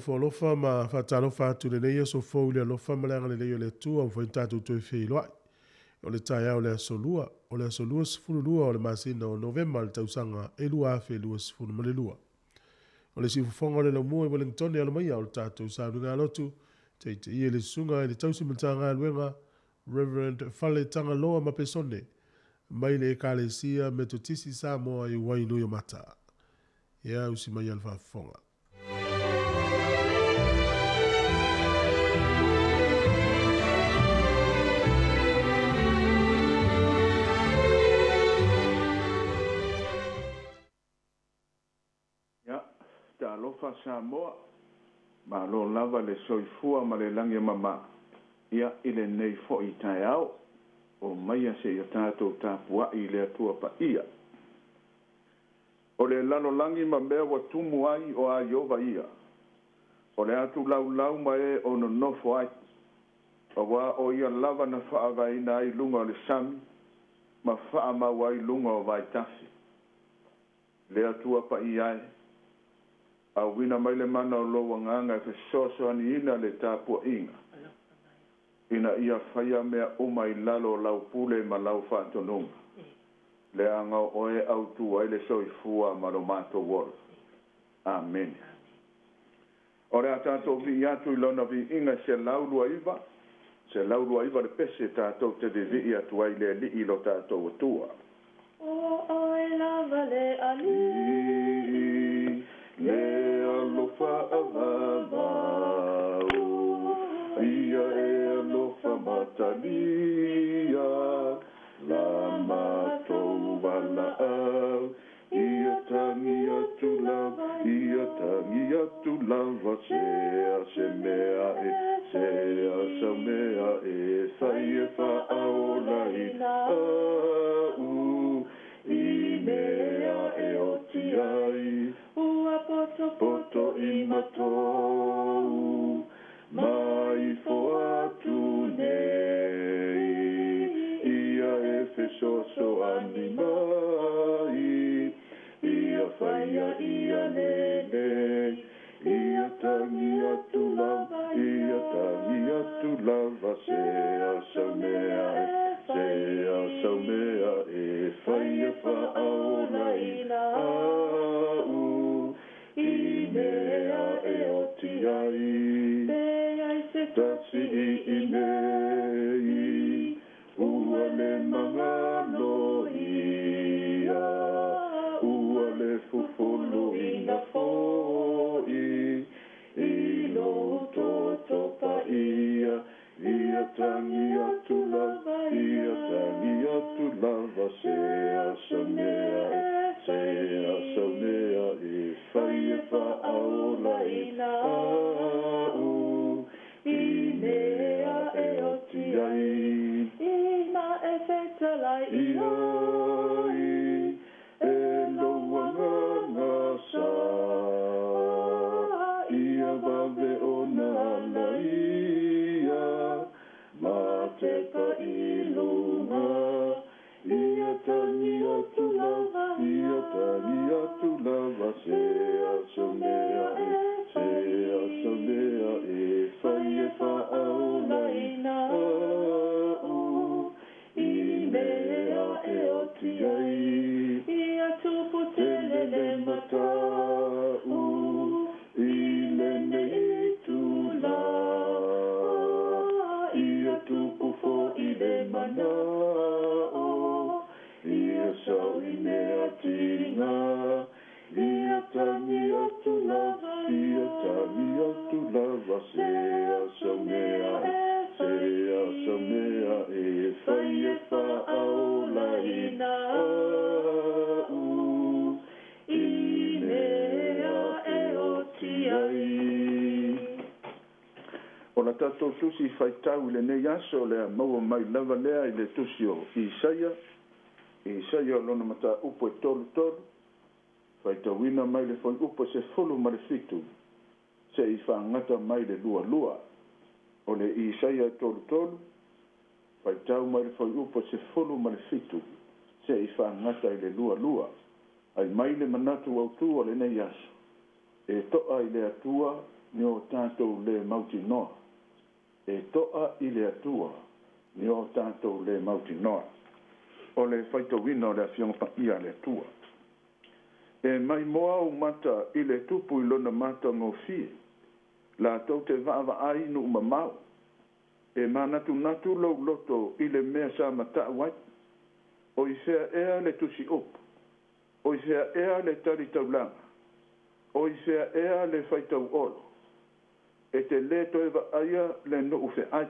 Ofo alofa ma faatalofa atu i lenei aso fou i le alofa ma le agalelei o le Atua ua mafai ona tatou toe feiloai. O le taeao o le aso Lua, o le aso 22 o le masina o Novema i le tausaga e 2022. O le siufofoga o le laumua i Wellington e alo maia o le tatou sauniga lotu, teiteia le susuga i le tausi matagaluega Reverend Fale Tagaloa Mapesone mai le Ekalesia Metotisi Samoa i Wainuiomata. Ia usi mai le faafofoga. Ia, talofa Samoa, malo lava le soifua ma le lagi e mama, ia, i lenei foi taeao, omaia seia tatou tapuai i le Atua Paia. O le lalolagi ma mea ua tumu ai o a Ieova ia, o le atu laulau ma e o nonofo ai, auā o ia lava na faavaeina ai luga o le sami ma faamau ai luga o vaitafe. Le Atua Paia e, auina mai le mana o lou agaga e fesoasoaniina le tapuaiga, ina ia faia mea uma i lalo o lau pule ma lau faatonuga, leaga o oe e autu ai le soifua ma lo matou ola. Amene. O le a tatou vii atu i lona viiga 129, 129 le pese tatou te vivii atu ai i le Alii lo tatou Atua. O oe lava le Alii, le alofa avavau, ia e alofa matalia, la matou valaau, ia tagi atu lava, ia tagi atu lava, sea se mea e, sea sau mea e, fai e faaolaina au, i mea e oti ai, Ua poto poto i matou, mai fo atu nei, ia e fesoasoani mai, ia faia ia lelei, ia tagi atu lava, ia tagi atu lava, sea sau mea e, sea sau mea e, fai e faaolaina au, i mea e oti ai. Pe ai se Tasi i nei, ua le magalo ia, ua le fufuluina foi, i lou toto paia, ia tagi atu lava, ia tagi atu lava, sea sau mea e, sea sau mea e, fai e faaolaina au, i mea e oti ai. Ina e fetalai i ai, e lou agaga sa, ia vave ona alaia, ma tepa i luga, ia tagi atu lava, ia tagi atu lava, sea sau mea e, sea sau mea e, fai e faaolaina au, i mea e oti ai. Ia tupu Tele le matau, i lenei itulā, ia tupu foi le manao, ia sau i mea tiga, ia tagi atu lava, ia tagi atu lava, sea sau mea e, sea sau mea e, fai e faaolaina au, i mea e oti ai. O la tatou tusi faitau i lenei aso le a maua mai lava lea i le tusi o Isaia, Isaia o lona mataupu e 33, faitauina mai le fuaiupu e 17, se'i faagata mai le 22. O le Isaia e 33, faitau mai le fuaiupu e 17, se'i faagata i le 22. Ai mai le manatu autū o lenei aso, e to'a i le Atua ni o tātou le mautinoa. E to'a i le Atua ni o tātou le mautinoa. O le faitauina o le Afioga Paia a le Atua. E maimoa ou mata i le tupu i lona matagofie, latou te vaavaai i nuu mamao. E manatunatu lou loto i le mea sa mata'u ai. O i fea ea le tusi upu? O i fea ea le tali taulaga? O i fea ea le faitau olo? E te lē toe vaaia le nuu feai.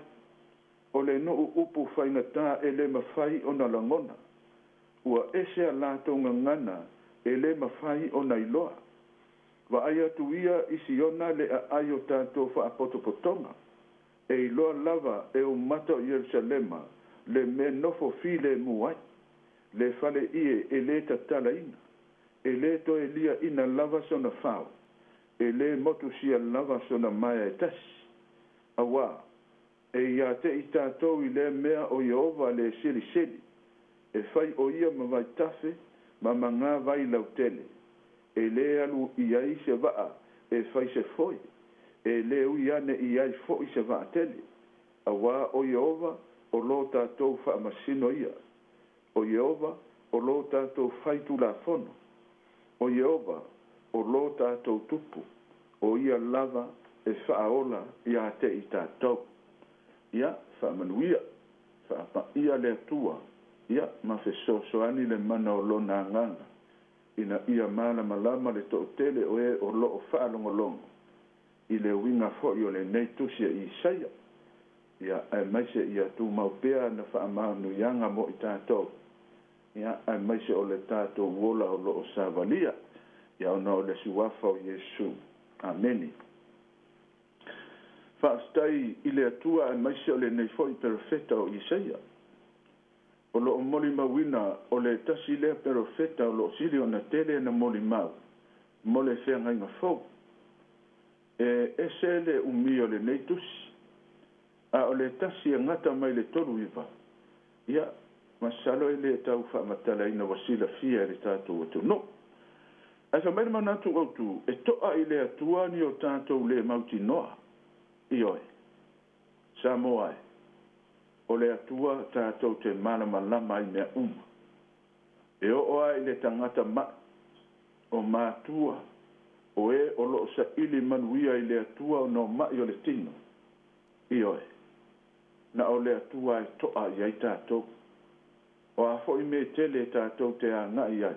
O le nuu upu faigata e lē mafai ona lagona. Ua ese a latou gagana e lē mafai ona iloa. Vaai atu ia i Siona le aai o tatou faapotopotoga. E iloa lava e ou mata o Ierusalema le mea nofo filemu ai. Le fale ie e lē tatalaina. E lē toe liaʻina lava sona fao. E lē motusia lava sona maea e tasi. Auā, e iā te i tātou i lea mea o Ieova le Silisili, e fai o ia ma vaitafe ma magā vai lautele. E lē alu i ai se vaa e fai se foe, e lē ui ane i ai foʻi se vaatele. Auā o Ieova o lō tātou faamasino ia. O Ieova o lō tātou faitulafono. O Ieova o lō tātou Tupu, o ia lava e faaola iā te i tātou. Ia, faamanuia, faapaia le Atua, ia, ma fesoasoani le mana o Lona Agaga, ina ia malamalama le toatele o e o loo faalogologo i le uiga foʻi o lenei tusi a Isaia, ia, aemaise ia tumau pea ana faamanuiaga mo i tatou, ia, aemaise o le tatou ola o loo savalia, ia, ona o le suafa o Iesu. Amene. Faafetai i le Atua aemaise o lenei foʻi perofeta o Isaia. O loo molimauina o le tasi lea perofeta o loo sili ona tele na molimau mo le feagaiga fou. E ese le umi o lenei tusi, a o le tasi e gata mai le 39, ia, masalo e lē tau faamatalaina ua silafia e le tatou atunuu. Ae fai mai le manatu autū, e to'a i le Atua ni o tatou lē mautinoa. Ioe, Samoa e, o le Atua tatou te malamalama ai mea uma. E oo lava i le tagata maʻi, o matua, o e o loo saili manuia i le Atua ona o maʻi o le tino. Ioe, na o le Atua e to'a i ai tatou. O a foʻi mea tele tatou te agaʻi ai,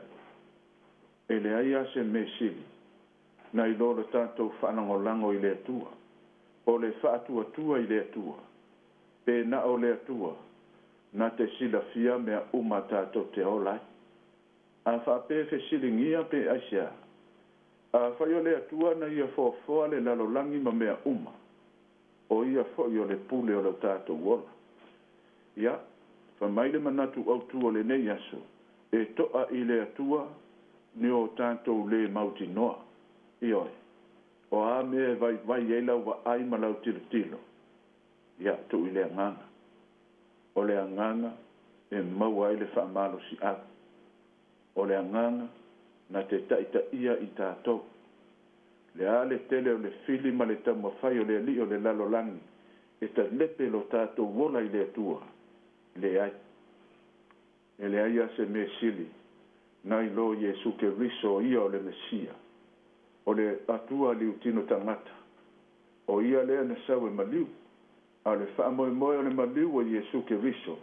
e leai lava se mea sili nai lo le tatou faalagolago i le Atua, o le faatuatua i le Atua, pe na o le Atua na te silafia mea uma tatou te ola ai. A faapea e fesiligia pe aisea, afai o le Atua na ia foafoa le lalolagi ma mea uma, o ia foʻi o le pule o lo tatou ola. Ia, fai mai le manatu autū o lenei aso, e to'a i le Atua ni o tatou lē mautinoa. Ioe, o a mea e vaivai ai lau vaai ma lau tilotilo, ia, tuu i le Agaga. O le Agaga e maua ai le faamalosiau. O le Agaga na te taitaia i tatou. Le a le tele o le fili ma le taumafai o le alii o le lalolagi e talepe lo tatou ola i le Atua, leai. E leai lava se mea sili nai lo Iesu Keriso o ia o le Mesia, o le Atua liutino tagata. O ia lea na sau e maliu, a o le faamoemoe o le maliu o Iesu Keriso,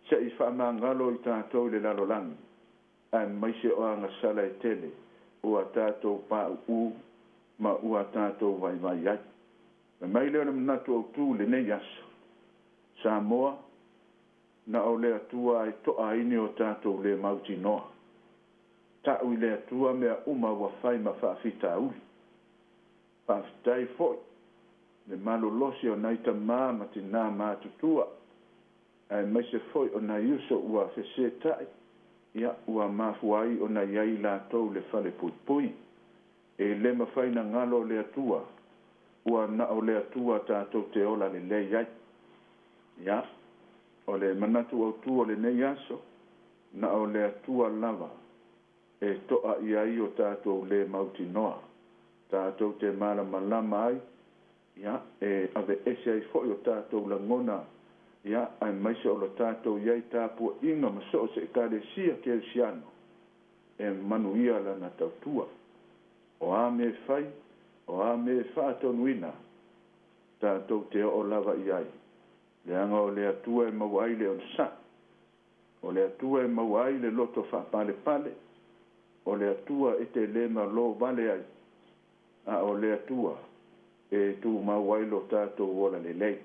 se i faamagalo i tatou i le lalolagi, aemaise o agasala e tele ua tatou pauu ma ua tatou vaivai ai. Fai mai lea o le manatu autū i lenei aso, Samoa, na o le Atua e to'a ai ni o tatou lē mautinoa. Ta'u i le Atua mea uma ua fai ma faafitauli. Faafetai foʻi le malolosi o nai tamā ma tinā matutua, aemaise foʻi o nai uso ua fesetaʻi, ia, ua mafua ai ona i ai latou le falepuipui. E lē mafai na galo le Atua, ua na o le Atua tatou te ola lelei ai. Ia, o le manatu autū o lenei aso, na o le Atua lava e to'a i ai o tatou lē mautinoa. Tatou te malamalama ai Ia e aveese ai foʻi o tatou lagona ia aemaise o lo tatou iai tapuaʻiga ma so o se ekalesia kerisiano e manuia lana tautua. O a mea e fai, o a mea e faatonuina, tatou te oo lava i ai. Leaga o le Atua e maua ai le onosaʻi, o le Atua e maua ai le loto faapalepale, o le Atua e te lē malō vale ai, a o le Atua e tumau ai lo tatou ola lelei.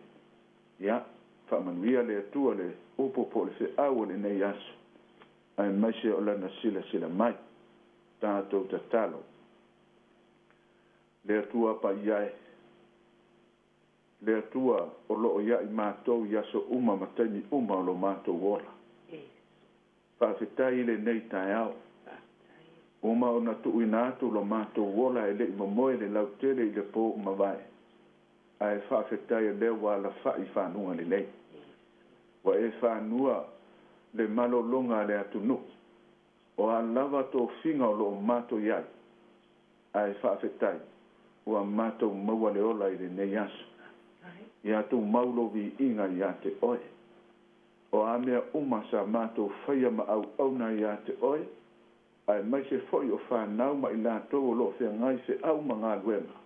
Ia faamanuia le Atua le upu po o le feau o lenei aso, aemaise o lana silasila mai. Tatou tatalo. Le Atua paia e, le Atua o loo iaʻi matou i aso uma ma taimi uma o lo matou ola. Faafetai i lenei taeao. Uma ona tuuina atu lo matou ola e leʻi momoe le lautele i le pō umavae. Ae faafetai o lea ua alafaʻi i faguga lelei. Ua e fanua le malologa a le atunuu. O a lava tofiga o loo matou i ai. Ae faafetai ua matou maua le ola i lenei aso. Ia tumau lou viiga iā te oe. O a mea uma sa matou faia ma auauna iā te oe, aemaise foʻi o fanau ma i latou o loo feagai feau ma galuega,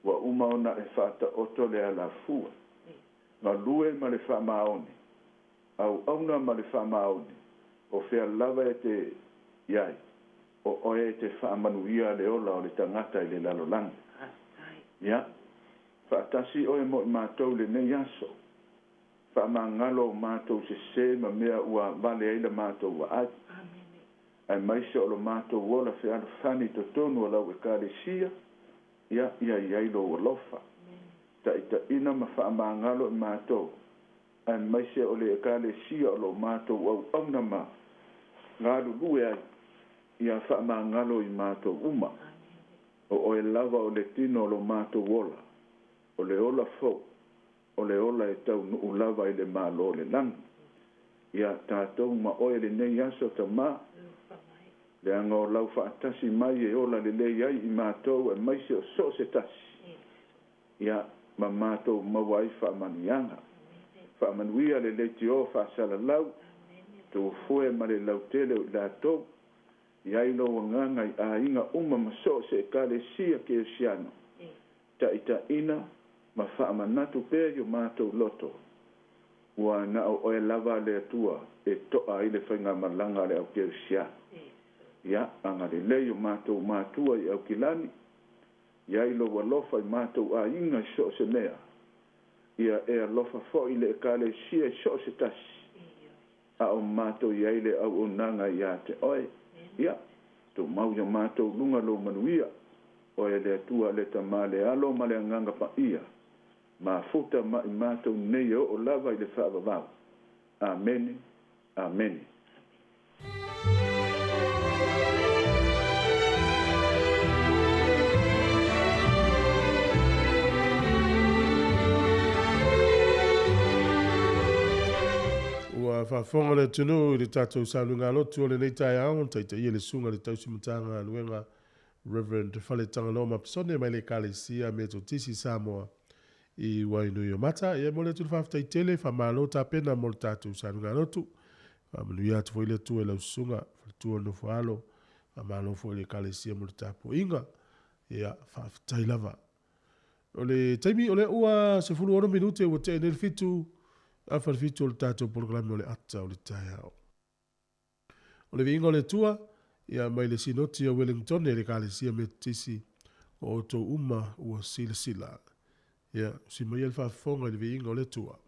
ua uma ona e faataoto le alafua. Galue ma le faamaoni, auauna ma le faamaoni, o fea lava e te i ai, o oe e te faamanuia le ola o le tagata i le lalolagi. Ia, faatasi oe mo i matou lenei aso. Faamagalo o matou sesē ma mea ua vale ai la matou vaai. Aemaise o lo matou ola fealofani i totonu o lau ekalesia, ia ia i ai lou alofa. Taʻitaʻina ma faamagalo i matou, aemaise o le ekalesia o lo matou auauna ma galulue ai, ia faamagalo i matou uma. O oe lava o le tino o lo matou ola, o le ola fou, o le ola e taunuu lava i le Malo o le lagi. Ia tatou ma oe lenei aso Tamā, leaga o lau faatasi mai e ola lelei ai i matou aemaise o so o se tasi, ia ma matou maua ai faamanuiaga. Faamanuia le leitio faasalalau, tufue ma le lautele o i latou, i ai lou agaga i aiga uma ma so o se ekalesia kerisiano, taʻitaʻina ma faamanatu pea i o matou loto, ua na o oe lava le Atua e toʻa ai le faigamalaga a le au kerisiano. Ia agalelei o matou matua i Aukilani, i ai lou alofa i matou aiga i so o se mea, ia e alofa foʻi le ekalesia i so o se tasi, a o matou i ai le auaunaga iā te oe. Ia tumau iā matou luga lou manuia, oe le Atua le Tamā le Alo ma le Agaga Paia, mafuta ma i matou nei e oo lava i le faavavau. Amene, amene. Ua faafofoga le atunuu i le tatou saunoaga lotu o lenei taeao, na taitaia le Susuga i le Tausi Matagaluega Rev. Faletagaloa Mapisone mai le Ekalesia Metotisi Samoa i Wainuiomata. Ia e momoli atu le faafetai tele, faamalo tapena mo le tatou saluga lotu. Faamanuia atu foi le Atua i lau susuga, faletua o le nofo alo. Faamalo foi i le Ekalesia mo le tapuaiga. Ia, faafetai lava. O le taimi o lea ua 16 minute ua tea nei le 7 afa le 7 o le tatou polokalame o le ata o le taeao. O le viiga o le Atua, ia mai le Sinoti o Wellingtone i le Ekalesia Metotisi o outou uma ua silasila. Ia, usi maia le faafofoga i le viiga o le Atua.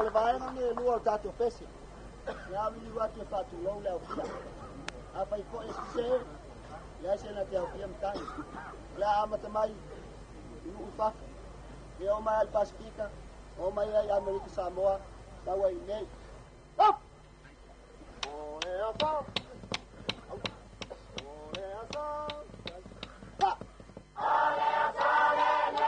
le vaega nei e lua o le tatou pese, le a liliu atu e faatulou le aofia. Afai foi e sese, leai se na te aofia matagi. O le a amata mai i nuu i fafo, ia oo mai lava i le Pasefika, oo mai ai i Amerika Samoa, sau ai i inei. Up! O le aso! O le aso! Pa! O le aso! Pa!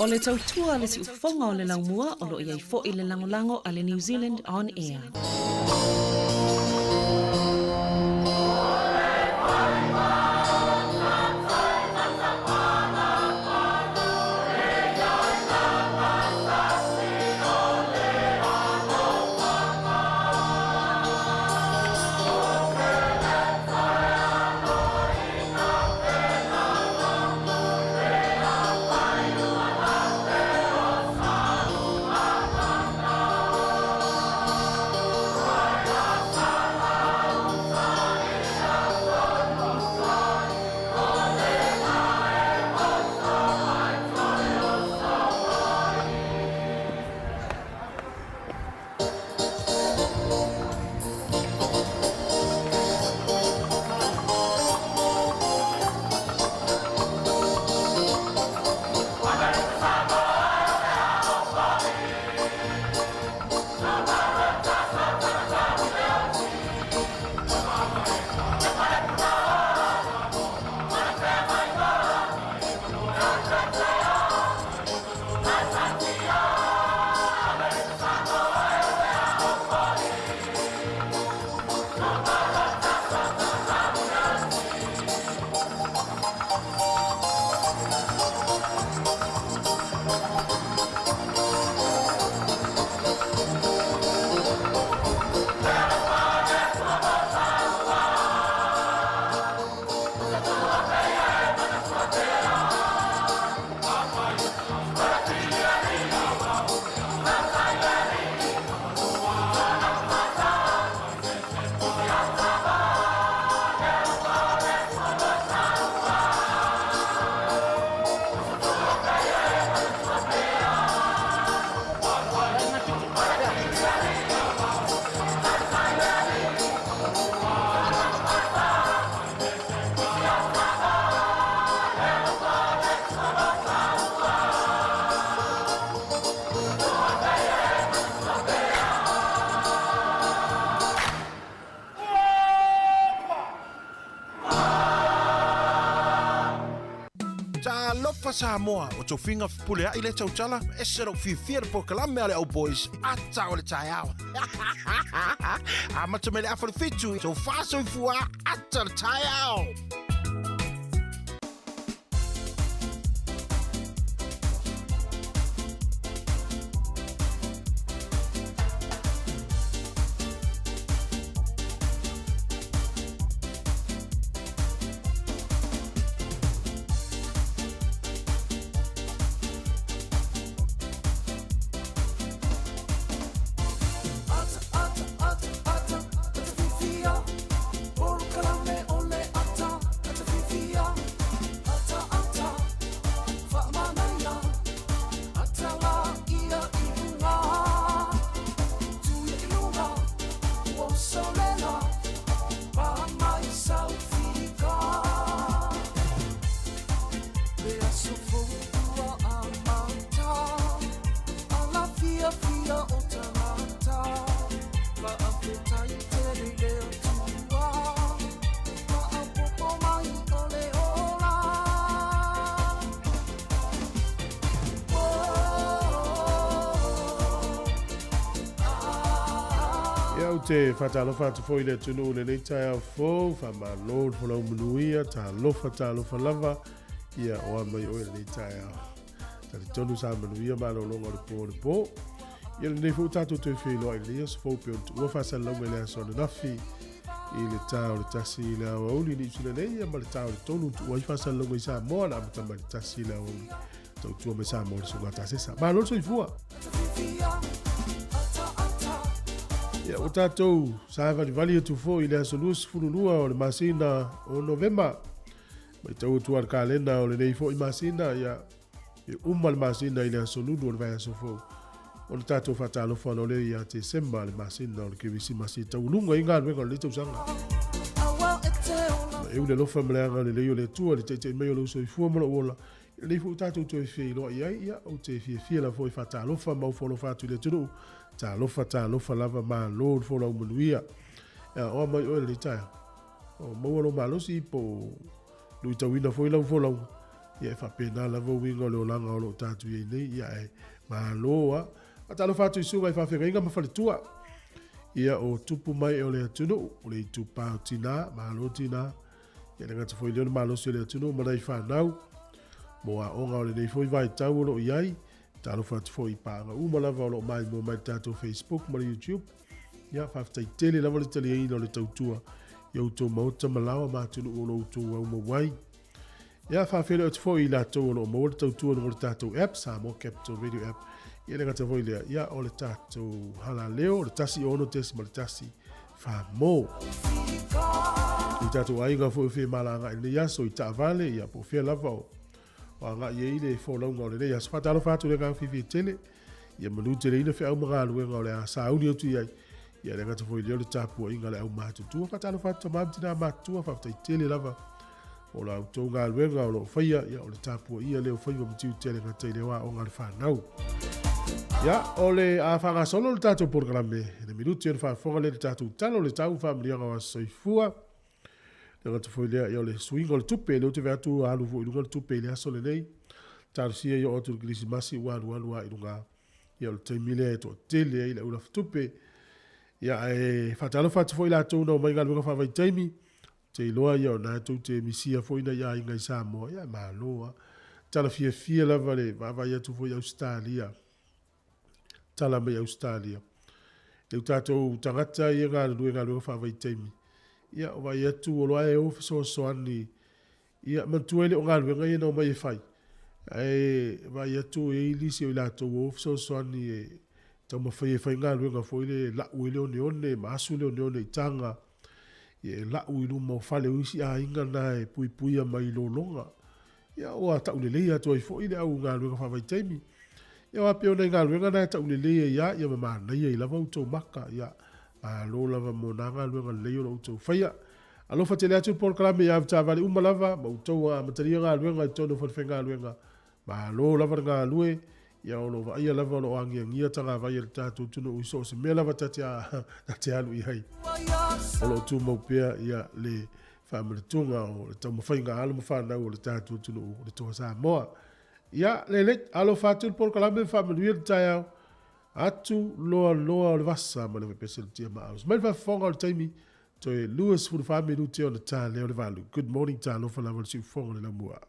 O le tautua a le siufofoga o le laumua o lo o i ai foi le lagolago a le New Zealand On Air. Alofa Samoa, o tofiga fepuleai lea tautala, ese lou fiafia i le polokalame a le Old Boys, ata o le taeao. Amata mai le afa i le fitu, tofa soifua, ata o le taeao. Ia ou te faatalofa atu foi i le atunuu i lenei taeao fou, faamalo le folau manuia, talofa talofa lava, ia oa mai oe i lenei taeao. Talitonu sa manuia malologa o le po o le po. Ia lenei foi ua tatou toe feiloai i lenei aso fou pei ona tuua faasalalauga i le aso ananafi i le ta o le 1 i le aoauli i Niu Sila nei ia ma le ta o le 3 na tuua ai faasalalauga i Samoa na amata mai le 1 i le aoauli tautua mai Samoa i le Susuga Tasesa. Malo le soifua! Ia, ua tatou savalivali atu foi i le aso 22 o le masina o Novema. Matau atu lava le kalena o lenei foi masina, ia, e uma le masina i le aso Lulu o le vaiaso fou. Ona tatou faatalofa loa lea ia Tesema, le masina o le Kerisimasi e tauuluga ai galuega o lenei tausaga. Ma eu le alofa ma le agalelei o le Atua i le taitai mai o lou soifua ma lou ola, i lenei foi ua tatou toe feiloai ai, ia, ou te fiafia lava foi e faatalofa ma ofo alofa atu i le atunuu. Talofa, talofa lava, malo le folau manuia. Ia, oa mai oe i lenei taeao. O maua lou malosi po o luitauina foi lau folauga, ia e faapena lava uiga o le olaga o lo o tatou i ai nei, ia ae malo a. Faatalofa atu i susuga i faafeagaiga ma faletua. Ia o tupu mai o le atunuu, o le itupa o tina, malo tina. Ia le gata foi lea o le malosi o le atunuu ma nai fanau mo aoga o lenei foi vaitau o lo o i ai. Talofa atu foi i paaga uma lava o lo o maimoa mai i le tatou Facebook ma le YouTube. Ia, faafetai tele lava le taliaina o le tautua i outou maota ma laoa ma atunuu o lo outou aumau ai. Ia, faafeiloai atu foi i latou o lo o maua le tautua i luga o le tatou app, Samoa Capital Radio App. Ia le gata foi lea, ia, o le tatou halaleo, o le 106.1 Famo. I tatou aiga foi o femalagaai i lenei aso i taavale, ia, po o fea lava o o agai ai le folauga o lenei aso. Faatalofa atu i le agaga fiafia tele, ia manuteleina feau ma galuega o le a sauni atu i ai. Ia le gata foi lea o le tapuaiga a le au matutua. Faatalofa atu tama ma tina matutua, faafetai tele lava o la outou galuega o lo o faia, ia o le tapuaia lea o faiva ma tiute a le gata i le aoga a le fanau. Ia, o le a faagasolo le tatou polokalame, le minuti o le faafofoga lea i le tatou tala o le tau faamaliaga o aso soifua. Le gata foi lea, ia o le suiga o le tupe, lea ou te vaai atu ua alu foi i luga le tupe i le aso lenei. Talosia ia oo atu i le Kerisimasi ua alualu lava i luga. Ia o le taimi lea e toatele ai le au lafutupe. Ia ae faatalofa atu foi latou na omai i galuega faavaitaimi. Ou te iloa ia o lena tou te misia foi nai aiga i Samoa. Ia malo lava. Tala fiafia lava le vaavaai atu foi i Ausetalia. Tala mai Ausetalia. E u tatou tagata ia galulue i galuega faavaitaimi, ia o vaai atu o lo o e o fesoasoani, ia manatua e le o galuega ia na omai e fai, ae vaai atu e i ai nisi o i latou o fesoasoani e taumafai e fai galuega foi lea e lau ai le oneone ma asu le oneone i taga, ia e lau i luma o fale o isi aiga na e puipuia mai lologa. Ia ua taulelei atu ai foi le au galuega faavaitaimi. Ia aua pei o nai galuega na e taulelei ai lava ia ma manaia ai lava outou maka. Ia malo lava mo na galuega lelei o lo outou faia. Alofa tele atu le polokalame i avetaavale uma lava ma outou ua amatalia galuega i totonu o falefaigaluega. Malo lava le galue, ia o lo o vaaia lava o lo o agiagia tagavai a le tatou atunuu i so o se mea lava ta te alu i ai. O lo o tumau pea ia le. faamanatuga o le taumafaiga a alo ma fanau o le tatou atunuu o le Toa Samoa. Ia, lelei, alofa atu le polokalame ma faamanuia le taeao atu loa loa o le vasa ma le pepese le tia ma aus. Mai le faafofoga o le taimi, toe 24 minute ona ta lea o le 8. Good morning, talofa lava le siufofoga o le laumua.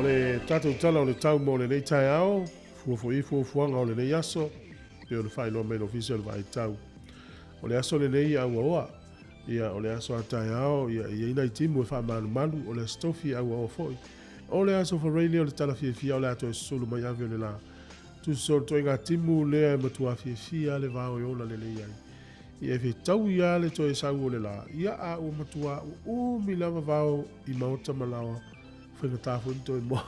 O le tatou tala o le tau mo lenei taeao, fua foi i fuafuaga o lenei aso, pei ona faailoa mai le Ofisa o le Vaai Tau. O le aso lenei auaoa, ia o le aso a taeao, ia e i ai nai timu e faamalumalu, o le aso tofi auaoa foi. O le aso Faraile o le tala fiafia o le a toe susulu mai ave o le la. Tusa o le ituaiga timu lea e matua fiafia le vao e ola lelei ai. Ia e fetaui lava le toe sau o le la, ia a ua matua uumi lava vao i maota ma laoa, faigata foi ona toe moa.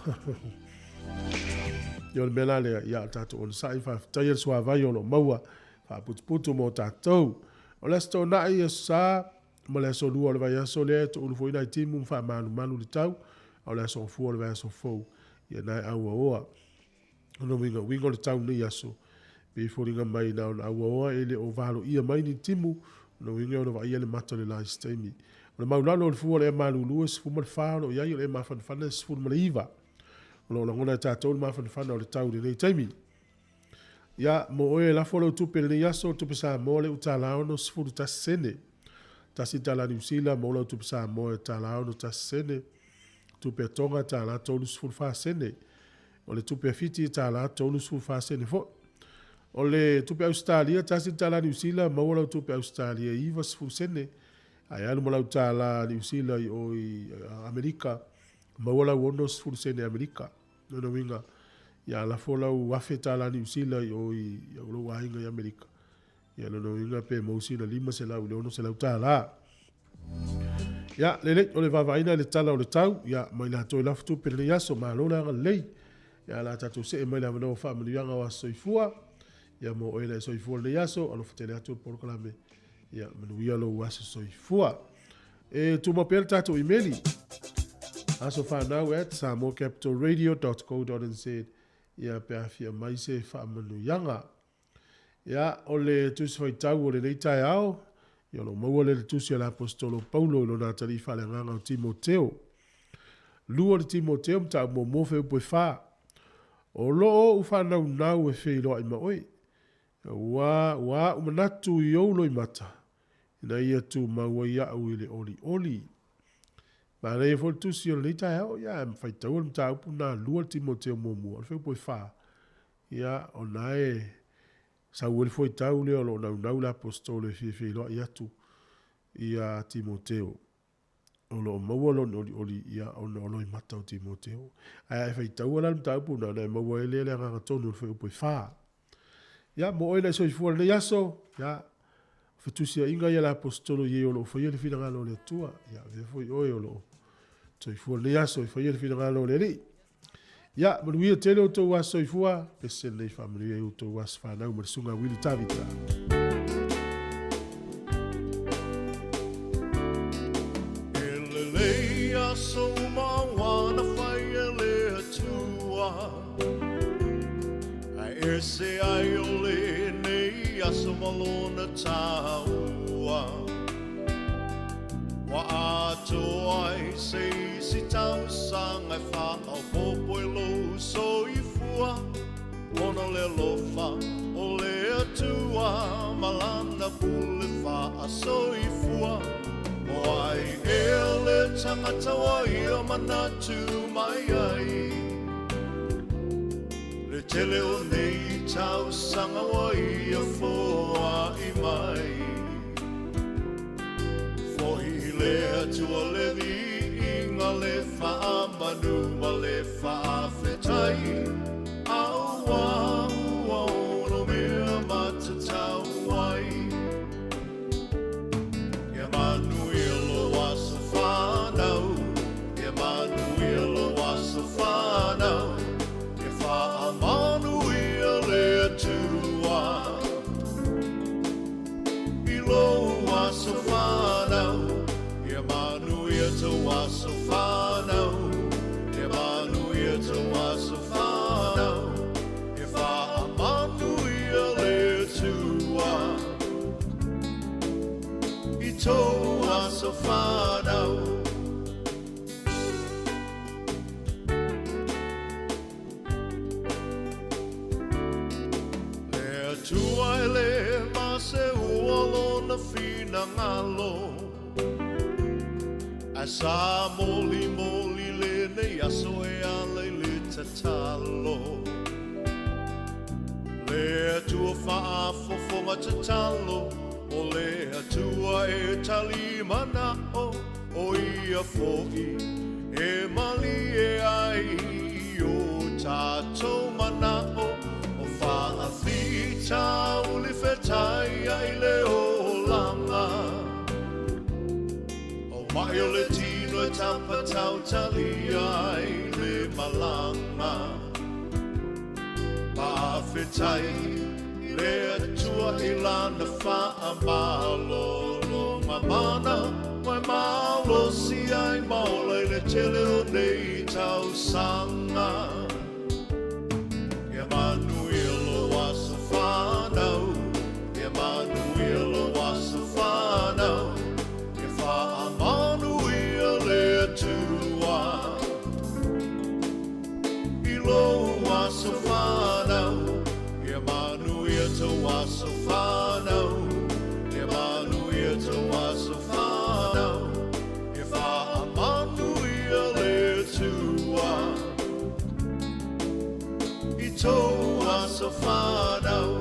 Ia o le mea la lea, ia tatou onosai, faafetaia le suavai o lo o maua faaputuputu mo tatou. O le Aso Toonai, Aso Sa, ma le Aso Lua o le vaiaso lea e toulu foi nai timu ma faamalumalu le tau, a o le Aso Gafua o le vaiaso fou, ia na e auaoa. O lona uiga, uiga o le tau nei aso, pei e foliga mai na ona auaoa e le o valoia mai ni timu, o lona uiga e ono vaaia le mata o le la i se taimi. O le maulalo o le fua o le ea malulu e 14 o lo o i ai, o le ea mafanafana e 19. O lo o lagona e tatou le mafanafana o le tau i lenei taimi. Ia, mo oe e lafo lau tupe i lenei aso, o le tupe Samoa lea ua $1.61 sene. $1 Niu Sila mo lau tupe Samoa e $1.61 sene. Tupe a Tonga $34 sene. O le tupe a Fiti e $34 sene foi. O le tupe Ausetalia, tasi le tala Niu Sila, maua lau tupe Ausetalia e 90 sene. Ae alu ma lau tala Niu Sila i o i Amerika, maua lau 60 sene Amerika. Lona uiga, ia lafo lau $1,000 Niu Sila i o i lou aiga i Amerika. Ia lona uiga pe maua sina $500 i le $600. Ia, lelei, o le vaavaaiga i le tala o le tau, ia, mai latou e lafo tupe i lenei aso, malo le agalelei. Ia, o le a tatou see mai le avanoa o faamanuiaga o aso soifua. Ia, mo oe na e soifua i lenei aso, alofa tele atu le polokalame. Ia, manuia lou aso soifua. E tumau pea le tatou imeli, asofanau@samoacapitalradio.co.nz, ia, pe a fia mai se faamanuiaga. Ia, o le tusi faitau o lenei taeao, ia o lo o maua lea i le tusi a le Aposetolo Paulo i lona atalii faaleagaga o Timoteo. 2 o le Timoteo, mataupu muamua fuaiupu e 4. O lo o ou faanaunau e feiloai ma oe, ua ua a'u manatu i ou loimata, ina ia tumau ai a'u i le olioli. Manaia foi le tusi o lenei taeao, ia ae faitaua le mataupu lena 2 le Timoteo muamua, o le fuaiupu e 4. Ia, ona e sau ai le fuaitau lea o lo o naunau le Aposetolo e fia feiloai atu ia Timoteo. O lo o maua lona olioli ia ona o loimata o Timoteo. Ae a e faitaua la le mataupu lena, ona e maua ai lea le agaga tonu o le fuaiupu e 4. Ia, mo oe na e soifua i lenei aso, ia, o fetusiaiga ia a le Aposetolo i e o lo o faia le finagalo o le Atua. Ia, avea foi oe o lo o soifua i lenei aso e faia le finagalo o le Alii. Ia, manuia tele outou aso soifua, pese lenei faamanuia i outou aso fanau ma le susuga Wili Tavita. E lelei aso uma ua na fai e le Atua, Ae ese ai o lenei aso ma lona taua. Ua atoa ai se isi tausaga e faaopoopo i lou soifua, Ona o le alofa o le Atua ma lana pule faasoifua. O ai ea le tagata ua ia manatu mai ai? Le tele o nei tausaga ua ia foai mai. Foi i le Atua le viiga, le faamanu ma le faafetai, Auā ua ono mea matatau ai. Ia manuia lou aso fanau, Ia manuia lou aso fanau, Ia faamanuia le Atua i lou aso fanau, Ia manuia tou aso fanau, Ia manuia tou aso fanau, Ia faamanuia le Atua i tou aso fanau. Le Atua e le maseua lona finagalo, Ae sa molimoli lenei aso e ala i le tatalo. Le Atua faafofoga tatalo, O le Atua e tali manao, O ia foi e malie ai i o tatou manao, O faafitauli fetaiai le olaga. O mai o le tino e tapatautalia ai le malaga. Faafetai le Atua i lana faamalologa mana, Ua e malosi ai ma ola i le tele o nei tausaga. Ia manuia lou aso fanau, Ia manuia lou aso fanau, Ia faamanuia le Atua i lou aso fanau, Ia manuia tou aso fanau, Ia manuia tou aso fanau, Ia faamanuia le Atua i tou aso fanau.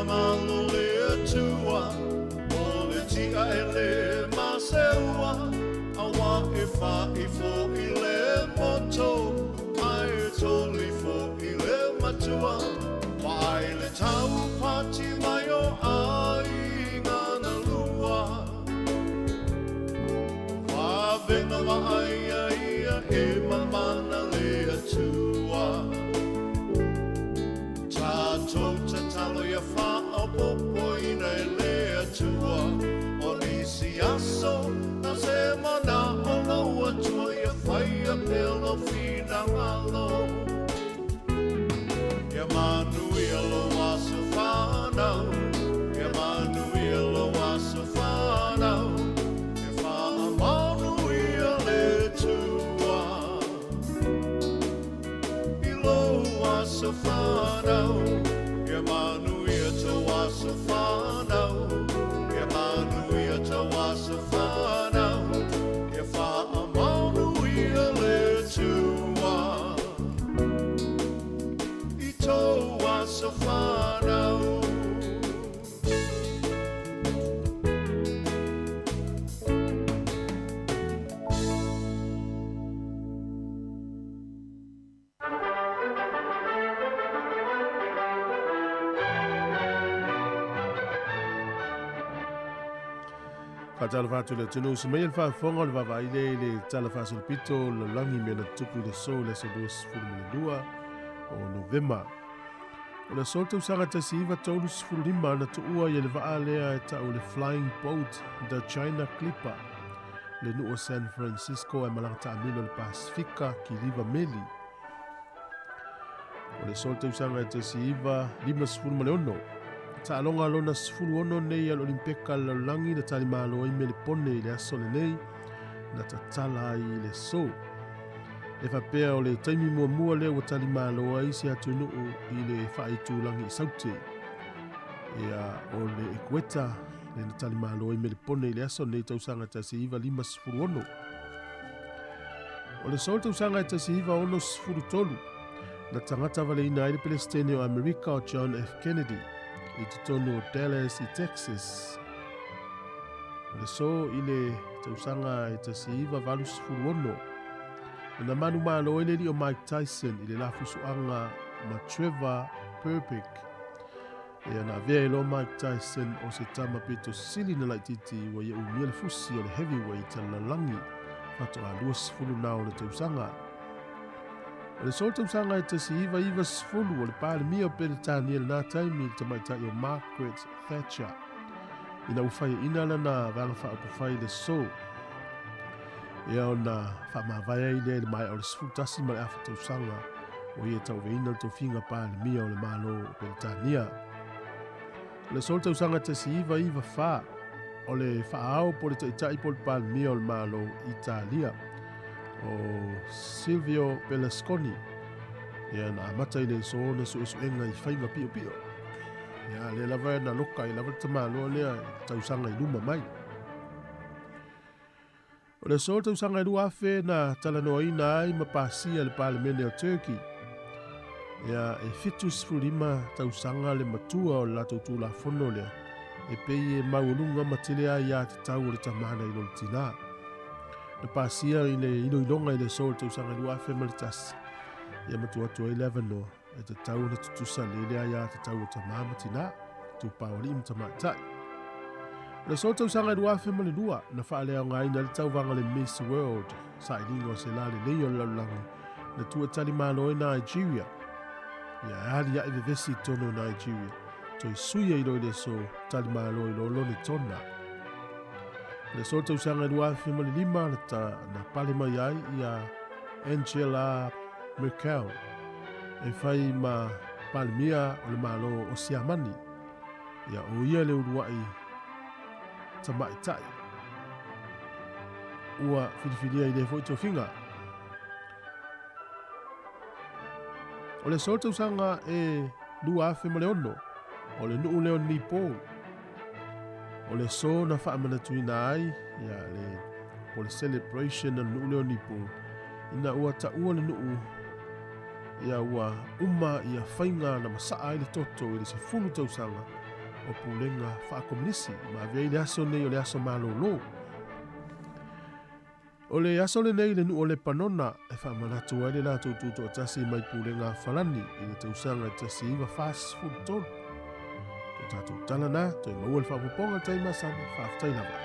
finagalo le Atua, o le ti'a e lē maseua, auā e fa'i fo'i le moto, ae toli fo'i le matua. Vaai le taupati mai o aiga na lua. Vavena vaaia ia e mamana le Atua. Tatou tatalo ia faaopoopoina e le Atua. O nisi aso na se mana'o lou Atua ia faia pea lou finagalo. Ia manuia lou aso fanau, ia manuia lou aso fanau, e faamanuia le Atua. I lou aso fanau, ia manuia tou aso fanau, ia manuia tou aso fanau, ia faamanuia le Atua. I tou aso fanau. Faatalofa atu i le atunuu se mai le faafofoga o le vaavaai lea i le Tala Faasolopito o le Lalolagi mea na tutupu i le aso le aso 22 o Novema. O le aso le tausaga 1935 na tuua ai e le vaa lea e tau le Flying Boat the China Clipper le nuu o San Francisco ae malaga taamilo i le Pasifika kiliva meli. O le aso le tausaga 1956, taaloga lona 16 nei a le Olimpeka a le Lalolagi na talimalo ai Melepone i le aso lenei na tatala ai i le aso. E faapea o le taimi muamua lea ua talimalo ai se atunuu i le faaitulagi i Saute. Ia, o le Ekueta le na talimalo ai Melepone i le aso nei tausaga 1956. O le aso o le tausaga 1963, na tagata valeina ai le Pelesitene o Amerika o John F. Kennedy i totonu o Dallas i Texas. O le aso i le tausaga 1986, na manumalo ai le alii o Mike Tyson i le lafusuaga ma Trevor Berbick. Ia na avea ai loa Mike Tyson o se tama pito sili na laitiiti ua ia umia le fusi o le heavyweight a le lalolagi faatoa 20 na o le tausaga. O le aso o le tausaga 1990 o le Palemia o Peretania i lena taimi i le tamaitai o Margaret Thatcher ina ua faiaina lana vaega faaupufai i le aso. Ia ona faamavae ai lea i le maea o le 11 ma le afa tausaga o ia e tauaveina le tofiga Palemia o le Malo o Peretania. O le aso o le tausaga 1994, o le faaao po o le taitai po o le Palemia o le Malo Italia, o Silvio Berlusconi, ia na amata i le aso ona suesuega i faiga piopio. Ia, lea lava na loka ai lava le tamaloa lea i le tausaga i luma mai. O le aso o le tausaga e 2000 na talanoaina ai ma pasia e le Palemene o Turkey. Ia, e 75 tausaga le matua o le latou Tulafono lea, e pei e maualuga ma tele ai ia tatau o le tama nai lo le tinā. Na pasia i le iloiloga i le aso o le tausaga 2001, ia ma tuu atu ai le avanoa e tatau ona tutusa le le aiā tatau o tamā ma tinā, tupao alii ma tamaitai. O le aso o le tausaga 2002, na faaleaogaina ai le tauvaga o le Miss World, sailiga o se la lelei o le lalolagi, na tuu e talimalo ai Nigeria. Ia e aliae vevesi i totonu o Nigeria, toe sui ai loa i le aso talimalo i lo Lonetona. O le aso o le tausaga 2005, na, ta, na pale mai ai ia Angela Merkel e fai ma Palemia o le Malo o Siamani. Ia o ia le uluai tamaitai ua filifilia i lea foi tofiga. O le aso o le tausaga e 2006, o le nuu lea o Nepal. O le aso na faamanatuina ai ia le po le celebration a le nuu lea o Nepal ina ua taua le nuu ia ua uma ia faiga na masaa ai le toto i le 10 tausaga o pulega faakomunisi ma avea ai le aso nei o le aso malōlō. O le aso lenei i le nuu o Lepanona e faamanatu ai le latou tutoatasi mai pulega a Falani i le tausaga 1943. O tatou tala na, toe maua le faaopoopoga i le taimi masani, faafetai lava.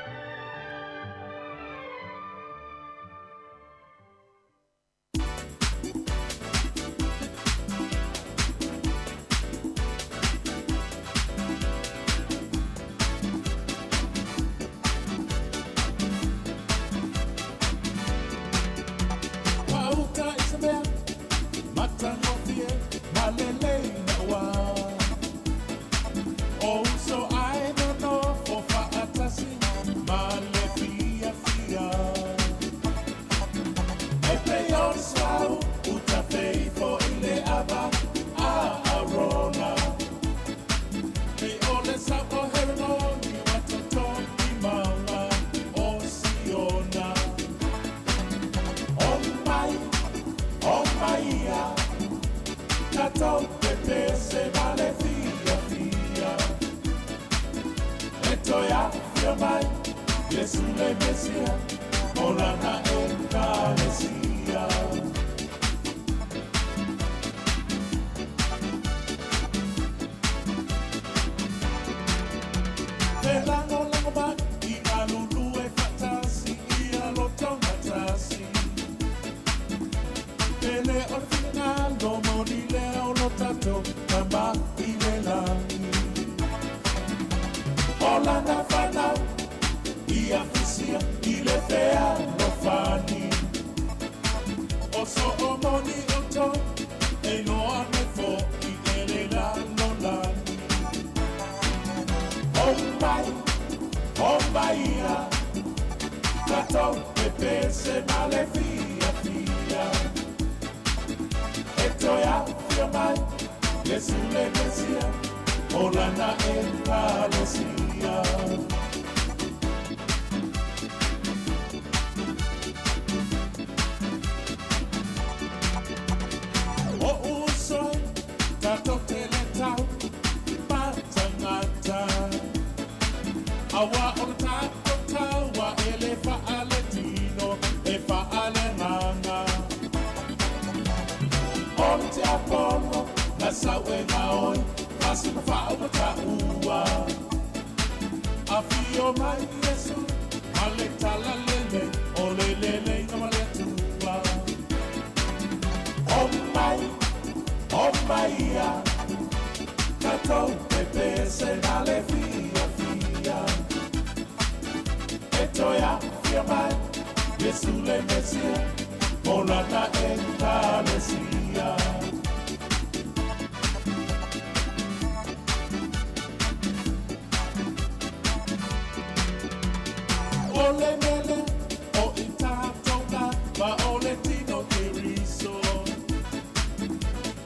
Pauta i se mea matagofie ma lelei naua. O uso ae nonofo faatasi ma le fiafia. E pei o le suauu ua tafeifo i le ava a Arona. Pei o le sau o Herenoni ua toto i mauga o Siona. O mai, o mai ia, tatou pepese ma le fiafia. E toe afio mai, Iesu le Mesia, mo lana Ekalesia. Felagolago mai i galulue faatasi ia lotogatasi. Pele o le finagalo moni lea o lo tatou Tama i le lagi. O lana fanau ia fisia i le fealofani. O soomoni outou e iloa nei foʻi e le lalolagi. O mai, o mai ia, tatou pepese ma le fiafia. E toe afio mai, Iesu le Mesia, o lana Ekalesia. O uso e, tatou te le tau patagata. Aua o le tatou taua e le faaletino, e faaleagaga. O le tiapolo, na sau e gaoi, fasi ma faauma taua. Afio mai Iesu, ma le talalelei, o le leleiga ma le Atua. O mai, o mai ia, tatou pepese ma le fiafia. E toe afio mai, Iesu le Mesia, mo lana Ekalesia. O le mele o i tatou lava o le tino Keriso.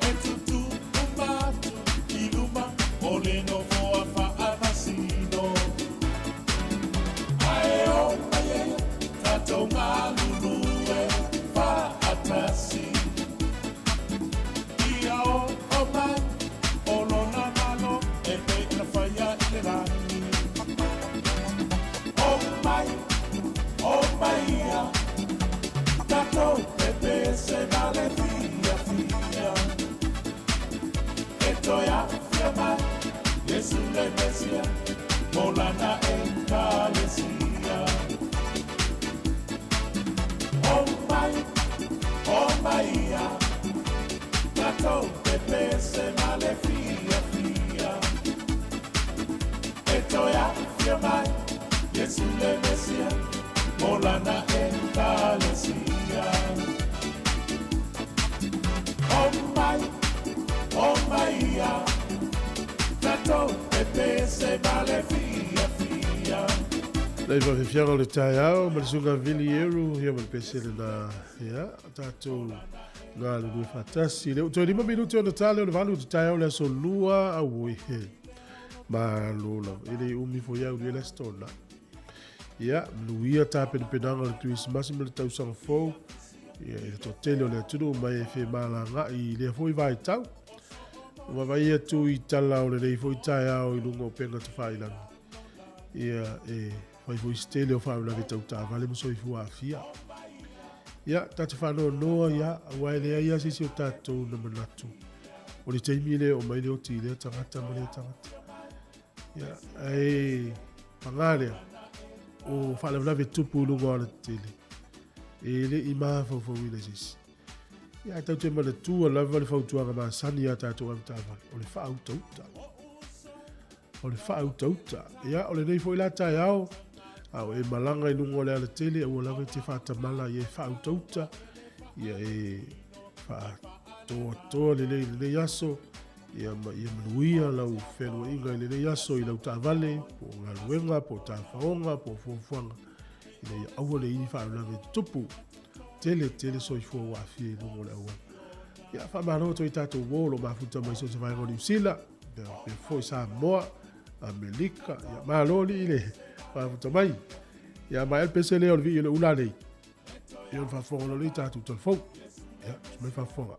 E tutu uma atu i luma o le nofoa faamasino. Ae o mai e tatou galulue faatasi. Ia o o mai o lona malo e pei ona faia i le lagi. O mai, o mai ia, tatou pepese ma le fiafia. E toe afio mai, Iesu le Mesia, mo lana Ekalesia. O mai, o mai ia, tatou pepese ma le fiafia. E toe afio mai, Iesu le Mesia, mo lana Ekalesia. O mai, o mai ia, tatou pepese ma le fiafia. Lei faafiafiaga o le taeao ma le susuga Vili Eru ia ma le pese lena ia tatou galulue faatasi. Le ua toe 5 minute ona tale o le 8 o te taeao le aso lua auoi he. Malo lava. E le umi foi au i le aso tona. Ia, manuia tapenapenaga o le Kerisimasi ma le tausaga fou. Ia, i le toatele o le atunuu mai e femalagaai i lea foi vaitau. Vaavaai atu i tala o lenei foi taeao i luga o upega tafailagi, ia e fai foi se tele o faalavelave tau taavale ma soifua aafia. Ia, tatou faanoanoa, ia, aua e leai lava se isi o tatou na manatu o le taimi lea e oo mai le oti i lea tagata ma lea tagata. Ia, ae paga lea, o faalavelave tupu i luga o alatetele, e le i mafaufauina e se isi. Ia, ae tatou te manatua lava le fautuaga masani a tatou avetaavale, o le faautauta. O le faautauta. Ia, o lenei foi la taeao, a o e malaga i luga o le alatele, aua lava e te faatamala, ia e faautauta, ia e faatoatoa lelei i lenei aso, ia ma ia manuia lau fealuaiga i lenei aso i lau taavale, po o galuega, po o tafaoga, po o fuafuaga, ina ia aua ne i ni faalavelave tutupu. Tele tele soifua ua aafia i luga o le auala. Ia, faamalo atu ai tatou uo o lo o mafuta mai so o se vaega o Niu Sila, ia faapea foi Samoa, Amerika, ia malo alii le mafuta mai. Ia maea le pese lea o le vii o le ula nei. Ia ona faafofoga loa lea i tatou tala fou. Ia, mai faafofoga.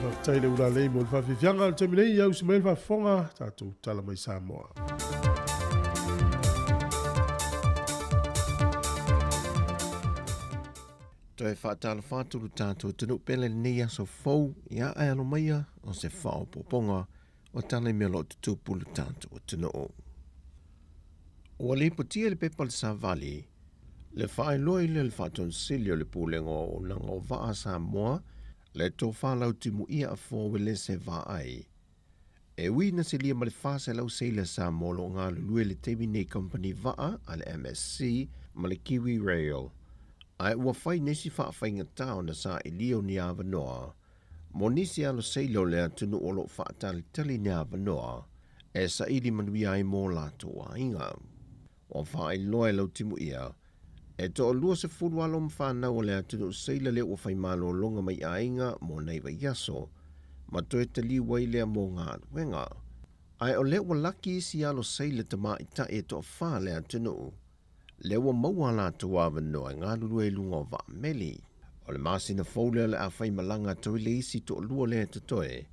Faafetai le ulalei mo le faafiafiaga o le taimi nei, ia usi mai le faafofoga, tatou tala mai Samoa. Toe faatalofa atu lo tatou atunuu pele lenei aso fou, ia ae alo maia o se faaopoopoga o tala i mea o lo o tutupu lo tatou atunuu. Ua lipotia i le pepa o le Savali, Le faailoa i lea le Faatonesili o le Pulega o Auaunaga o Vaa a Samoa, le Tofa Lautimuia Afoa Uelese Vaai. E ui ina silia ma le 400 seila Samoa o lo o galulue i le taimi nei i kamupani vaa a le MSC ma le Kiwi Rail, ae ua fai nisi faafaigatā ona sailia o ni avanoa mo nisi alo seila o le atunuu o lo o faatalitali ni avanoa e saili manuia ai mo latou aiga. Ua faailoa e Lautimuia, e toalua 10 alo ma fanau o le atunuu seila lea ua fai malologa mai aiga mo nai vaiaso, ma toe taliu ai lea mo galuega. Ae o lea ua laki isi alo seila tamaitai e toafa le atunuu, lea ua maua a latou avanoa e galulue i luga o vaa meli. O le masina fou lea o le a faimalaga atu ai le isi toalua lea e totoe,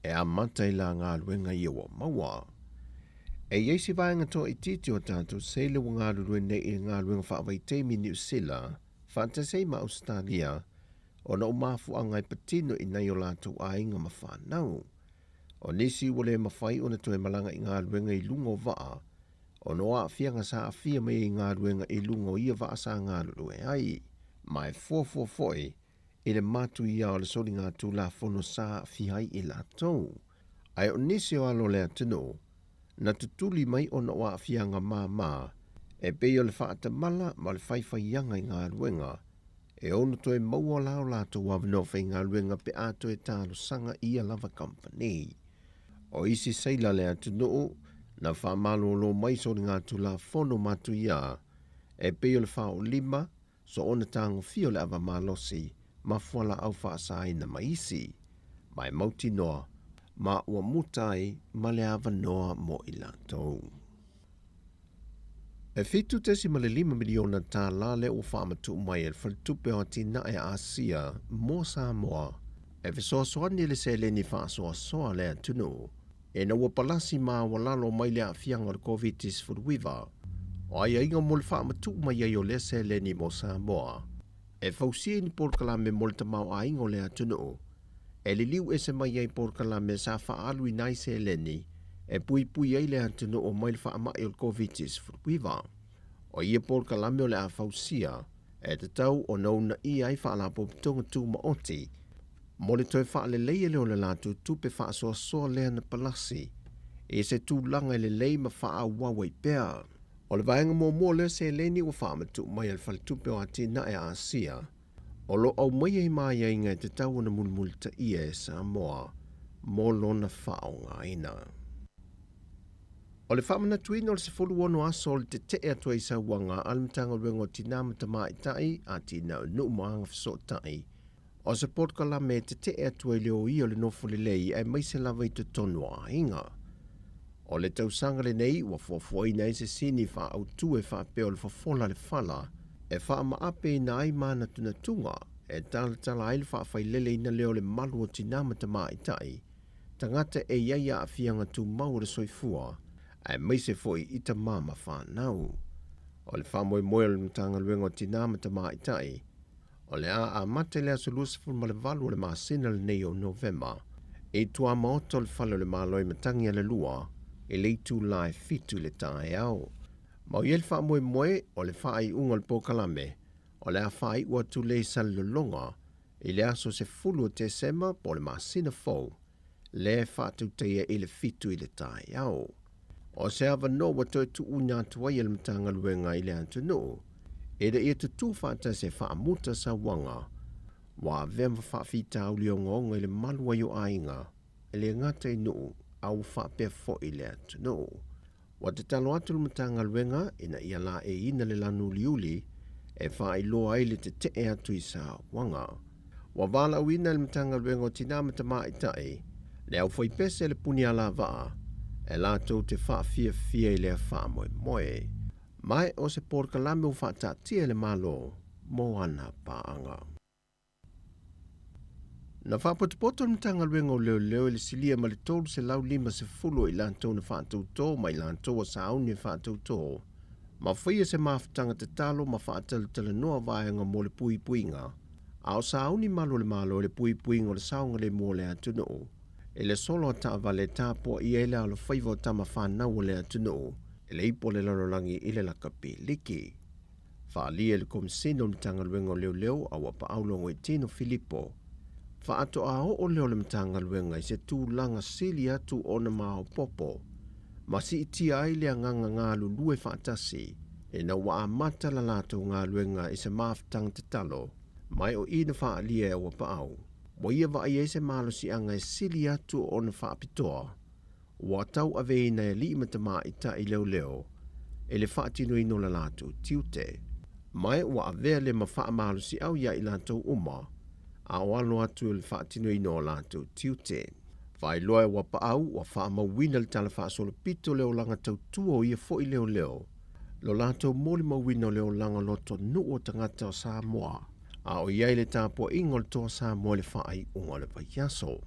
e amata i la galuega ia ua maua. E i ai se vaega toaitiiti o tatou seila ua galulue nei i le galuega faavaitaimi i Niu Sila, faatasi ai ma Ausetalia, ona o mafuaaga e patino i nai o latou aiga ma fanau. O nisi ua le mafai ona toe malaga i galuega i luga o vaa, ona o aafiaga sa aafia mai ai i galuega i luga o ia vaa sa galulue ai. Ma e fuafua foi i le matuia o le soligatulafono sa aafia ai i latou. Ae o nisi o alo o le atunuu, na tutuli mai ona o aafiaga māmā, e pei o le faatamala ma le faifaiaga i galuega, e ono toe maua la o latou avanoa faigaluega pe a toe talosaga i ia lava kamupani. O isi seila a le atunuu, na faamalolo mai soligatulafono matuia, e pei o le faaolima, soona tagofia o le ava malosi ma fualaau faasaina ma isi, ma e mautinoa ma ua muta ai ma le avanoa mo i latou. E $7.5 miliona tālā lea ua faamatuu mai e le Faletupe o Atinae a Asia mo Samoa e fesoasoani i le seleni faasoasoa a le atunuu ina ua palasi maualalo mai le aafiaga o le Koviti-19. O aiaiga mo le faamatuu mai ai o lea seleni mo Samoa, e fausia ai ni polokalame mo le tamaoaiga o le atunuu, e liliu ese mai ai polokalame sa faaaluina ai seleni e puipui ai le atunuu mai le faamai o le Koviti-19. O ia polokalame o le a fausia, e tatau ona uunaia ai faalapotopotoga tumaoti mo le toe faaleleia lea o le latou tupe faasoasoa lea na palasi i se tulaga e lelei ma faaauau ai pea. O le vaega muamua o lea seleni ua faamatuu mai e le Faletupe o Atinae a Asia, o lo o aumaia i maaiaiga e tatau ona mulimulitaia e Samoa mo lona faaaogaina. O le faamanatuina o le 16 aso o le tetee atu ai i sauaga a le Matagaluega o Tinā ma Tamaitai, Atinae o Nuu ma Agafesootai, O se polokalame e tetee atu ai le oia o le nofo lelei aemaise lava i totonu o aiga. O le tausaga lenei ua fuafuaina ai se sini faaautu e faapea o le fofola le fala e faamaapeina ai manatunatuga e talatala ai le faafaileleina lea o le malu o tinā ma tamaitai, tagata e i ai aafiaga tumau o le soifua, aemaise foi i tamā ma fanau. O le faamoemoe o le Matagaluega o Tinā ma Tamaitai, O le a amata i le aso 28 o le masina lenei o Novema i tuamaota o le Fale o le Malo i Matagialelua i le itula e 7 i le taeao. Ma o i ai le faamoemoe o le faaiuga o le polokalame o le a faaiu atu lea i Salelologa i le aso 10 o Tesema po o le masina fou lea e faatautaia i le 7 i le taeao. O se avanoa ua toe tuuina atu ai e le Matagaluega i le atunuu ina ia tutū faatasi e faamuta sauaga ua avea ma faafitauli ogaoga i le malu ai o aiga, e le gata i nuu a ua faapea foi le atunuu. Ua tatalo atu le Matagaluega ina ia laeiina le lanu uliuli e faailoa ai le tetee atu i sauaga. Ua valaauina e le Matagaluega o Tinā ma Tamaitai le aufaipese a le puni alavaa e latou te faafiafia i lea faamoemoe. Ma o se polokalame ua faataatia e le Malo mo ana paaga. Na faapotopoto le Matagaluega o Leoleo i le silia ma le 350 o i latou na faatautō ma i latou ua sauni e faatautō, ma faia se mafutaga tatalo ma faatalatalanoa vaega mo le puipuiga, a o sauni malu o le Malo i le puipuiga o le saogalemu o le atunuu, i le solo a taavale e tapuaia ai le alofaiva o tama fanau o le atunuu i le ipu o le lalolagi i le lakapi liki. Faaalia e le Komesina o le Matagaluega o Leoleo Auapaau Logoitino Filipo, faatoa oo lea o le Matagaluega i se tulaga sili atu ona maopoopo ma siitia ai le agaga galulue faatasi ina ua amata la latou galuega i se mafutaga tatalo mai o i na faaalia e Auapaau ua ia vaaia ai se malosiaga e sili atu ona faapitoa ua tauaveina e alii ma tamaitai leoleo i le faatinoina o la latou tiute. Mai ua avea le ma faamalosiau iā i latou uma a o alo atu i le faatinoina o latou tiute. Faailoa e Auapaau ua faamauina le tala faasolopito le olaga tautua o ia foi leoleo, lo latou molimauina o le olaga lotonuu o tagata o Samoa, a o i ai le tapuaiga o le Toa Samoa i le faaiuga o le vaiaso.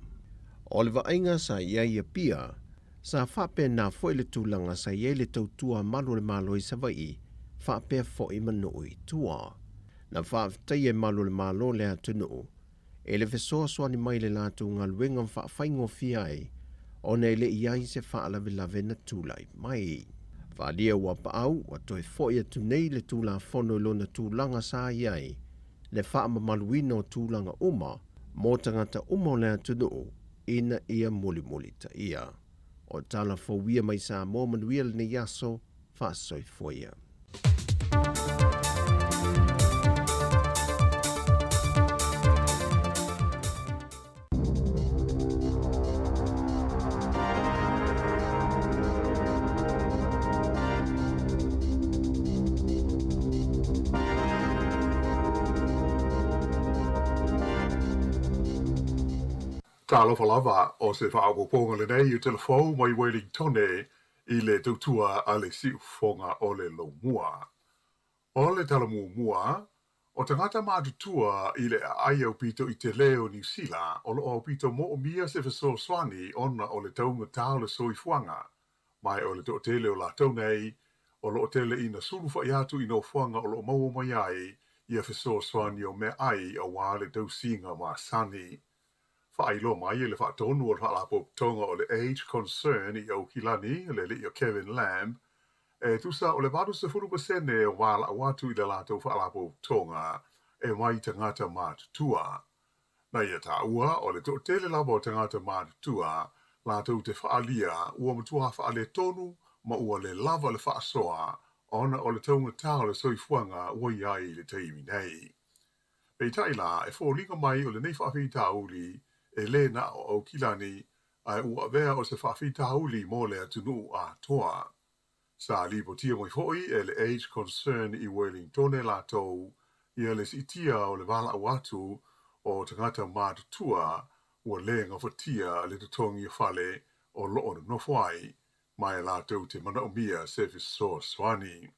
O le vaaiga sa i ai i Apia, sa faapena foi le tulaga sa i ai le tautua a malu o le Malo i Savaii faapea foi ma nuu i tua. Na faafetaia e malu o le Malo le atunuu i le fesoasoani mai i le latou galuega ma faafaigofie ai ona e le i ai se faalavelave na tulai mai. Faaalia Auapaau ua toe foi atu nei le Tulafono i lona tulaga sa i ai le faamamaluina o tulaga uma mo tagata uma o le atunuu ina ia mulimulitaia. O tala fou ia mai Samoa manuia lenei aso, faasoifua ia. Talofa lava, o se faaopoopoga lenei o tala fou mai Welingtone i le tautua a le siufofoga o le Laumua. O le tala muamua, o tagata matutua i le aai aupito i tele o Niu Sila o loo aupito moomia se fesoasoani ona o le taugatā o le soifuaga, ma o le toatele o latou nei o loo tele ina sulufa'i atu i nofoaga o loo maua mai ai ia fesoasoani o meaai auā le tausiga masani. Faailoa mai e le faatonu o le Faalapotopotoga o le Age Concern i Aukilani, le alii o Kevin Lamb, e tusa o le 80% o valaau atu i le latou faalapotopotoga e mai tagata matutua. Na ia taua o le toatele lava o tagata matutua latou te faaalia ua matua faaletonu ma ua le lava le faasoa ona o le taugatā o le soifuaga ua i ai i le taimi nei. Peitai la, e foliga mai o lenei faafitauli e lē na o Aukilani, ae ua avea o se faafitauli mo le atunuu atoa. Sa lipotia mai foi e le Age Concern i Welingtone latou ia le siitia o le valaau atu o tagata matutua ua lē gafatia le totogi o fale o loo nonofo ai, ma e latou te manaomia se fesoasoani.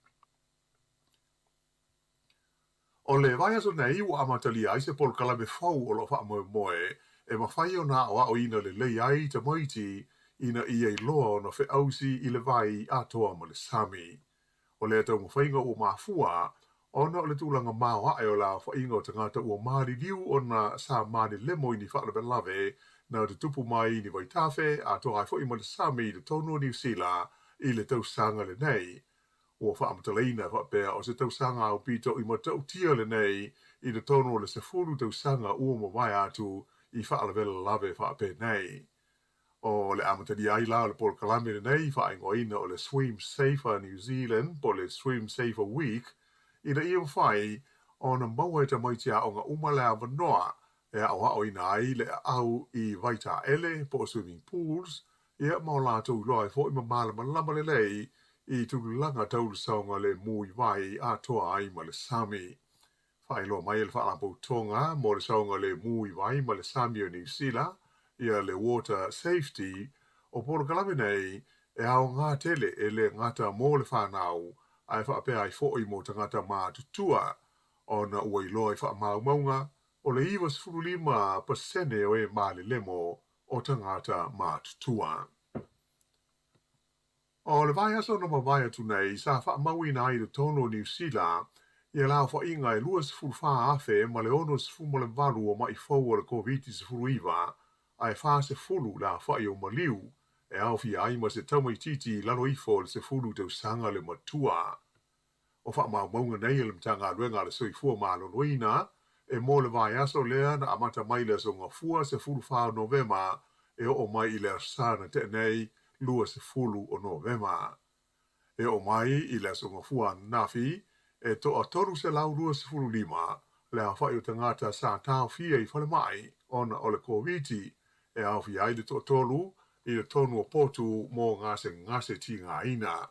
O le vaiaso nei ua amatalia ai se polokalame fou o loo faamoemoe e mafai ona aoaoina lelei ai tamaiti ina ia iloa ona feausi i le vai atoa ma le sami. O lea taumafaiga ua mafua ona o le tulaga maoae o le aofaiga o tagata ua maliliu ona sa malelemo i ni faalavelave na tutupu mai i ni vaitafe atoa ai foi ma le sami i totonu o Niu Sila i le tausaga lenei. Ua faamatalaina faapea o se tausaga aupito i matautia lenei i totonu o le 10 tausaga ua mavae atu i faalavelave faapenei. O le amatalia ai la o le polokalame lenei faaigoaina o le Swim Safer New Zealand po o le Swim Safer Week ina ia mafai ona maua e tamaiti aoga uma le avanoa e aoaoina ai le aau i vaitaele po o swimming pools ia ma o latou iloa ai foi ma malamalama lelei i tulaga tau le saogalemu i vai atoa ai ma le sami. Faailoa mai e le Faalapotopotoga mo le saogalemu i vai ma le sami o Niu Sila ia le Water Safety, o polokalame nei e aogā tele e lē gata mo le fanau ae faapea ai foi mo tagata matutua ona ua iloa i faamaumauga o le 95% o e malelemo o tagata matutua. O le vaiaso na mavae atu nei sa faamauina ai i totonu o Niu Sila ia le aofaiga e 24,068 o ma'i fou o le Koviti-19, ae 40 le aofai o maliu e aofia ai ma se tamaitiiti i lalo ifo o le 10 tausaga le matua. O faamaumauga nei a le Matagaluega a le Soifua Maloloina e mo le vaiaso lea na amata mai i le aso Gafua 14 o Novema e oo mai i le Aso Sa na tea nei 20 o Novema. E oo mai i le aso Gafua ananafi, e toa 325 le aofai o tagata sa taofia i falemai ona o le Koviti, e aofia ai le toatolu i le tonu o potu mo gasegase tigaina.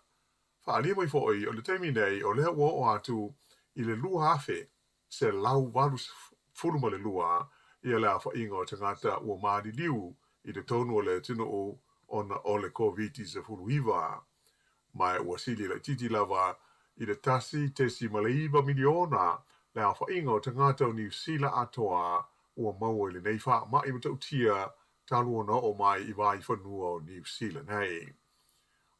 Faaalia mai foi o le taimi nei o lea ua oo atu i le 2,182 ia le aofaiga o tagata ua maliliu i totonu o le atunuu ona o le Koviti-19. Ma ua sili laitiiti lava i le 1.9 miliona le aofaiga o tagata o Niu Sila atoa ua maua i lenei faamai matautia talu ona oo mai i vaifanua o Niu Sila nei.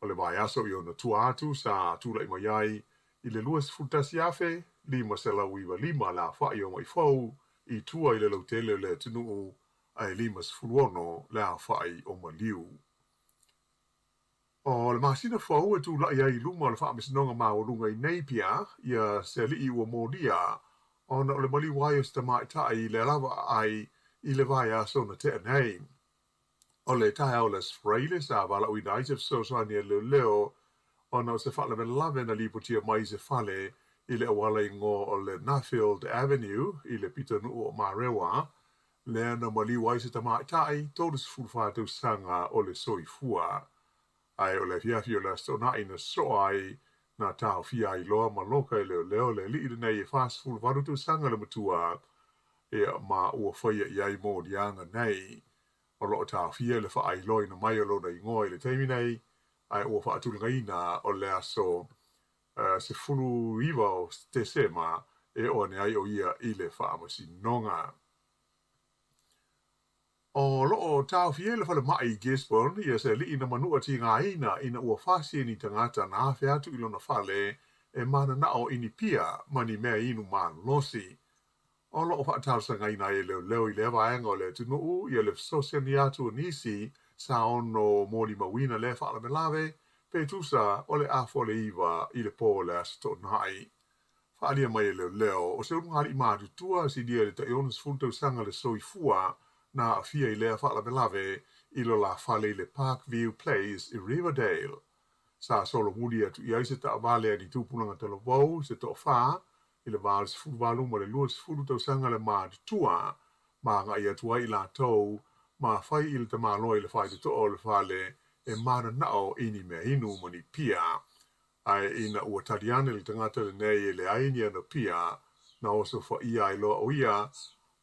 O le vaiaso i ona tua atu sa tulai mai ai i le 21,595 le aofai o maʻi fou i tua i le lautele o le atunuu ae 56 le aofai o maliu. O le masina fou e tulai ai i luma o le Faamasinoga Maualuga i Napier ia se alii ua molia ona o le maliu ai o se tamaitai i le alaava aai i le vaiaso na tea nei. O le taeao o le Aso Faraile sa valaauina ai se fesoasoani a leoleo ona o se faalavelave na lipotia mai i se fale i le auala igoa o le Nuffield Avenue i le pitonuu o Marewa, lea na maliu ai se tamaitai 34 tausaga o le soifua. Ae o le afiafi o le Aso Toonai na soa ai na taofia ai loa ma loka e leoleo le alii lenei e 48 tausaga le matua, ia, ma ua faia i ai moliaga nei. O lo o taofia le faailoaina mai o lona igoa i le taimi nei, ae ua faatulagaina o le aso 19 o Tesema e oo ane ai o ia i le faamasinoga. O lo o taofia i le falemai i Gisborne ia se alii na manua tigaina ina ua fasi e ni tagata na afe atu i lona fale e mananao i ni pia ma ni mea inu malosi. O lo o faatalosagaina ai e leoleo i lea vaega o le atunuu ia le fesoasoani atu o nisi sa ono molimauina lea faalavelave pe tusa o le 8:30 i le po o le Aso Toonai. Faaalia mai e leoleo, o se ulugalii matutua silia i le tai 60 tausaga le soifua na aafia i lea faalavelave i lo la fale i le Parkview Place i Riverdale. Sa solomuli atu i ai se taavale a ni tupulaga talavou se toafa i le va o le 18 ma le 20 tausaga le matutua, ma agai atu ai i latou ma fai i le tamaloa i le faitotoa o le fale e mananao i ni mea inu ma ni pia. Ae ina ua tali ane le tagata lenei e leai ni ana pia, na oso faia ai loa o ia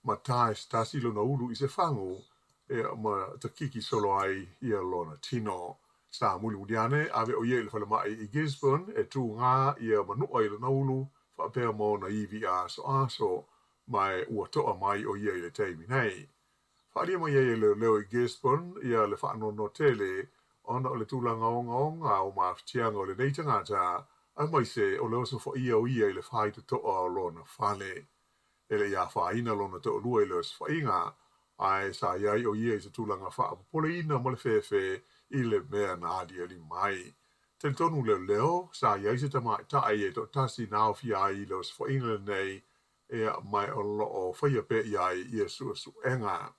ma tae se tasi lona ulu i se fagu, ia, ma takiki solo ai ia lona tino. Sa mulimuli ane, ave o ia i le falemai i Gisborne e tugā ia manua i lona ulu faapea ma ona ivi asoaso, ma ua toa mai o ia i le taimi nei. Faaalia mai ai e leoleo i Gisborne ia le faanoanoa tele ona o le tulaga ogaoga o mafatiaga o lenei tagata, aemaise o le oso faia o ia i le faitotoa o lona fale. E le i afaina lona toalua i le osofaiga, ae sa i ai o ia i se tulaga faapopoleina ma le fefe i le mea na aliali mai. Talitonu leoleo, sa i ai se tamaitai e toatasi na aofia ai i le osofaiga lenei, ia, ma o lo o faia pea i ai ia suesuega.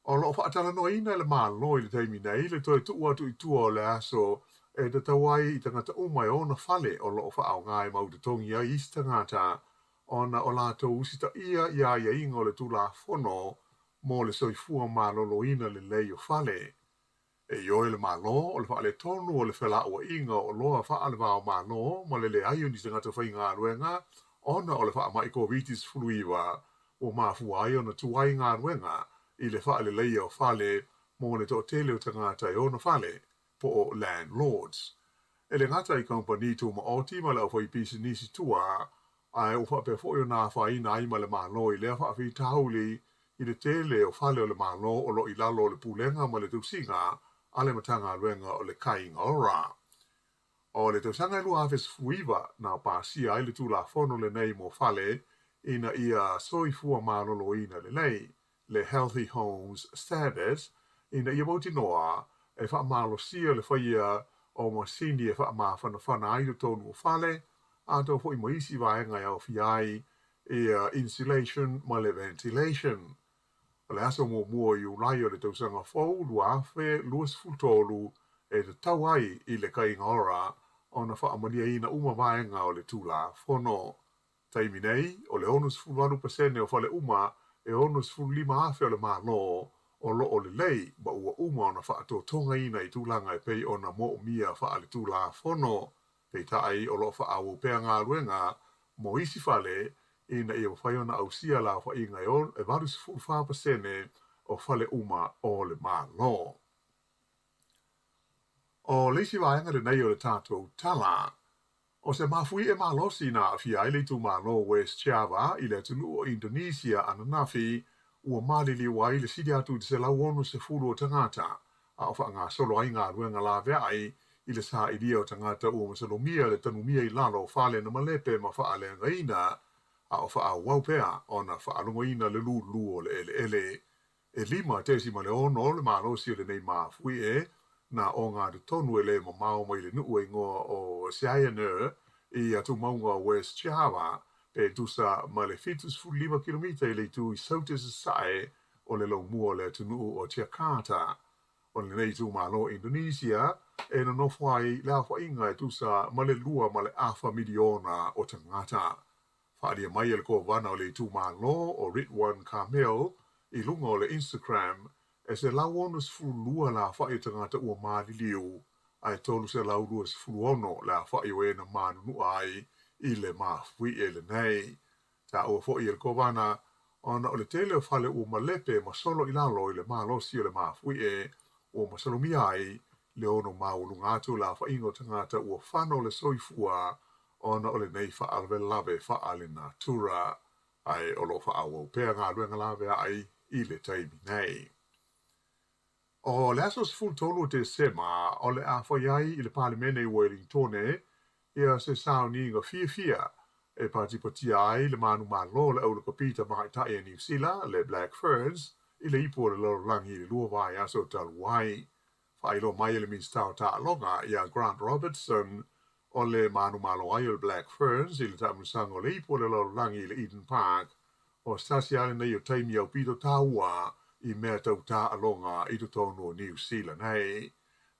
O lo o faatalanoaina e le Malo i le taimi nei le toe tuu atu i tua o le aso e tatau ai i tagata uma e ona fale o lo o faaaoga e mau totogi ai isi tagata ona o latou usitaia i aiaiga o le Tulafono mo le Soifua Maloloina Lelei o Fale. E ioe le Malo o le faaletonu o le felauaiga o oloa faale-va-o-Malo ma le leai o ni tagata faigaluega ona o le faamai Koviti-19 ua mafua ai ona tuai galuega i le faaleleia o fale mo le toatele o tagata e ona fale, po o landlords. E le gata i kamupani tumaoti ma le aufaipisinisi tua, ae ua faapea foi ona afaina ai ma le Malo i lea faafitauli i le tele o fale o le Malo o lo o i lalo o le pulega ma le tausiga a le Matagaluega o le Kāinga Ora. O le tausaga e 2019 na pasia ai le Tulafono lenei mo fale ina ia soifua maloloina lelei, le Healthy Homes Standards, ina ia mautinoa e faamalosia le faia o masini e faamafanafana ai totonu o fale, atoa foi ma isi vaega e aofia ai ia insulation ma le ventilation. O le aso muamua o Iulai o le tausaga fou 2023 e tatau ai i le kaiga ora ona faamalieina uma vaega o le Tulafono. Taimi nei, o le 68% o fale uma e 65,000 o le Malo o loo lelei ma ua uma ona faatotogaina i tulaga e pei ona moomia faaletulafono. Peitai o loo faaauau pea galuega mo isi fale ina ia mafai ona ausia le aofaiga e 84% o fale uma o le Malo. O le isi vaega lenei o le tatou tala. O se mafuie malosi na aafia ai le itumalo o West Java i le atunuu o Indonesia ananafi ua maliliu ai le sili atu i le 160 o tagata, a o faagasolo ai galuega laveai i le sailia o tagata ua masalomia le tanumia i lalo o fale na malepe ma faaleagaina, a o faaauau pea ona faalogoina le lūlū o le eleele. E 5.6 le malosi o lenei mafuie na ogatotonu e le mamao mai le nuu e igoa o Cianjur i atumauga o West Java, pe tusa ma le 75 kilomita i le itu i sauta sasae o le laumua o le atunuu o Jakarta. O lenei itumalo Indonesia e nonofo ai le aofaiga e tusa ma le 2.5 miliona o tagata. Faaalia mai e le kovana o le itumalo o Ridwan Kamil i luga o le Instagram, e 162 le aofai o tagata ua maliliu, ae 326 le aofai o e na manunua ai i le mafuie lenei. Taua foi e le kovana ona o le tele o fale ua malepe ma solo i lalo i le malosi o le mafuie ua masalomia ai le ono maualuga atu o le aofaiga o tagata ua fano le soifua ona o lenei faalavelave faalenatura, ae o loo faaauau pea galuega laveai i le taimi nei. O le aso 13 o Tesema o le a fai ai i le Palemene i Uelintone ia se sauniga fiafia e patipatia ai le manumalo o le aulakapi tamaitai a Niu Sila, le Black Ferns, i le ipu o le lalolagi i le lua vaiaso talu ai. Faailoa mai e le Minisita o Taaloga ia Grant Robertson o le manumalo ai o le Black Ferns i le taamilosaga o le ipu o le lalolagi i le Eden Park o se tasi lava lenei o taimi aupito taua i mea tau taaloga i totonu o Niu Sila nei.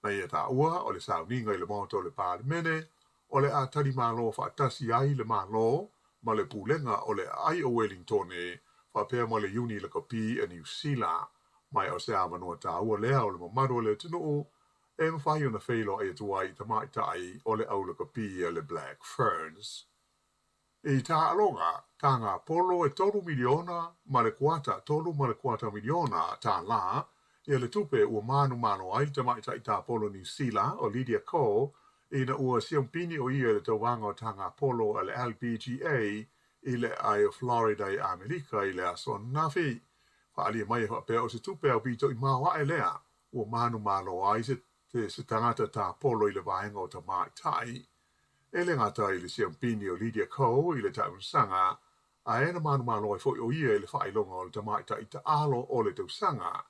Na ia taua o le sauniga i le Maota o le Palemene o le a talimalo faatasi ai le Malo ma le Pulega o le Aai o Uelintone faapea ma le Iuni Lakapi a Niu Sila. Mai o se avanoa taua lea o le mamalu o le atunuu e mafai ona feiloai atu ai i tamaitai o le aulakapi a le Black Ferns. I taaloga, taga polo e 3 miliona ma le kuata 3.25 miliona tālā ia le tupe ua manumalo ai le tamaitai tapolo Niu Sila o Lydia Ko ina ua siampini o ia i le tauvaga o taga polo a le LPGA i le aai o Florida i Amerika i le aso ananafi. Faaalia mai e faapea o se tupe aupito i maoae lea ua manumalo ai se se tagata tapolo i le vaega o tamaitai. E le gata i le siampini o Lydia Ko i le taamilosaga, ae na manumalo ai foi o ia i le faailoga o le tamaitai taalo o le tausaga.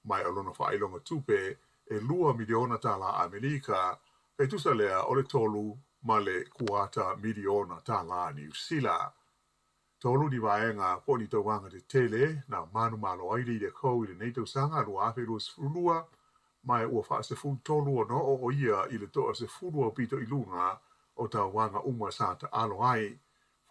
Mai o lona faailoga tupe e 2 miliona tālā Amerika, e tusa lea o le 3.25 miliona tālā Niu Sila. Tolu ni vaega po o ni tauvaga tetele na manumalo ai Lydia Ko i lenei tausaga 2022, ma ua faasefulutolu ona oo o ia i le 10 aupito i luga o tauvaga uma sa taalo ai.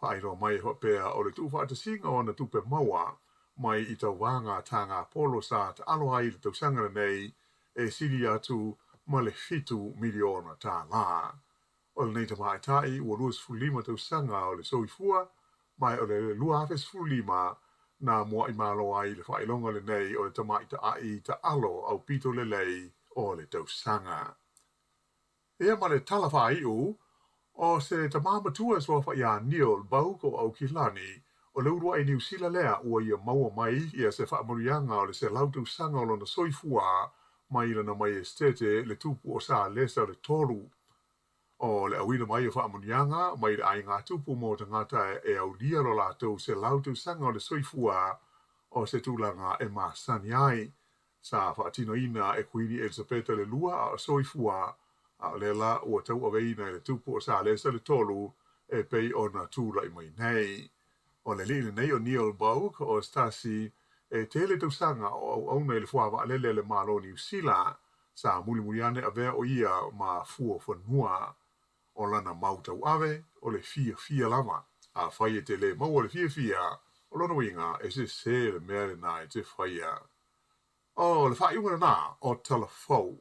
Faailoa mai e faapea o le tuufaatasiga o ana tupe maua mai i tauvaga taga polo sa taalo ai i le tausaga lenei e sili atu ma le 7 miliona tālā. O lenei tamaitai ua 25 tausaga o le soifua, ma o le 2015 na muai malo ai le faailoga lenei o le tamaitai taalo aupito lelei o le tausaga. Ia ma le tala faaiu, o se tamā matua e suafa ia Neil Bogue o Aukilani, o le uluai Niu Sila lea ua ia maua mai ia se faamanuiaga o le 100 tausaga o lona soifua mai lana Maiestete le Tupu o Salesa o le Tolu. O le auina mai o faamanuiaga mai le aiga tupu mo tagata e aulia lo latou 100 tausaga o le soifua o se tulaga e masani ai. Sa faatinoina e Kuini Elisapeta le Lua a o soifua, A o lea la ua tauaveina e le tupu o Salesa le tolu e pei ona tulai mai nei. O le alii lenei o Neil Boag o se tasi e tele tausaga o auauna i le fuavaalele a le Malo o Niu Sila, sa mulimuli ane avea o ia ma fuafanua. O lana mau tauave, o le fiafia lava. Afai e te le maua le fiafia, o lona uiga e sese le mea lena e te faia. O le faaiuga lena o Tala Fou.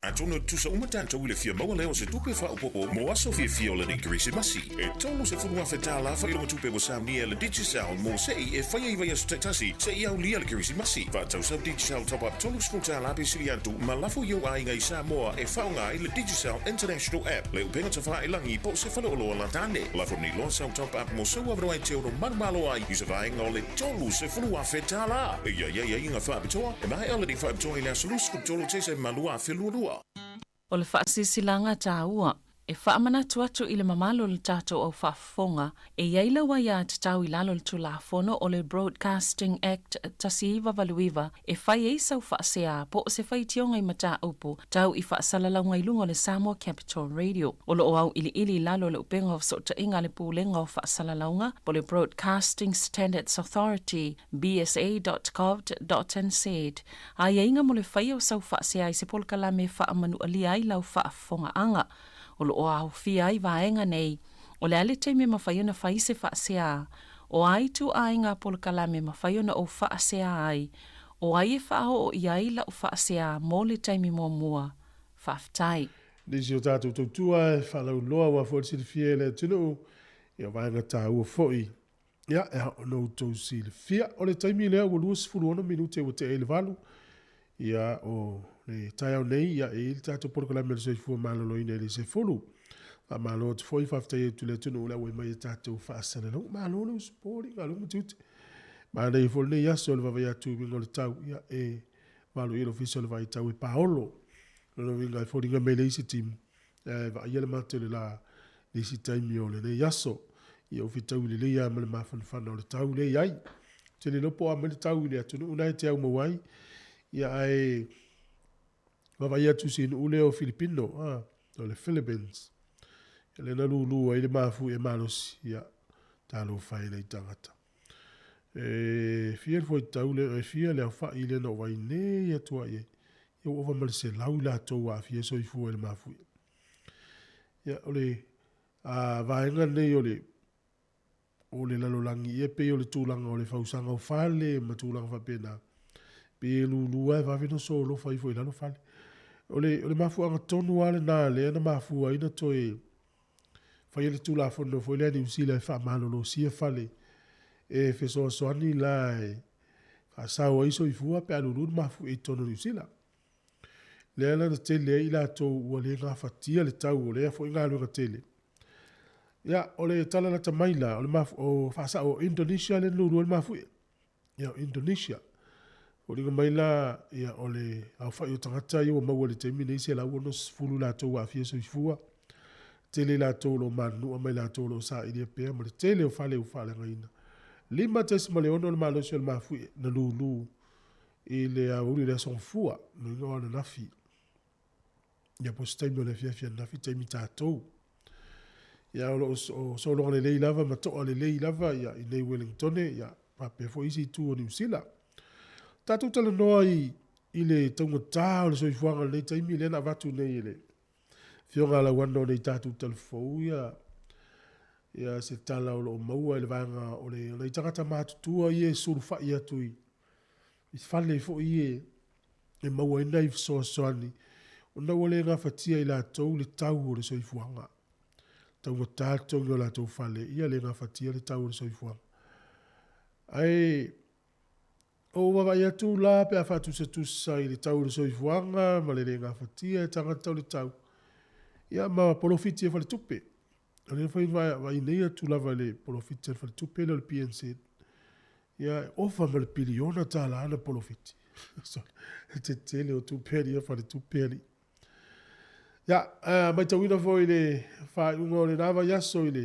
Atonu e tutusa uma tatou i le fia maua lea o se tupe faaopoopo mo aso fiafia o lenei Kerisimasi. E $30,000 faailoga-tupe ua saunia e le Digicel mo se'i e fai ai vaiaso taitasi seia aulia le Kerisimasi. Faatau sau Digicel Top Up $30 pe sili atu ma lafo i ou aiga i Samoa e faaaoga ai le Digicel International App, le upega tafailaagi po o se faleoloa lata ane. Lafo nei loa sau Top Up mo sou avanoa e te ono manumalo ai i se vaega o le $30,000. E i ai aiaiga faapitoa, e maea lenei faapitoa i le aso 23 Tesema 2022. O le faasilasilaga taua e faamanatu atu i le mamalu o le tatou au faafofoga, e i ai lau aiatatau i lalo o le Tulafono o le Broadcasting Act 1989 e fai ai sau faasea po o se faitioga i mataupu tau i faasalalauga i luga o le Samoa Capital Radio. O lo o auiliili i lalo o le upega o fesootaiga a le Pulega o Faasalalauga po o le Broadcasting Standards Authority, bsa.govt.nz, aiaiga mo le faia o sau faasea i se polokalame e faamanualia ai lau faafofogaaga. O lo o aofia ai vaega nei, o le a le taimi e mafai ona fai se faasea? O a ituaiga polokalame e mafai ona ou faasea ai? O ai e faaoo i ai lau faasea mo le taimi muamua? Faafetai. Nisi o tatou tautua e faalauiloa aua foi le silafia e le atunuu, ia vaega taua foi ia e ao ona outou silafia. O le taimi lea ua 26 minute ua tea ai le 8, ia o le taeao nei ia e i ai le tatou polokalame o le soifua maloloina i le 10. Faamalo atu foi, faafetai atu i le atunuu le auai mai e tatou faasalalau. Malo le usupo, galuega ma tiute. Manaia foi lenei aso i le vaavaai atu i uiga o le tau, ia e valo i ai le Ofisa o le Vaitau e paolo. O lona uiga e foliga mai e leai se timu, ae vaaia le mata i le la i le isi taimi o lenei aso. Ia ua fetaui lelei lava ma le mafanafana o le tau lea e i ai. Ou te le iloa po o a mai le tau i le atunuu lena e te aumau ai, ia ae vaavaai atu i si nuu lea o Filipino, o le Philippines, ia lea na lulu ai le mafuie malosi, ia talofa e nai tagata. E fia le fuaitau lea, e fia le aofai lea na ou vaai nei atu lava i ai, ia ua ova ma le 100 i latou ua aafia soifua i le mafuie. Ia, o le vaega lenei o le o le lalolagi, ia pei o le tulaga o le fausaga o fale ma tulaga faapena, pei e lulu lava e vave ona solofa ifo i lalo fale. O le, o le mafuaaga tonu lava lena lea na mafua ai ona toe faia le Tulafono foi lea a Niu Sila e faamalolosia fale e fesoasoani la e faasao ai soifua pe a lulu le mafuie i totonu o Niu Sila. Lea la na tele ai i latou ua le gafatia le tau o lea foi galuega tele. Ia, o le tala lata mai la, o le mafu, o faasao o Indonesia lea na lulu ai le mafuie. Ia, o Indonesia. Foliga mai la, ia, o le aofai o tagata ia ua maua i le taimi nei, 160 latou ua aafia soifua. Tele i latou o lo o manunua ma i latou o lo o sailia pea ma le tele o fale ua faaleagaina. 5.6 le malosi o le mafuie na lulu i le aoauli o le Aso Gafua, lona uiga o ananafi. Ia po o se taimi o le afiafi ananafi taimi tatou. Ia o lo o sologa lelei lava ma toa lelei lava ia i nei Wellingtone ia faapea foi isi itu o Niu Sila. Tatou talanoa i i le taugata o le soifuaga i lenei taimi lea na avatu nei e le Afioga a Lauano nei tatou talafou ia ia se tala o lo o maua i le vaega o le nai tagata matutua ia e sulufai atu i i fale foi ia e maua ai nai fesoasoani ona ua le gafatia e i latou le tau o le soifuaga. Taugata le totogi o latou fale, ia le gafatia le tau o le soifuaga. Ae o ou vaavaai atu la pe a faatusatusa i le tau o le soifuaga ma le le gafatia e tagata o le tau, ia ma polofiti a faletupe. O lea foi na vaai nei atu lava i le polofiti a le faletupe lea o le PNZ, ia e ova ma le piliona tala ana polofiti. E tetele o tupe alii a faletupe alii. Ia, matauina foi i le faaiuga o lena vaiaso i le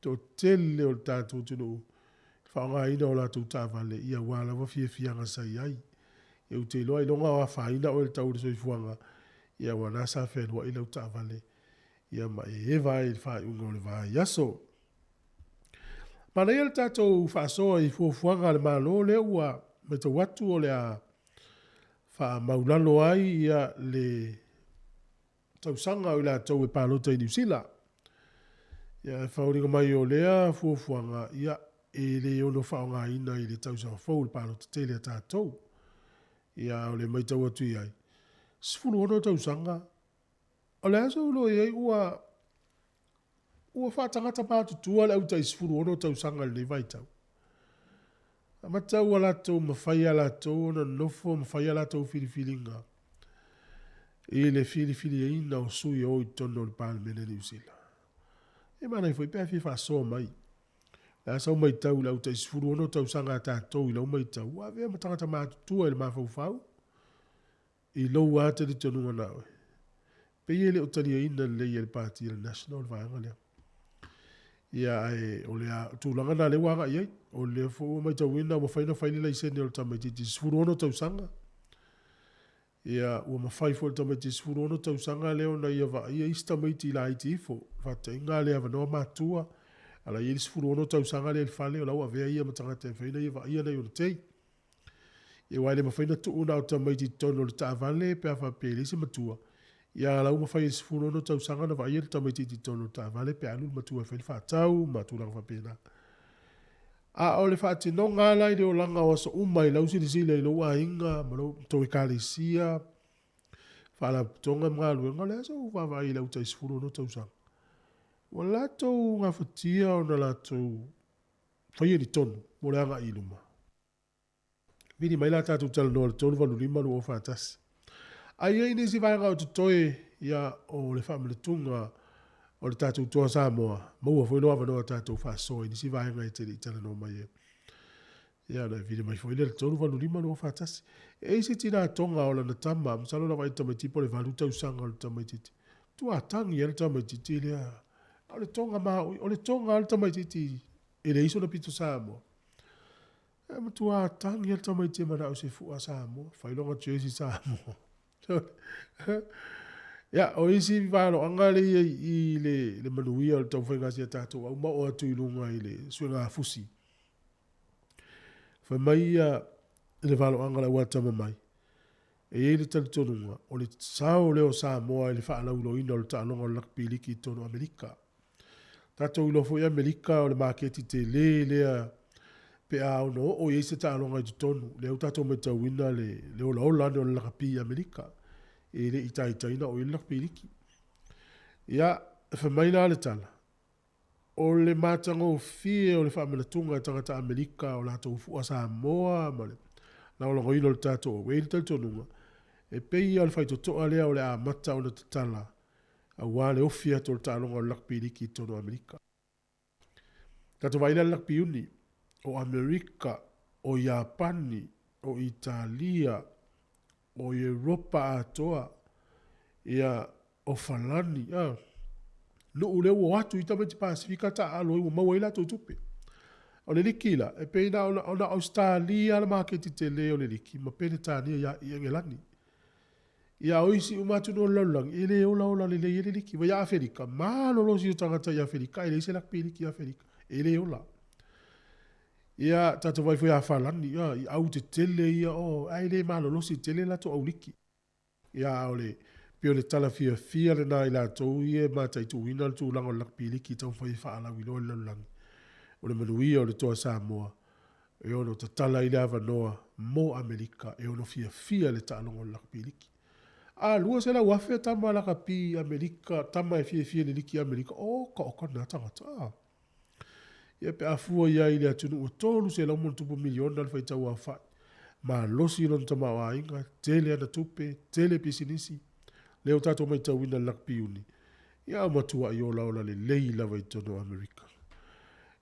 toatele o le tatou atunuu i le faaaogaina o latou taavale, ia aua lava fiafiaga sa i ai. Ia ou te iloa ailoga o afaina oe i le tau o le soifuaga, ia aua o lena sa fealuai lau taavale, ia ma e eva ai i le faaiuga o le vaiaso. Manaia le tatou faasoa i fuafuaga a le Malo lea ua matau atu o le a faamaulalo ai ia le tausaga o i latou e palota i Niu Sila. Ia e foliga mai o lea fuafuaga ia e le ono faaaogaina i le tausaga fou i le palota tele a tatou. Ia o le matau atu i ai, 16 tausaga, o le a sou iloa i ai ua ua faatagata matutua le au tai 16 tausaga i lenei vaitau. Amata ua latou mafai a latou ona nonofo ma fai a latou filifiliga i le filifiliaina o sui e o i totonu o le Palemene a Niu Sila. E manaia foi pe a fia faasoa mai. O le a sau matau i le au tai 16 tausaga a tatou i lau matau, ua avea ma tagata matutua i le mafaufau i lou lava talitonuga na oe. Pei e le o taliaina lelei e le Pati a le National le vaega lea. Ia ae o le tulaga lena lea ua agai i ai. O lea foi ua matauina ua mafai ona fai le laisene o le tamaitiiti 16 tausaga. Ia ua mafai foi e le tamaitiiti 16 tausaga lea ona ia vaaia isi tamaiti laiti ifo. Faataitaiga le avanoa matua, a la e i ai le 16 tausaga lea i le fale o la ua avea ia ma tagata e mafai ona ia vaaia nai ona tei. Ia aua e le mafai ona tuu na o tamaiti i totonu o le taavale pe a faapea e leai se matua. Ia a la ua mafai e le 16 tausaga ona vaaia le tamaitiiti i totonu o le taavale pe a alu le matua e fai le faatau ma tulaga faapena. A o le faatinoga la i le olaga o aso uma i lau silasila i lou aiga ma lou tou ekalesia, faalapotopotoga ma galuega, o le a sou vaavaai i le au tai 16 tausaga? Ua latou gafatia ona latou faia ni tonu mo le agai i luma. Vili mai la tatou talanoa i le 385 241. Ai i ai nisi vaega o totoe ia o le faamanatuga o le tatou Toa Samoa, maua foi lou avanoa tatou faasoa i nisi vaega e te le i talanoa mai ai. Ia ona e vili mai foi lea i le 385 241. E i ai se tina Toga o lana tama, masalo na vaai i le tamaitiiti po o le 8 tausaga o le tamaitiiti. Matua tagi lava le tamaitiiti lea. A o le Toga maoʻi, o le Toga lava le tamaitiiti e leai sona pito Samoa. E matua tagi lava le tamaitiiti e manao i se fua Samoa, fai lona jersey Samoa. Ia, o isi valoaga lea i i le manuia o le taumafaiga a si a tatou au ma oo atu i luga i le suega fusi. Fai mai ia le valoaga o le auatamamai, e i ai le talitonuga, o le sao lea o Samoa i le faalauiloaina o le taaloga o le lakapi liki i totonu o Amerika. Tatou iloa foi Amerika o le maketi tele lea pe a ono oo i ai se taaloga i totonu, lea ua tatou matauina le olaola ane o le lakapi i Amerika, e le i taitai ona oo i ai le lakapi liki. Ia, fai mai la le tala, o le matagofie o le faamanatuga e tagata Amerika o latou fua Samoa ma le lagolagoina o le tatou au, e i ai le talitonuga, e pei lava o le faitotoa lea o le a amata ona tatala aua le ofi atu o le taaloga o le lakapi liki i totonu o Amerika. Tatou vaai la i le lakapi uni, o Amerika, o Iapani, o Italia, o Europa atoa, ia, o Falani, a. Nuu lea ua o atu i tamaiti Pasefika taaalo ai ua maua ai latou tupe. O le liki la, e pei na ona Ausetalia le maketi tele o le liki ma Peretania i Engelani. Ia o isi uma atunuu o le lalolagi, e le olaola lelei ai le liki. Vai ia Aferika, malolosi o tagata i Aferika, e leai se lakapi liki i Aferika, e le ola. Ia, tatou vaai foi ia Falani, ia, i au tetele ia, oh, ae le malolosi tele latou au liki. Ia, a o le, pei o le tala fiafia lena i latou ia e mataituina le tulaga o le lakapi liki e taumafai e faalauiloa i le lalolagi. O le manuia o le Toa Samoa, e ono tatala ai le avanoa mo Amerika e ono fiafia le taaloga o le lakapi liki. A 200,000 tama lakapi Amerika, tama e fiafia i le liki Amerika, oka oka na tagata. A. Ia pe a fua i ai i le atunuu e 300 ma miliona le faitau aofai. Malosi lona tamaoaiga, tele ana tupe, tele pisinisi. Lea ua tatou matauina i le lakapi uni, ia ua matuai olaola lelei lava i totonu o Amerika.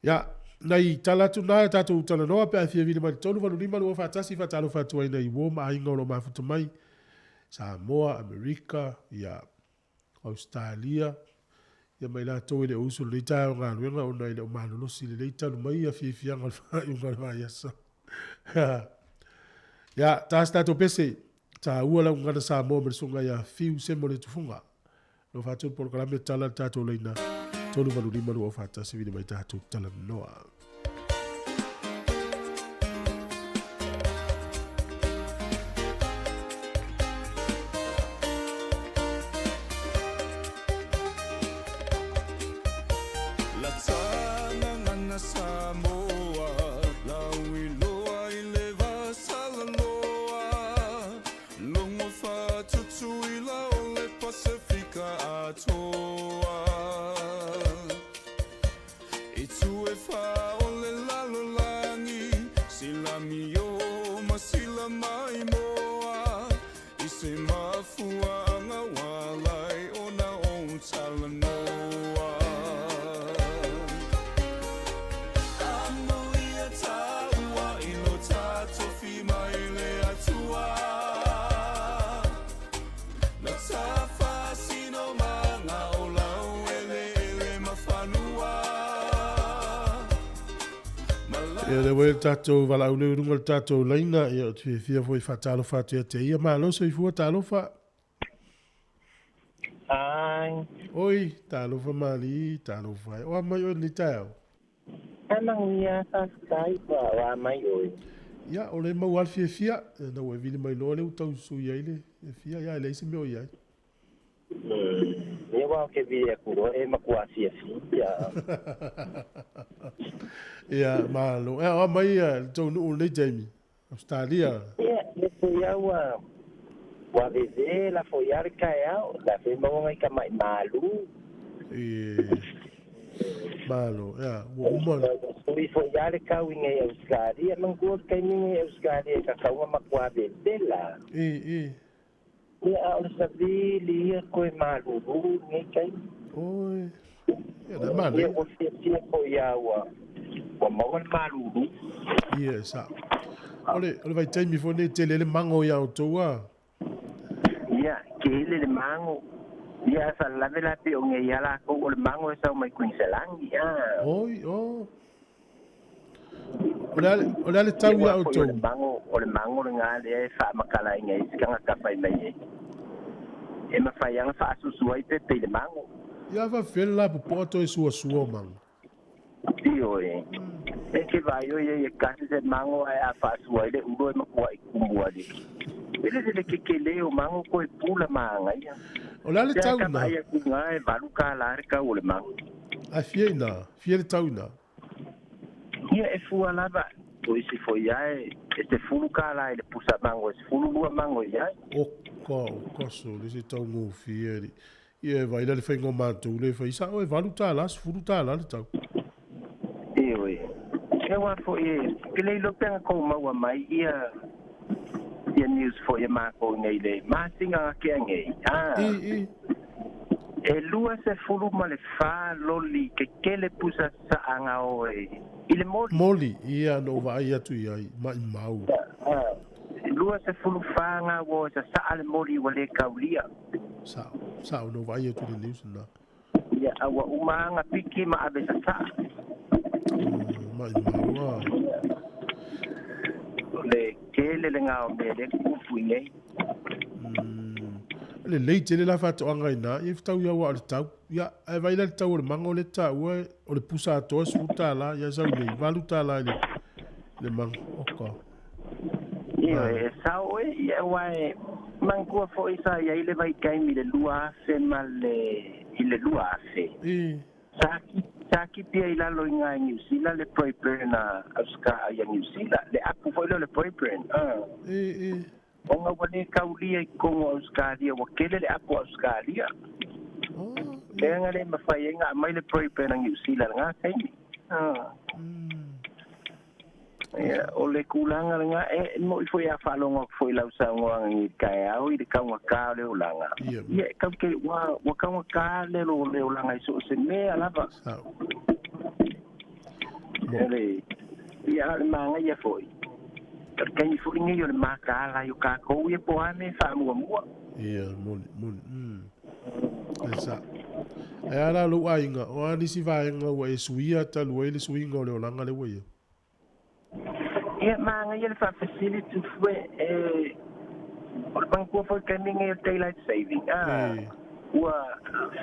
Ia, nai tala atu na e tatou talanoa pe a fia vili mai le 385 241 faatalofa atu ai nai uo ma aiga o lo o mafuta mai, Samoa, Amerika, ia, Ausetalia, ia ma i latou e le o usu i lenei taeao galuega ona e le o malolosi lelei talu mai ia fiafiaga o le faaiuga o le vaiaso. Ia, ta se tatou pese, taua lau gagana Samoa ma le susuga ia Fiu Semo le Tufuga. Lo faatu le polokalame tala le tatou laina 385 241 vili mai tatou talanoa. Ia lea ua i ai le tatou valaau lea i luga o le tatou laina, ia ou te fiafia foi e faatalofa atu ia te ia. Malo soifua, talofa. Ai. Oi, talofa mali, talofa e. O a mai oe lenei taeao? E manuia, faafetai ua o a mai oe. Ia, o lea e maua lava le fiafia. Ina ua e vili mai loa lea ua tau sui ai le fiafia, ia e leai se mea o i ai. Ia wa ke vi aku ro e makua fiafia. Ia, malo. E o mai ia le tau nuu lenei taimi. Australia. Ia, le fo ia ua ua veve la fo ia le kaeao, la fe maua ngai ka mai malu. E malo, ia, ua uma. Sui fo ia le kau i ngai Australia, mangua le kaimi ngai Australia ka kaunga makua veve la. E. Ia, a o le savili ia koe malulu ngai kaimi. Oi. Ia, na mana. Ia, ua fiafia fo ia ua ua maua le malulu. Ia, sa. O le vaitaimi foi nei tele le mango ia outou a. Ia, ke hele le mango. Ia, sa lave la pe o ngai ia lakou o le mango e sau mai Queensland. Ia. Oi, o. O le ale tau ia outou. O le mango le ngā lea e whaamakala i ngai sikanga kawhai mai e. E mawhaianga whaasusu ai pe pe le mango. Ia wha la popoa toe sua sua o mango. Io e. E ke vai o ia e kasi se mango ai a whaasua i le uro e makua i kumua le. Ele se le kekele o mango koe pula maanga ia. O le ale tau Ia na. ka vai aku ngā e valu ka la re kau o le mango. A fia ina, fia le tau ina. Ia e fua lava. O isi fo ia e te fulu ka la i le pusa mango, e se fulu lua mango ia. O ka, o kaso, le se tau ngō fia ri. Ia e vai la le whainga mātou le whai. Sa o e valu tā la, se fulu tā la le tau. E oe. E wā fo e, ke lei lopenga kou maua mai ia ia news fo ia mākou nei le māsinga ke angei. Ah. E. E lua se fulu ma le wha loli ke kele pusa sa anga oe. I le moli. Moli, ia no vai atu ia i mai mau. Lua se fulu whanga o sa sa ale moli wa le kaulia. Sa no vai atu le news na. Ia awa umanga piki ma abe sa sa. Mai mau a. Le kele le ngao me le kupu i nei. Le leite le la whatoanga ina, ia whitau ia wa o le tau. Ia, e vai la le tau o le mango le tau e, o le pusa atoa sfu tā la, ia sau nei, valu tā la i le mango. Oka. Ia, e sao e, ia wae, mangua fo isa ia i le vai kaimi le lua afe ma le, i le lua afe. E. Sa ki pia i lalo i ngā New Zealand le Poibrand a Auska ia New Zealand, le apu fo ilo le Poibrand. E. O ngā wane kaulia i kongo Australia, wa kele le apu Australia. Lea ngā le mawhai e ngā mai le Poibrand a New Zealand ngā kaimi. Ia, o le kulanga le ngā, e mo i fo ia whalonga fo i lausa ngoa ngi kai au i le kaunga kā le olanga. Ia, kau ke, wa kaunga kā le lo le olanga i so se mea lava. Ele, ia le manga ia foi. Kai fo ngi yo le maka la yo ka ko ia po ame fa mua mua. Ia, moli. E sa. E ala lu ainga, o ani si vaenga ua e suia talu ai le suinga o le olanga le ua ia. Ia manga ia le fa facility fue e o le bangkua foi kai minga ia daylight saving. Ua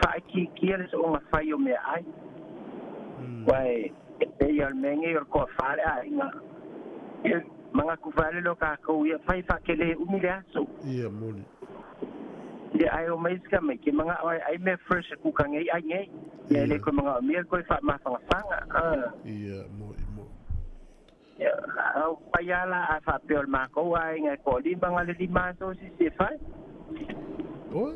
fa ki ki le so nga fa yo me ai. Wai e ia le menga ia ko fa le ainga. Ia manga ku fa le lo ka ko ia fai fa ke le umi le aso. Ia moli. Ia ai o mai ska mai ke manga ai me first ku ka ngai ai ngai. Ia le ko manga me ko fa ma fa fanga. Ia moli. Ia au paiala a fa pe o ma ko ai ngai ko li manga le li ma so si se fa. Oi.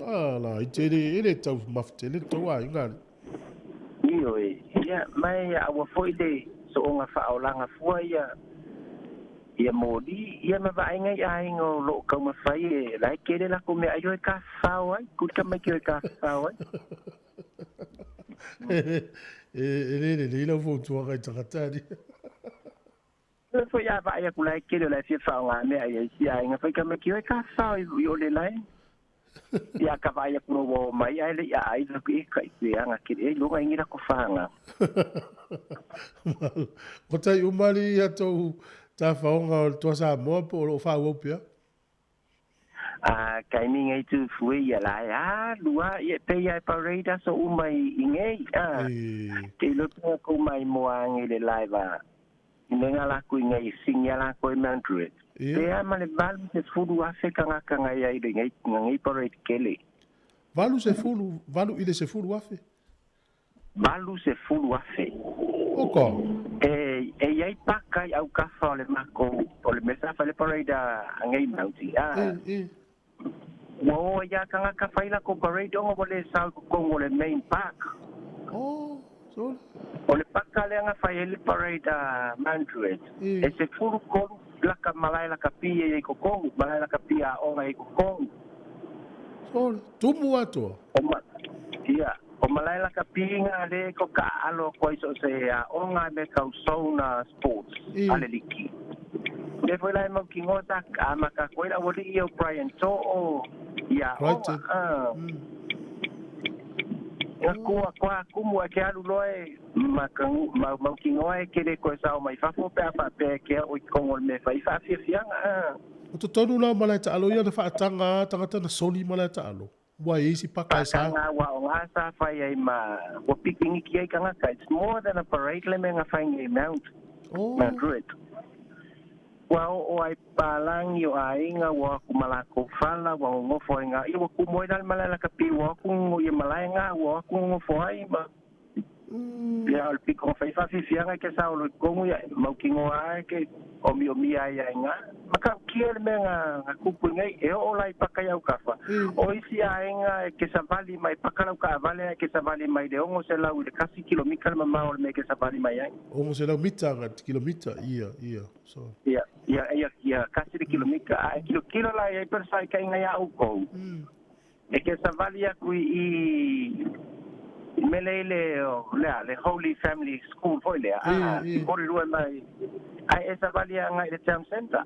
Ah la i te le tau mafte le tau ai ngai. Io e. Ia mai a wa foi le so nga fa olanga fua ia ia moli ia ma vai ngai ai ngo lo ka ma fai e lai ke le la ko me ai ka fa ai ku ka mai ke ka fa ai. E le le la fo tu ga tata ni. Le fo ya va ya ku lai ke le la fi fa nga me ai si ai nga fai ka me ke ka fa i o le lai. Ia ka vai ku no mai ai le ia ai le ke ka i anga ke e lo ngai ngira ko fanga. O tai umali ia tau ta faonga o le toa Samoa po o lo wha uau pia? A kai mi ngai tu fue ia la a lua ia pe ia parade so umai i ngai a. Te lo ko mai moangi le live a. Nenga la ku ngai singa la ko Mount Druitt. Pe a ma le 80,000 tagata ngai ai le ngai parade kele. 80, valu i le 10,000? 80,000. Oko. E iai paka i au kafa o le mako, o le mesa le parade a ngai mauti. Ua o ia kangaka whaila ko parade onga o le sau kongo le main park. Oh, so. O le paka le anga whai le parade a Mount Druitt. E se furu kolu laka malai laka pia i kokongu, malai laka pia onga i kokongu. So, tumu atoa. Ia, o malai laka pia le ko ka alo koi so se a onga me kau sauna sports, ale liki. Le foi lai mau ki ngota a maka koe la wali i o Brian To'o, ia onga. Nga kua kua kumu a ke alu loe mau ki ngoa e kere koe sao mai fafo pe a whapea ke o i kongo le me whai whaafiafianga. O te tonu la malai ta'alo ia na whaatanga tangata na soli malai ta'alo. Ua e isi paka e sa. Pakanga wa o ngā sa whai ai ma wa pikiniki ai kangaka. It's more than a parade le me ngā whai ngai Mount. Mount Druitt. Ua o ai palangi o ainga wa ku malako fala wa ngofo ai ngā. Ia wa ku moe dal malai laka pi wa ku ngo ia malai ngā wa ku ngofo ai ma. Ia o le piko whai whawhiwhianga ke sa o le kongu ia mau ki ngoa ai ke o mi o mi ai ai ngā. Maka kia le mea ngā kupu ngai e o lai pakai au kafa. O isi ainga e ke savali mai pakalau ka avale e ke savali mai le ongo se lau i le kasi kilomika le mamao le mea ke savali mai ai. Ongo se lau mita ngā kilomita, ia. So. Ia, kasi le kilomika. A e kilo kilo lai ai persai ka inga ia au kou. E ke savali aku i mele le le Holy Family School foi lea. I kori rua mai. Ai e savali a ngai le town center.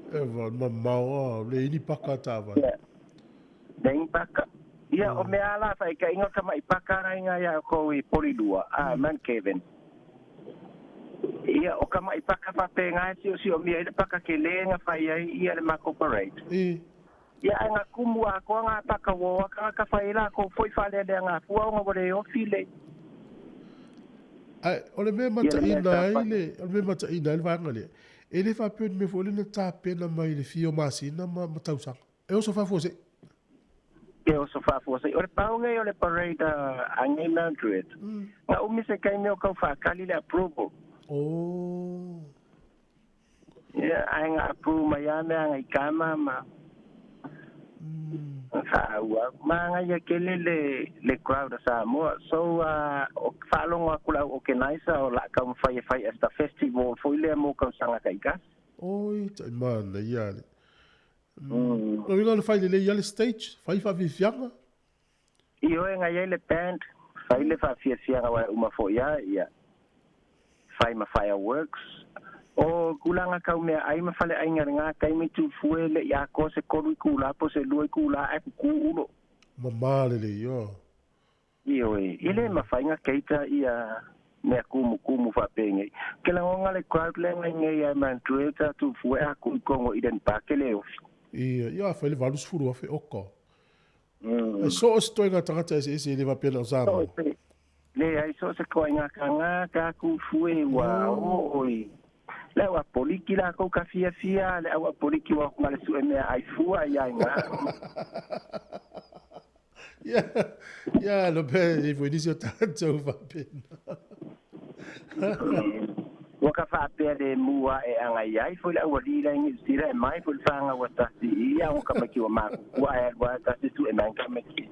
E va mamao le ini paka tāwa. Le ini paka. Ia o mea ala whai ka inga kama i paka rai ia kou i Porirua, a Mount Kevin. Ia o kama i paka whape ngai si o si o mea i le paka ke le ngā whai ai ia le mako parade. Ia ai ngā kumu a koa ngā paka woa ka ka whai la ko foi whale le ngā fua o ngā wale o file. Ai, o le mea mataina ai le, o le mea mataina ai le whaanga le. E le whapea ni me fo le na tāpena mai le fio masina ma tausaga. E oso whafua se? E oso whafua se. O le paunga o le parade a ngai Mount Druitt. Ngā umi se kai meo kau whakali le approval. Oh. Ia, ai ngā approve mai a mea ngai kama ma. Whaua. Maa ngai a kele le crowd a Samoa. So, o whaalongo aku lau organizer o la kau mwhai e whai as the festival foi lea mō kau sanga kai gas. Oi, tai mana ia le. No inga le whai le ia le stage, whai whawhiwhianga? I oe ngai ai le band, whai le whawhiwhianga wai uma fo ia, ia. Whai ma fireworks. O kulanga kau mea ai ma fale ai ngā kai me tūfue le ia ko se koru i kula po se lua i kula ai kuku ulo. Mamale le io. Io e. Ile ma whainga keita ia mea kumu kumu whapenge. Ke la ngonga le crowd le ngai ngai ai man tueta tūfue a ku i kongo i den pake le ofi. Ia, ia whai le valus furu afe oko. E so o se toenga tangata ese ese le wapena o Samoa. Le ai so se koa ngā ka ngā ka kufue wa o oi. Le aua poliki la kou ka fia fia, le aua poliki wa kuma le sue mea ai fua ia ngā. Ia, lo pe, i fo inisi o tātou whapena. Waka whapea le mua e anga iai, fo le aua lila ingi sira e mai, fo le whanga wa tasi ia, waka maki wa maku kua e alua tasi sue mea nga maki.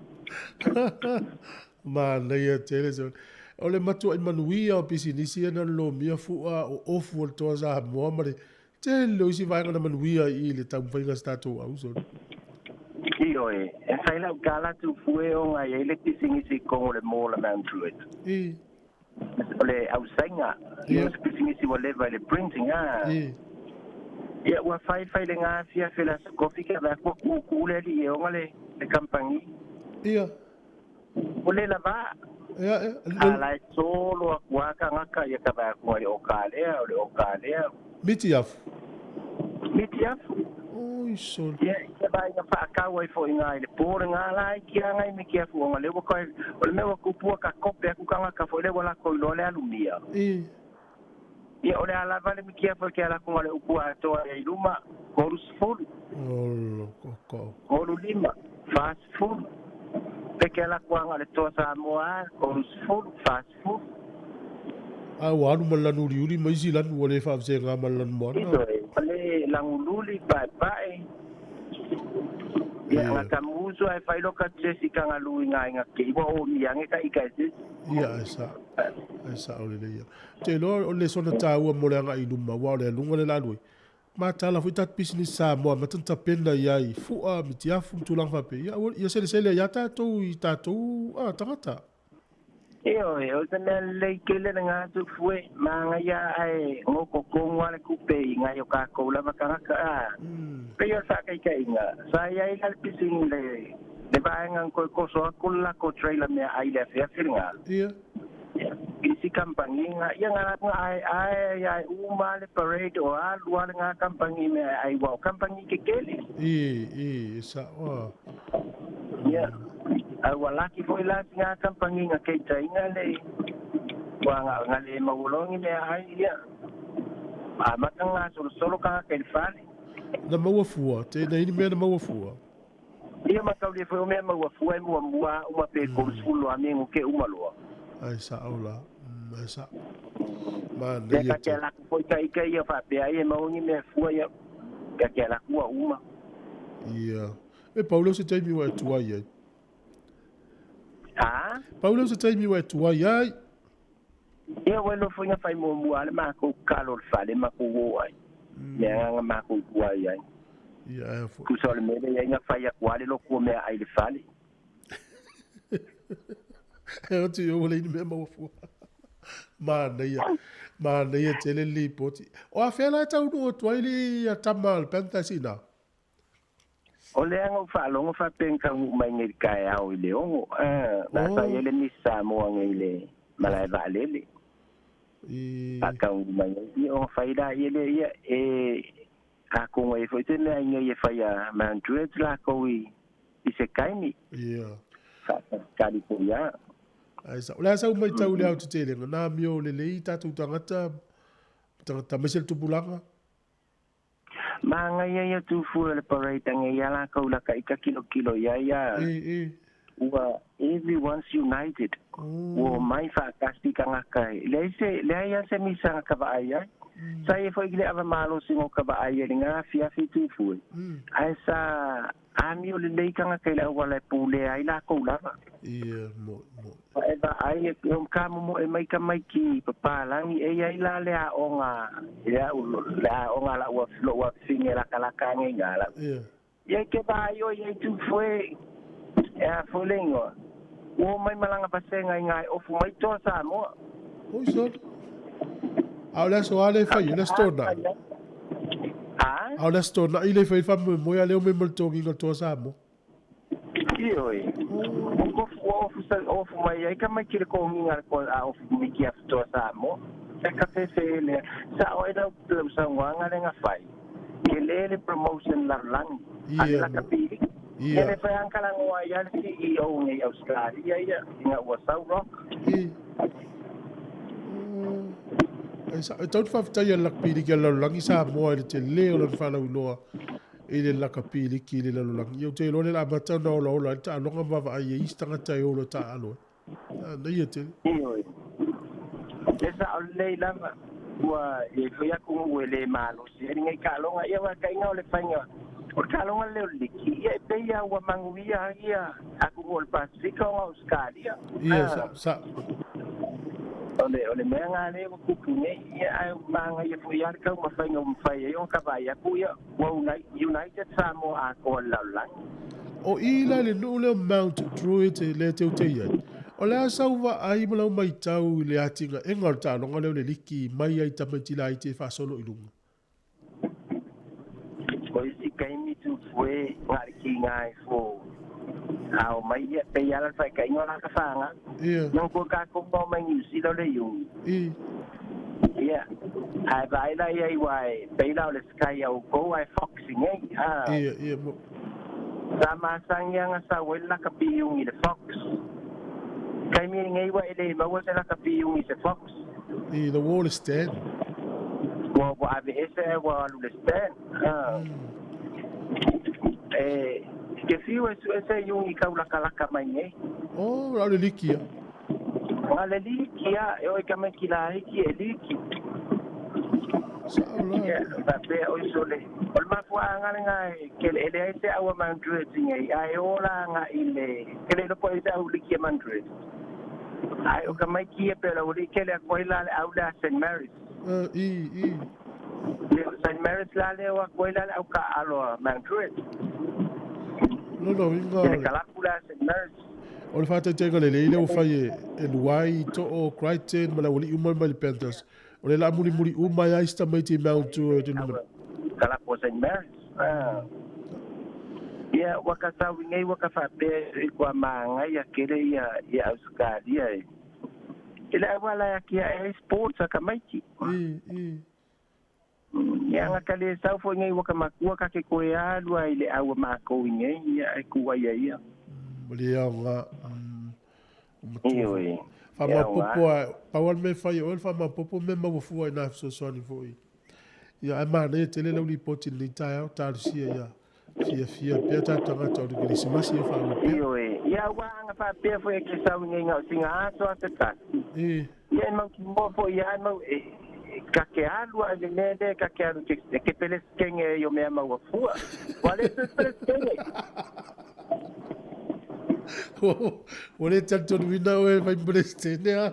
Ma, nei tele so. O le matua i manuia o pisinisi e na lo mia fua o ofu o le toa Samoa ma le tele o isi vaenga na manuia i le taumafaiga se tatou au so. Io e, e whai lau gala tu fue o ngai e le pisingisi kongo le mōla Mount Druitt. O le ausainga, ia se pisingisi wa leva i le printing a. Ia ua whai whai le ngā fia whila sa kofi ka wea kua kukule li e onga le kampangi. Ia. O le lava. Ia. A lai solo a kuaka ngaka ia ka wea kua le o kalea, o le o kalea. Miti afu. Miti afu. Oi, sol. Ia, ia vai ngā whaakau ai fo i ngā i le pōre ngā lai ki a ngai me ki afu o ngā lewa koe, o le mewa kupua ka kope aku ka ngaka fo i lewa lako i loa le alumia. Ia o le alava le mikia foi ke ala ko le upu atoa i luma 30. Olo koko. 35 40. Pe ke ala ko anga le toa Samoa 30 40. A ua alu ma le lanu uliuli ma isi lanu ua lē faafesegā ma le lanu moana. Ioe, o le lagululi paepae. Ia gatamusu ae fai loka Jessica galuiga aiga kei ua omiage ka ika e sesi. Ia e sa e sa'o lelei ia. Te iloa o le sona tāua mo le aga'i i luma auā o le aluga le lalue. Matala foi tatou pisinisi Samoa amata ona tapena i ai fu'a, mitiafu ma tulaga faapea. Ia aua ia selesele ai lava tatou i tatou tagata. Ioe, o se mea lelei tele lena tufue, manaia ae gototogu lava le tupe i nai o tatou lava tagata a. Pei o le faataitaiga, sa i ai la le pisini le le vaega na toe toso atu le latou trailer meaai i le afiafi lena. Ia. Isi kamupani nga, ia nga nga ae ae ae uma le parade o alu lava lena kamupani meaai aua o kamupani kekele. I, i, e sa'o a. Ia, a ua laki foi la sina kamupani na keitaina le ua nga nga le mauologi meaai ia. Amata ona gasolosolo tagata i le fale. Na maua fua, te na ini mea na maua fua. Ia mataulia foi o mea maua fua e muamua a uma pe 30 loa me ke uma loa. Ai sa'o la, ai sa'o. Ia Manaia ka te tele. ala atu foi ta ika ia faapea ai e maua ni mea fua ia ka te ala atu ua uma. Ia. E pau lea o se taimi ua e tuai ai. A? Pau lea o se taimi ua e tuai ai. Ia ua iloa foi na fai muamua lava le matou kalo o le fale matou o ai. Le agaga matou tuai ai. Ia ae foi. Tusa o le mea lea e i ai na fai atu lava le lotu o meaai i le fale. E oti i ua leai ni mea maua fua. Manaia. Manaia tele le lipoti. O afea la e taunuu atu ai le tama a le Panthers i ina? O lea na ou faalogo faapea na taunuu mai nei i le taeao i le 6, na sa i ai le Miss Samoa nei i le malae vaalele. Faataunuu mai ai, ia ona fai laia lea, ia, e atonu ai foi se mea i nei e fai a Mount Druitt latou i se taimi. Faatalitali foi lava. Ai sa, o le a sau matau i le aotetelega, na amio lelei tatou tagata, tagata aemaise le tupulaga? Manaia ia tufua o le parade anei ia latou laka ika kilokilo i ai ia ua everyone's united ua omai faatasi tagata e leai se leai lava se misa na ka vaai ai. Sa ia foi i le ava malosi na ka vaai ai i lena afiafi tufue ae sa amio lelei tagata i le auala e pulea ai latou lava. Ia mo mo. E vaai e ka momoe mai tamaiti papalagi e i ai la le aoga le au le aoga la'u lo'u afifine e lakalaka age i gā la'u. Ia e ke vaai oe i ai tufue e a foi le igoa ua omai malaga vasega i gā e ofu mai toa Samoa. Oi sole. A o le aso a le fai, o le aso tōna'i. A? A o le aso tōna'i le fai faamoemoe a le o mai ma le togiga o le toa Samoa. Ioe. Ua ofu ofu mai ai tamaiti i le kogiga a le toa a ofu mai ki afu toa Samoa. E ka fefe lea. Sa'o ai lau lau saunoaga lea na fai, tele le promotion lalolagi a le lakapi. Ia le fai ankalagoa ai lava le CEO nei Australia ia ina ua sau Rock. E tau te faafetai a le lakapiliki a le lalolagi Samoa i le tele o lona faalauiloa i le lakapiliki i le lalolagi. Ia ou te iloa lea o le a amata ona olaola ai le taaloga ma vaavaai ai isi tagata e o loa taaalo ai. Manaia tele. Ioe. E sa'o lelei lava ua i ai foi atunuu e lē malosi ai lenei taaloga. Ia aua taiga o le faiga o le taaloga lea o le liki, ia e pei lava ua manuia ai ia atunuu o le Pasefika ona o Ausetalia. Ia, sa'o, sa'o. O le o le mea lena lea ua tupu nei, ia ae manaia foi lava le taumafaiga ua mafai ai ona ka vaai atu ia ua United Samoa atoa i le lalolagi. O i la i le nuu lea o Mount Druitt lea e teutei ai, o le a sau vaai ma lau matau i le atinaega o le taaloga lea o le liki mai ai tamaiti laiti e faasolo i luga. O isi taimi tufue na le kiga ai fo a omai ia pei lava le faitaʻiga o la ka faga. Nang ko tatou ma omai Niu Sila o le Iuni. Ia ae vaai la ia i uae pei la o le Sky a outou ae Fox i nei a. Ia, ia mo. Sa masagi aga sau ai le lakapi iugi i le Fox. Taimi lenei ua e le maua se lakapi iugi i se Fox. I the Wallace Stand. Ua aveese ae ua alu i le stand. E ke fiu e su'e se iugi kaulakalaka mai nei. Oh, la o le liki ia. Na le liki a, e oi ka maiki laiti e liki. Sa'o la. Ia, faapea oi sole. O le mafuaaga lena e ke le e leai se au a Mount Druitt nei, ae o la agai le ke le iloa po o i ai se au liki a Mount Druitt. Ae o ka maiki ia pe o le aualii kele atu ai la le au lea a St Mary's. I, i. Le o St Mary's la lea o atu ai la le au taaalo a Mount Druitt. Lona uiga I le kalapu la a St Mary's. O le faataitaiga lelei lea ua fai e e Luai, Too, Crichton ma le aualii uma mai le Panthers. O le la mulimuli uma ai lava isi tamaiti i Mount Druitt i luma. Kalapu o St Mary's. Ia, ua ka sau i nei ua ka faapea i kua māngaia kele ia ia Ausetalia e. I le auala e ake ae ai sports a tamaiti. I, i. Ia aga ka le sau foi nei ua ka makua ka ke koe alu ai le au a mākou i nei, ia e ku ai a ia. Ma le aoga, o matua foi. Ioe, e aoga. Faamaopoopo a, pau lava le mea e fai e oe o le faamaopoopo mea maua fua i nā fesoasoani foi. Ia, ae manaia tele lau lipoti i lenei taeao, talosia ia fiafia pea tatou tagata o le Kerisimasi ia faaauau pea. Ioe, ia ua aga faapea foi e ke sau i nei na o sina aso a se tasi. Ia e mautinoa foi ia e mau e ka ke alu a i le mea lea ka ke alu ke ke pelesekenge ai o mea maua fua. Ua le toe pelesekenge. Ua le talitonuina oe e fai ma Peresetene a.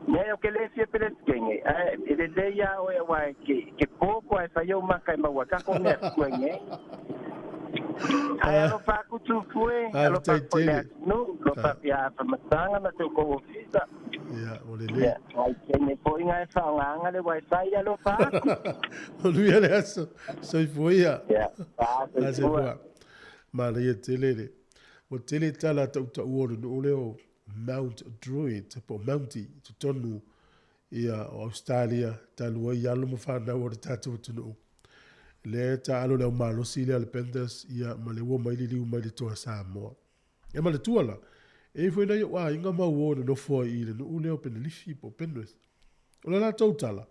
Leai, o ke le fia Peresetene, ae e lelei iā oe auā e ke, ke pō koa e fai ou maka e maua kako mea fua i nei. Ae alofa aku Tufue, alofa Faafetai aku foi le tele. atunuu, alofa aku iā Afamasaga ma te oukou ofisa. Ia, ua lelei. Ia, ai kene foi nga e faaaogaga le wifi, alofa aku. Manuia le aso. Soifua ia. Ia, a A soifua. soifua. Manaia tele le. Ua tele tala tautaua o le nuu lea o Mount Druitt po o Mountie i totonu ia o Australia talu ai alo ma fanau o le tatou atunuu. Lea e taalo le au malosi lea a le Panthers ia ma le ua mai liliu mai le toa Samoa. Ia manatua la, e i ai foi nai ou aiga ma uo e nonofo ai i le nuu lea o Penelifi po o Penrith. O le latou tala,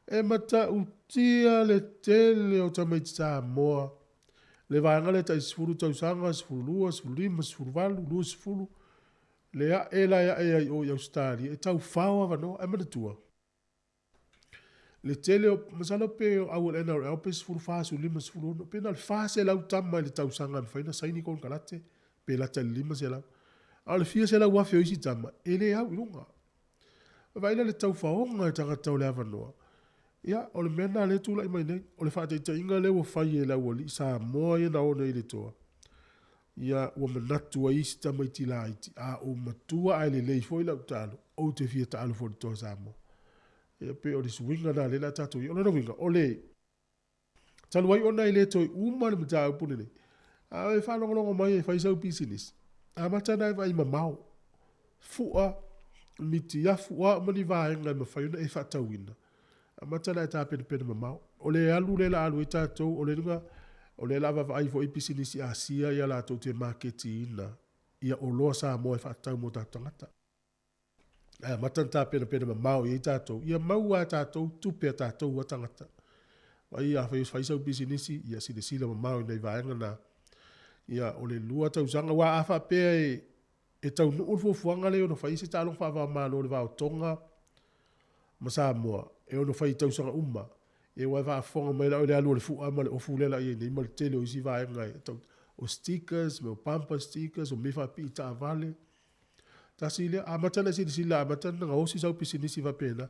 e matautia le tele o tamaiti Samoa le vaega lea tai 10 tausaga, 12, 15, 18, 20, le a'e la e a'e ai i o i Ausetalia e taufao avanoa. Ae manatua, le tele o, masalo pe o au a le NRL pe 14, 15, 16, pe na o le 400 tama i le tausaga e mafai ona saini konekarate, pe lata i le 500. A o le fia selau afe o isi tama, e le au i luga. Vaai la le taufaoga e tagata o le avanoa. Ia, o le mea lena lea e tulai mai nei, o le faataitaiga lea ua fai e le aualii Samoa ia na o nei i le toa, ia, ua manatu ai isi tamaiti laiti, a ou matua ae lelei foi lau taalo, ou te fia taalo foi i le toa Samoa. Ia, pei o le suiga lena lea o le a tatou i ai. O lona uiga, o le talu ai ona e le toe uma le mataupu lenei, a e faalogologo mai e fai sau pisinisi, amata ona e vaai mamao, fua, mitiafu, o a uma ni vaega e mafai ona e faatauina, amata ona e tapenapena mamao. O le alu lea o le a alu ai tatou, o le luga, o lea o le a vaavaai foi pisinisi Asia ia latou te maketiina ia oloa Samoa e faatatau mo tatou tagata. Ae amata ona tapenapena mamao i ai tatou, ia maua a tatou tupe a tatou a tagata. Vaai, afai o fai sau pisinisi, ia silasila mamao i nai vaega na. Ia, o le 2 tausaga, aua a faapea e, e taunuu le fuafuaga lea e ono fai ai se taaloga faava-o-Malo i le va o Tonga ma Samoa, e ono fai i tausaga uma, ia aua e faafofoga mai la oe i le alu a le fua ma le ofu lea la i ai nei ma le tele o isi vaega e tau, o stickers, o bumper stickers, o mea faapipii taavale. Tasi lea, amata ona e silasila, amata ona gaosi sau pisinisi faapena.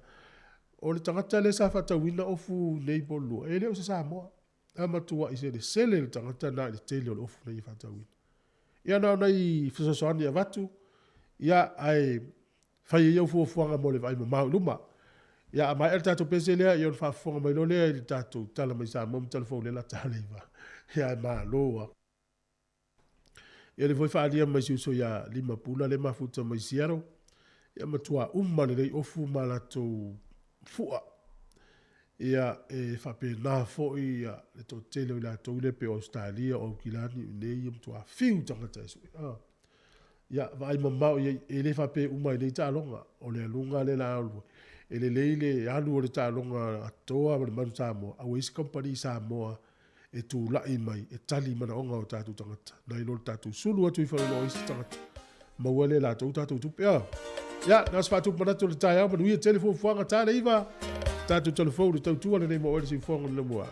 O le tagata lea sa faatauina ofu nei po o le lua, e le o se Samoa. A matuai selesele le tagata lena i le tele o le ofu nei e faatauina. Ia na o nai fesoasoani e avatu, ia ae fai ai au fuafuaga mo le vaai mamao i luma. Ia a maea le tatou pese lea, ia ona faafofoga mai loa lea i le tatou tala mai Samoa ma Talafou lea o le a ta le iva. Ia ae malo a. Ia le foi faaalia mai si uso ia Limapula le mafuta mai Seattle. Ia matua uma lelei ofu ma latou fua. Ia e faapena foi ia le toatele o i latou lea pei o Ausetalia, o Aukilani, o inei ia matua fiu tagata e sue. Ia vaai mamao i ai, e le faapea e uma ai nei taaloga, o le aluga lea o le a alu ai. E lelei le alu o le taaloga atoa ma le Manu Samoa, a ua i ai se kamupani Samoa e tulai mai e tali manaoga o tatou tagata, nai lo le tatou sulu atu i faleoloa o isi tagata, maua lea e latou tatou tupe. Ioe. Ia, na o se faatupu manatu o le taeao, manuia tele fuafuaga, ta le iva, tatou talafou i le tautua lenei mo oe le siufofoga o le Lamua.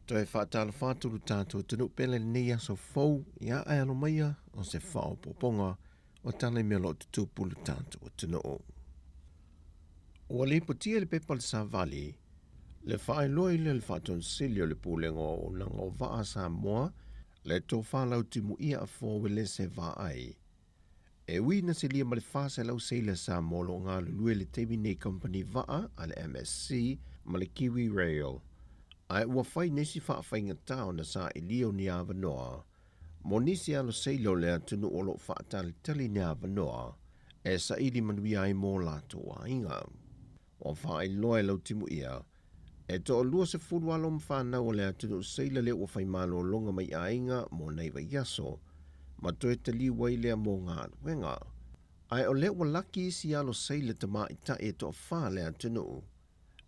Toe faatalofa atu lo tatou atunuu pele lenei aso fou, ia ae alo maia o se faaopoopoga o tala i mea o lo o tutupu i lo tatou atunuu. Ua lipotia i le pepa a le Savali le faailoa i le le Faatonisili o le Pulega o Auaunaga o Vaa a Samoa le tofa lautimuia a Fo Uelese Vaai. E ui ina silia ma le 400 seila Samoa o lo o galulue i le taimi nei i kamupani vaa a le MSC ma le Kiwi Rail, ae ua fai nisi faafaigatā ona sailia o ni avanoa mo nisi alo seila o le atunuu o lo o faatalitali ni avanoa e saili manuia ai mo latou aiga. Ua faailoa e Lautimuia, e toalua sefulu alo ma fanau o le atunuu seila lea ua fai malologa mai aiga mo nai vaiaso, ma toe taliu ai lea mo galuega. Ae o lea ua laki isi alo seila tamaitai e toafa le atunuu,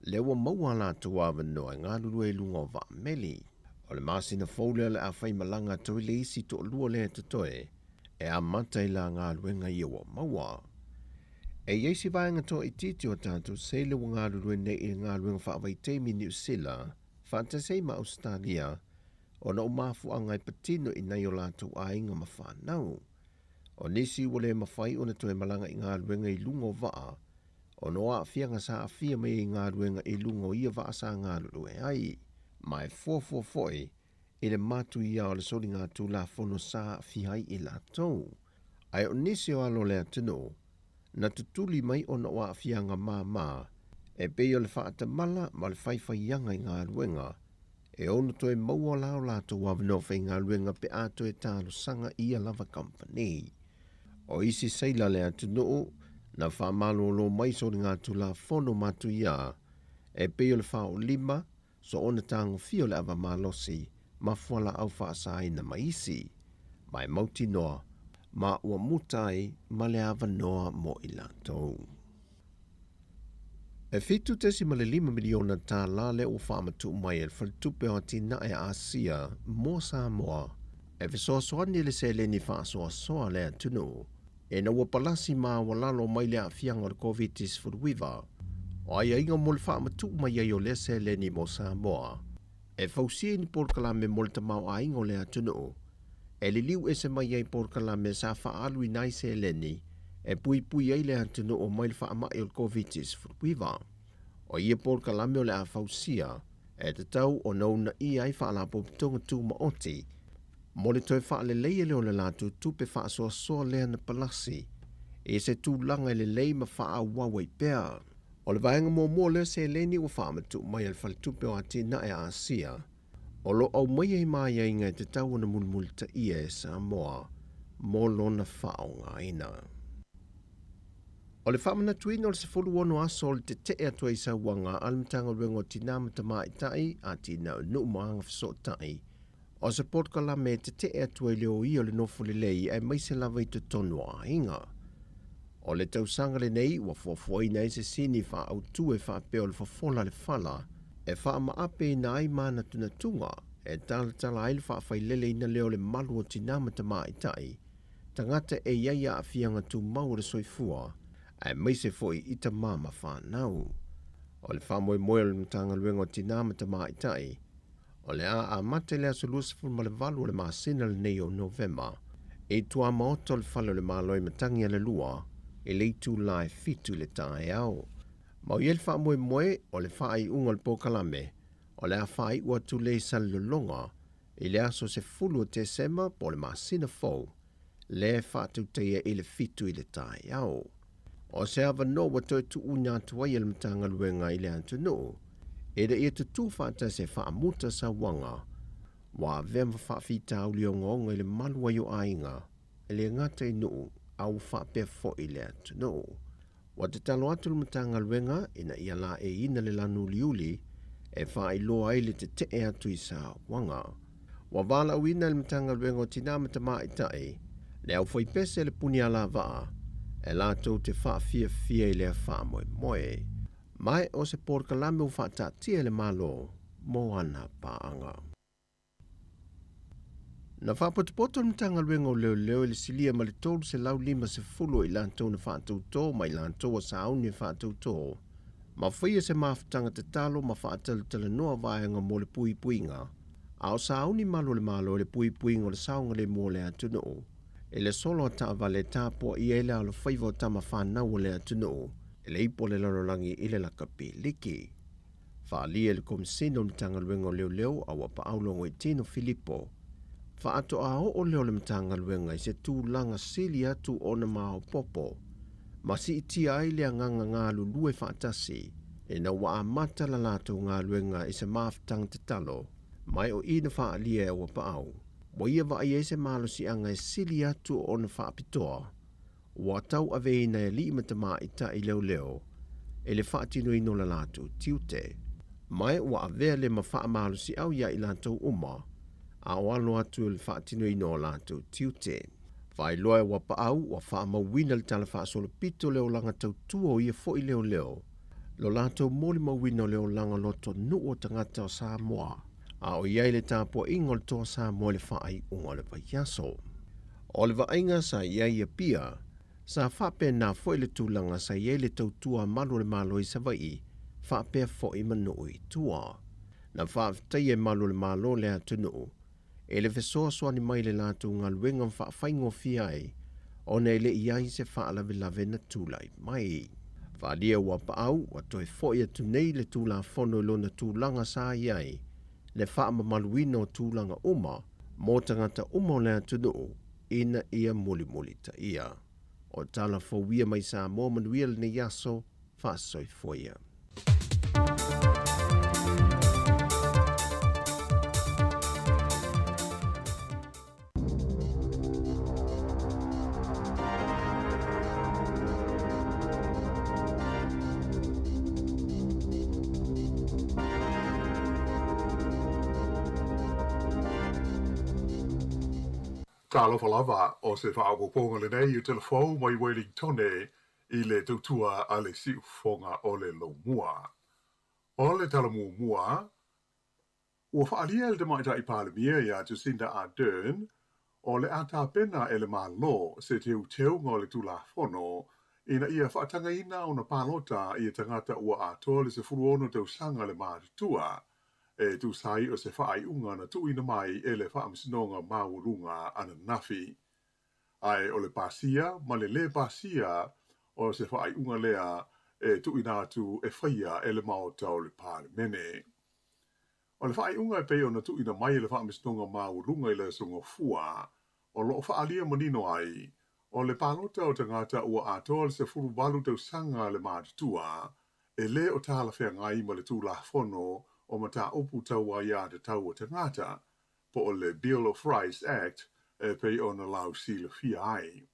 lea ua maua a latou avanoa e galulue i luga o vaa meli. O le masina fou lea o le a faimalaga atu ai le isi toalua lea e totoe, e amata i la galuega ia ua maua. E i ai si vaega toaitiiti o tatou seila ua galulue nei i le galuega faavaitaimi i Niu Sila, faatasi ai ma Ausetalia, ona o mafuaaga e patino i nai o latou aiga ma fanau. O nisi ua le mafai ona toe malaga i galuega i luga o vaa, ona o aafiaga sa aafia mai ai i galuega i luga o ia vaa sa galulue ai. Ma e fuafua foi i le matuia o le soligatulafono sa aafia ai i latou. Ae o nisi o alo o le atunuu, na tutuli mai ona o aafiaga māmā, e pei o le faatamala ma le faifaiaga i galuega, e ono toe maua la o latou avanoa faigaluega pe a toe talosaga i ia lava kamupani. O isi seila a le atunuu, na faamalolo mai soligatulafono matuia, e pei o le faaolima, soona tagofia o le ava malosi ma fualaau faasaina ma isi, ma e mautinoa ma ua muta ai ma le avanoa mo i latou. E $7.5 miliona tālā lea ua faamatuu mai e le Faletupe o Atinae a Asia mo Samoa e fesoasoani i le seleni faasoasoa a le atunuu ina ua palasi maualalo mai le aafiaga o le Koviti-19. O aiaiga mo le faamatuu mai ai o lea seleni mo Samoa, e fausia i ni polokalame mo le tamaoaiga o le atunuu, e liliu ese mai ai polokalame sa faaaluina ai seleni e puipui ai le atunuu mai le faamai o le Koviti-19. O ia polokalame o le a fausia, e tatau ona uunaia ai faalapotopotoga tumaoti mo le toe faaleleia lea o le latou tupe faasoasoa lea na palasi i se tulaga e lelei ma faaauau ai pea. O le vaega muamua o lea seleni ua faamatuu mai e le Faletupe o Atinae a Asia, o lo o aumaia i maaiaiga e tatau ona mulimulitaia e Samoa mo lona faaaogaina. O le faamanatuina o le 16 aso o le tetee atu ai i sauaga a le Matagaluega o Tinā ma Tamaitai, Atinae o Nuu ma Agafesootai, O se polokalame e tetee atu ai le oia o le nofo lelei aemaise lava i totonu o aiga. O le tausaga lenei ua fuafuaina ai se sini faaautu e faapea o le fofola le fala e faamaapeina ai manatunatuga e talatala ai le faafaileleina lea o le malu o tinā ma tamaitai, tagata e i ai aafiaga tumau o le soifua, aemaise foi i tamā ma fanau. O le faamoemoe o le Matagaluega o Tinā ma Tamaitai, O le a amata i le aso 28 o le masina lenei o Novema i tuamaota o le Fale o le Malo i Matagialalua i le itula e 7 i le taeao. Ma o i ai le faamoemoe o le faaiuga o le polokalame o le a faaiu atu lea i Salelologa i le aso 10 o Tesema po o le masina fou lea e faatautaia i le 7 i le taeao. O se avanoa ua toe tuuina atu ai e le Matagaluega i le atunuu ina ia tutū faatasi e faamuta sauaga ua avea ma faafitauli ogaoga i le malu ai o aiga e le gata i nuu a ua faapea foi le atunuu. Ua tatalo atu le Matagaluega ina ia laeiina le lanu uliuli e faailoa ai le tetee atu i sauaga. Ua valaauina e le Matagaluega o Tinā ma Tamaitai le aufaipese le puni alavaa e latou te faafiafia i lea faamoemoe. Ma o se polokalame ua faataatia e le Malo mo ana paaga. Na faapotopoto le Matagaluega o Leoleo i le silia ma le 350 o i latou na faatautō ma i latou ua sauni e faatautō, ma faia se mafutaga tatalo ma faatalatalanoa vaega mo le puipuiga. A o sauni malu o le Malo i le puipuiga o le saogalemu o le atunuu, i le solo a taavale e tapuaia ai le alofaiva o tama fanau a le atunuu i le ipu a le lalolagi i le lakapi liki. Faaalia e le Komesina o le Matagaluega o Leoleo a ua paau Logoitino Filipo, faatoa oo lea o le Matagaluega i se tulaga sili atu ona maopoopo ma siitia ai le agaga galulue faatasi ina ua amata la latou galuega i se mafutaga tatalo mai o i na faaalia e Auapaau, ua ia vaai ai se malosiaga e sili atu ona faapitoa ua tauaveina e alii ma tamaitai leoleo i le faatinoina o la latou tiute. Ma ua avea lea ma faamalosiau iā i latou uma a o alo atu i le faatinoina o latou tiute. Faailoa e Auapaau ua faamauina le tala faasolopito o le olaga tautua o ia foi leoleo, lo latou molimauina o le olaga lotonuu o tagata o Samoa, a o i ai le tapuaiga o le Toa Samoa i le faaiuga o le vaiaso. O le vaaiga sa i ai i Apia, sa faapena foi le tulaga sa i ai le tautua a malu o le Malo i Savaii, faapea foi ma nuu i tua. Na faafetaia e malu o le Malo le atunuu i le fesoasoani mai i le latou galuega ma faafaigofie ai ona e le i ai se faalavelave na tulai mai. Faaalia Auapaau ua toe foi atu nei le Tulafono i lona tulaga sa i ai le faamamaluina o tulaga uma mo tagata uma o le atunuu ina ia mulimulitaia. O tala fou ia mai Samoa manuia lenei aso, faasoifua ia. Talofa lava, o se faaopoopoga lenei o telefou mai Wellingtone i le tautua a le siufofoga o le Lomua. O le tala muamua, Ua faaalia e le Tamaitai Palemia ia Jacinda Ardern o le a tapena e le Malo se teuteuga o le Tulafono ina ia faatagaina ona palota ia tagata ua atoa le 16 tausaga le matutua, e tusa ai o se faaiuga na tuuina mai e le Faamasinoga Maualuga ananafi. Ae o le pasia ma le lē pasia o se faaiuga lea e tuuina atu e faia e le Maota o le Palemene. O le faaiuga e pei ona tuuina mai e le Faamasinoga Maualuga i le Aso Gafua, o lo o faaalia manino ai, o le palota o tagata ua atoa le 18 tausaga le matutua, e lē o talafeagai ma le Tulafono o Mataupu Tau Aiatatau a Tagata, po o le Bill of Rights Act e pei ona lausilafia ai.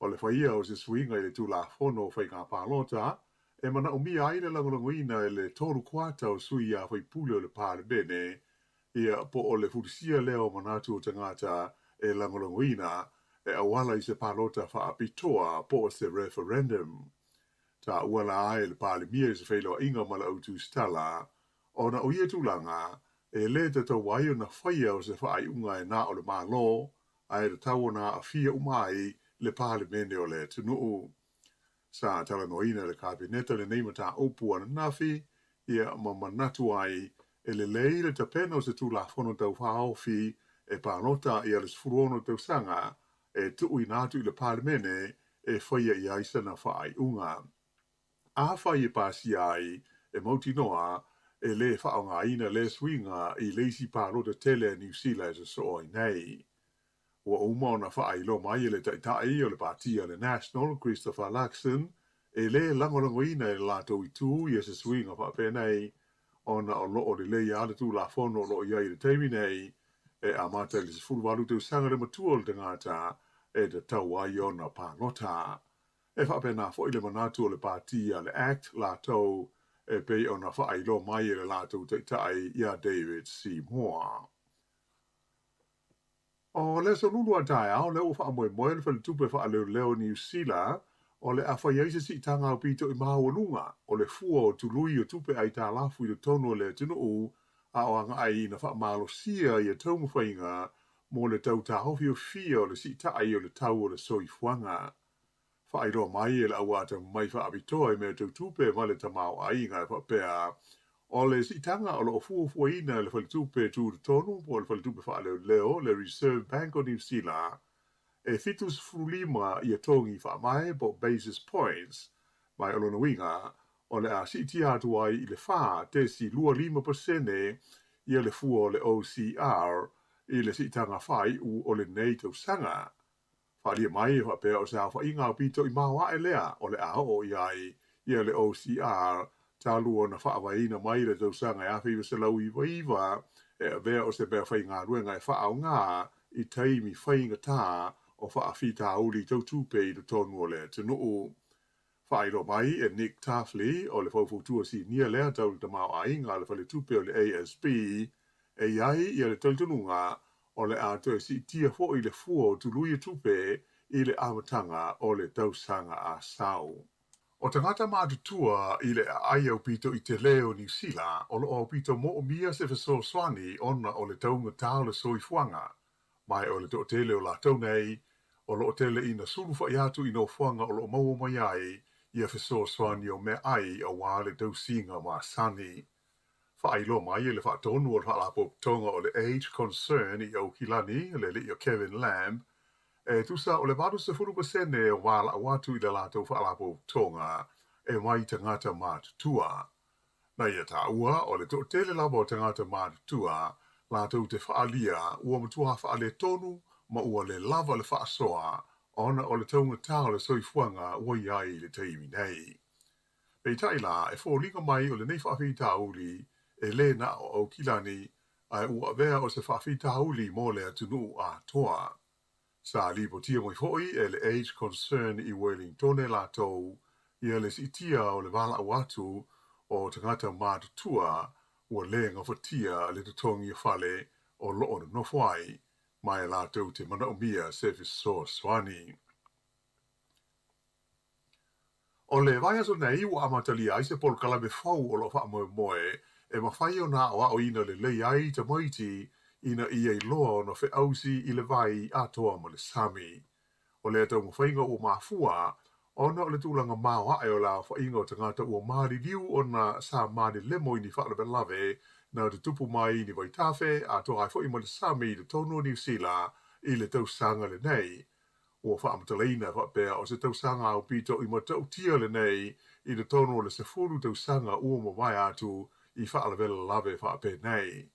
O le faia o se suiga i le Tulafono o Faiga Palota e manaomia ai le lagolagoina e le tolu kuata o sui a faipule o le Palemene, ia, po o le fulisia lea o manatu o tagata e lagolagoina e auala i se palota faapitoa po o se referendum. Taua la e le Palemia i se feiloaiga ma le au tusitala, ona o ia tulaga, e lē tatau ai ona faia o se faaiuga e na o le Malo, ae tatau ona aafia uma ai le Palemene o le atunuu. Sa talanoaina e le Kapeneta lenei mataupu ananafi, ia, ma manatu ai e lelei le tapena o se Tulafono Tau Faaofi e palota ia le 16 tausaga e tuuina atu i le Palemene e faia i ai sana faaiuga. Afai e pasia ai, e mautinoa e lē faaaogaina lea suiga i le isi palota tele a Niu Sila e sosoo ai nei. Ua uma ona faailoa mai e le Taitai o le Pati a le National, Christopher Luxon, e lē lagolagoina e le latou itu ia se suiga faapenei ona o lo o lelei lava le Tulafono o lo o i ai i le taimi nei e amata i le 18 tausaga le matua o le tagata e tatau ai ona palota. E faapena foi le manatu o le Pati a le act latou e pei ona faailoa mai e le latou Taitai iā David Seymour. O le aso Lulu a taeao lea ua faamoemoe le Faletupe Faaleoleo o Niu Sila o le a fai ai se siitaga aupito i maualuga o le fua o tului o tupe aitalafu i totonu o le atunuu a o agai ina faamalosia ia taumafaiga mo le tau taofiofia o le siitai o le tau o le soifuaga. Faailoa mai e le auatamamai faapitoa i mea tau tupe ma le tamaoaiga e faapea, O le siitaga o loo fuafuaina e le Faletupe Tutotonu po o le Faletupe Faaleoleo le Reserve Bank o Niu Sila e 75 ia togi faavae po o basis points, ma o lona uiga o le a siitia atu ai i le 4.25% ia le fua o le OCR i le siitaga faaiu o lenei tausaga. Faaalia mai e faapea o se aofaiga aupito i maoae lea o le a oo i ai ia le OCR talu ona faavaeina mai i le tausaga e 1999 e avea o se meafaigaluega e faaaoga i taimi faigata o faafitauli tau tupe i totonu o le atunuu. Faailoa mai e Nick Tafley o le faufautua sinia lea tau le tamaoaiga a le Faletupe o le ASB e i ai ia le talitonuga o le a toe siitia foi le fua o tului o tupe i le amataga o le tausaga a sau. O tagata matutua i le aai aupito i tele o Niu Sila o loo aupito moomia se fesoasoani ona o le taugatā o le soifuaga, ma o le toatele o latou nei o loo tele ina sulufai atu i nofoaga o loo maua mai ai ia fesoasoani o meaai auā le tausiga masani. Faailoa mai e le faatonu o le Faalapotopotoga o le Age Concern i Aukilani, le alii o Kevin Lamb, e tusa o le 80% o valaau atu i le latou faalapotopotoga e mai tagata matutua. Na ia taua o le toatele lava o tagata matutua latou te faaalia ua matua faaletonu ma ua le lava le faasoa ona o le taugatā o le soifuaga ua i ai i le taimi nei. Peitai la, e foliga mai o lenei faafitauli e lē na o Aukilani, ae ua avea o se faafitauli mo le atunuu atoa. Sa lipotia mai foi e le Age Concern i Wellingtone latou ia le siitia o le valaau atu o tagata matutua ua lē gafatia le totogi o fale o loo nonofo ai, ma e latou te manaomia se fesoasoani. O le vaiaso nei ua amatalia ai se polokalame fou o loo faamoemoe e mafai ona aoaoina lelei ai tamaiti ina ia iloa ona feausi i le vai atoa ma le sami. O lea taumafaiga ua mafua ona o le tulaga maoae o le aofaiga o tagata ua maliliu ona sa malelemo i ni faalavelave na tutupu mai i ni vaitafe atoa ai foi ma le sami i totonu o Niu Sila i le tausaga lenei. Ua faamatalaina faapea o se tausaga aupito i matautia lenei i totonu o le 10 tausaga ua mavae atu i faalavelave faapenei.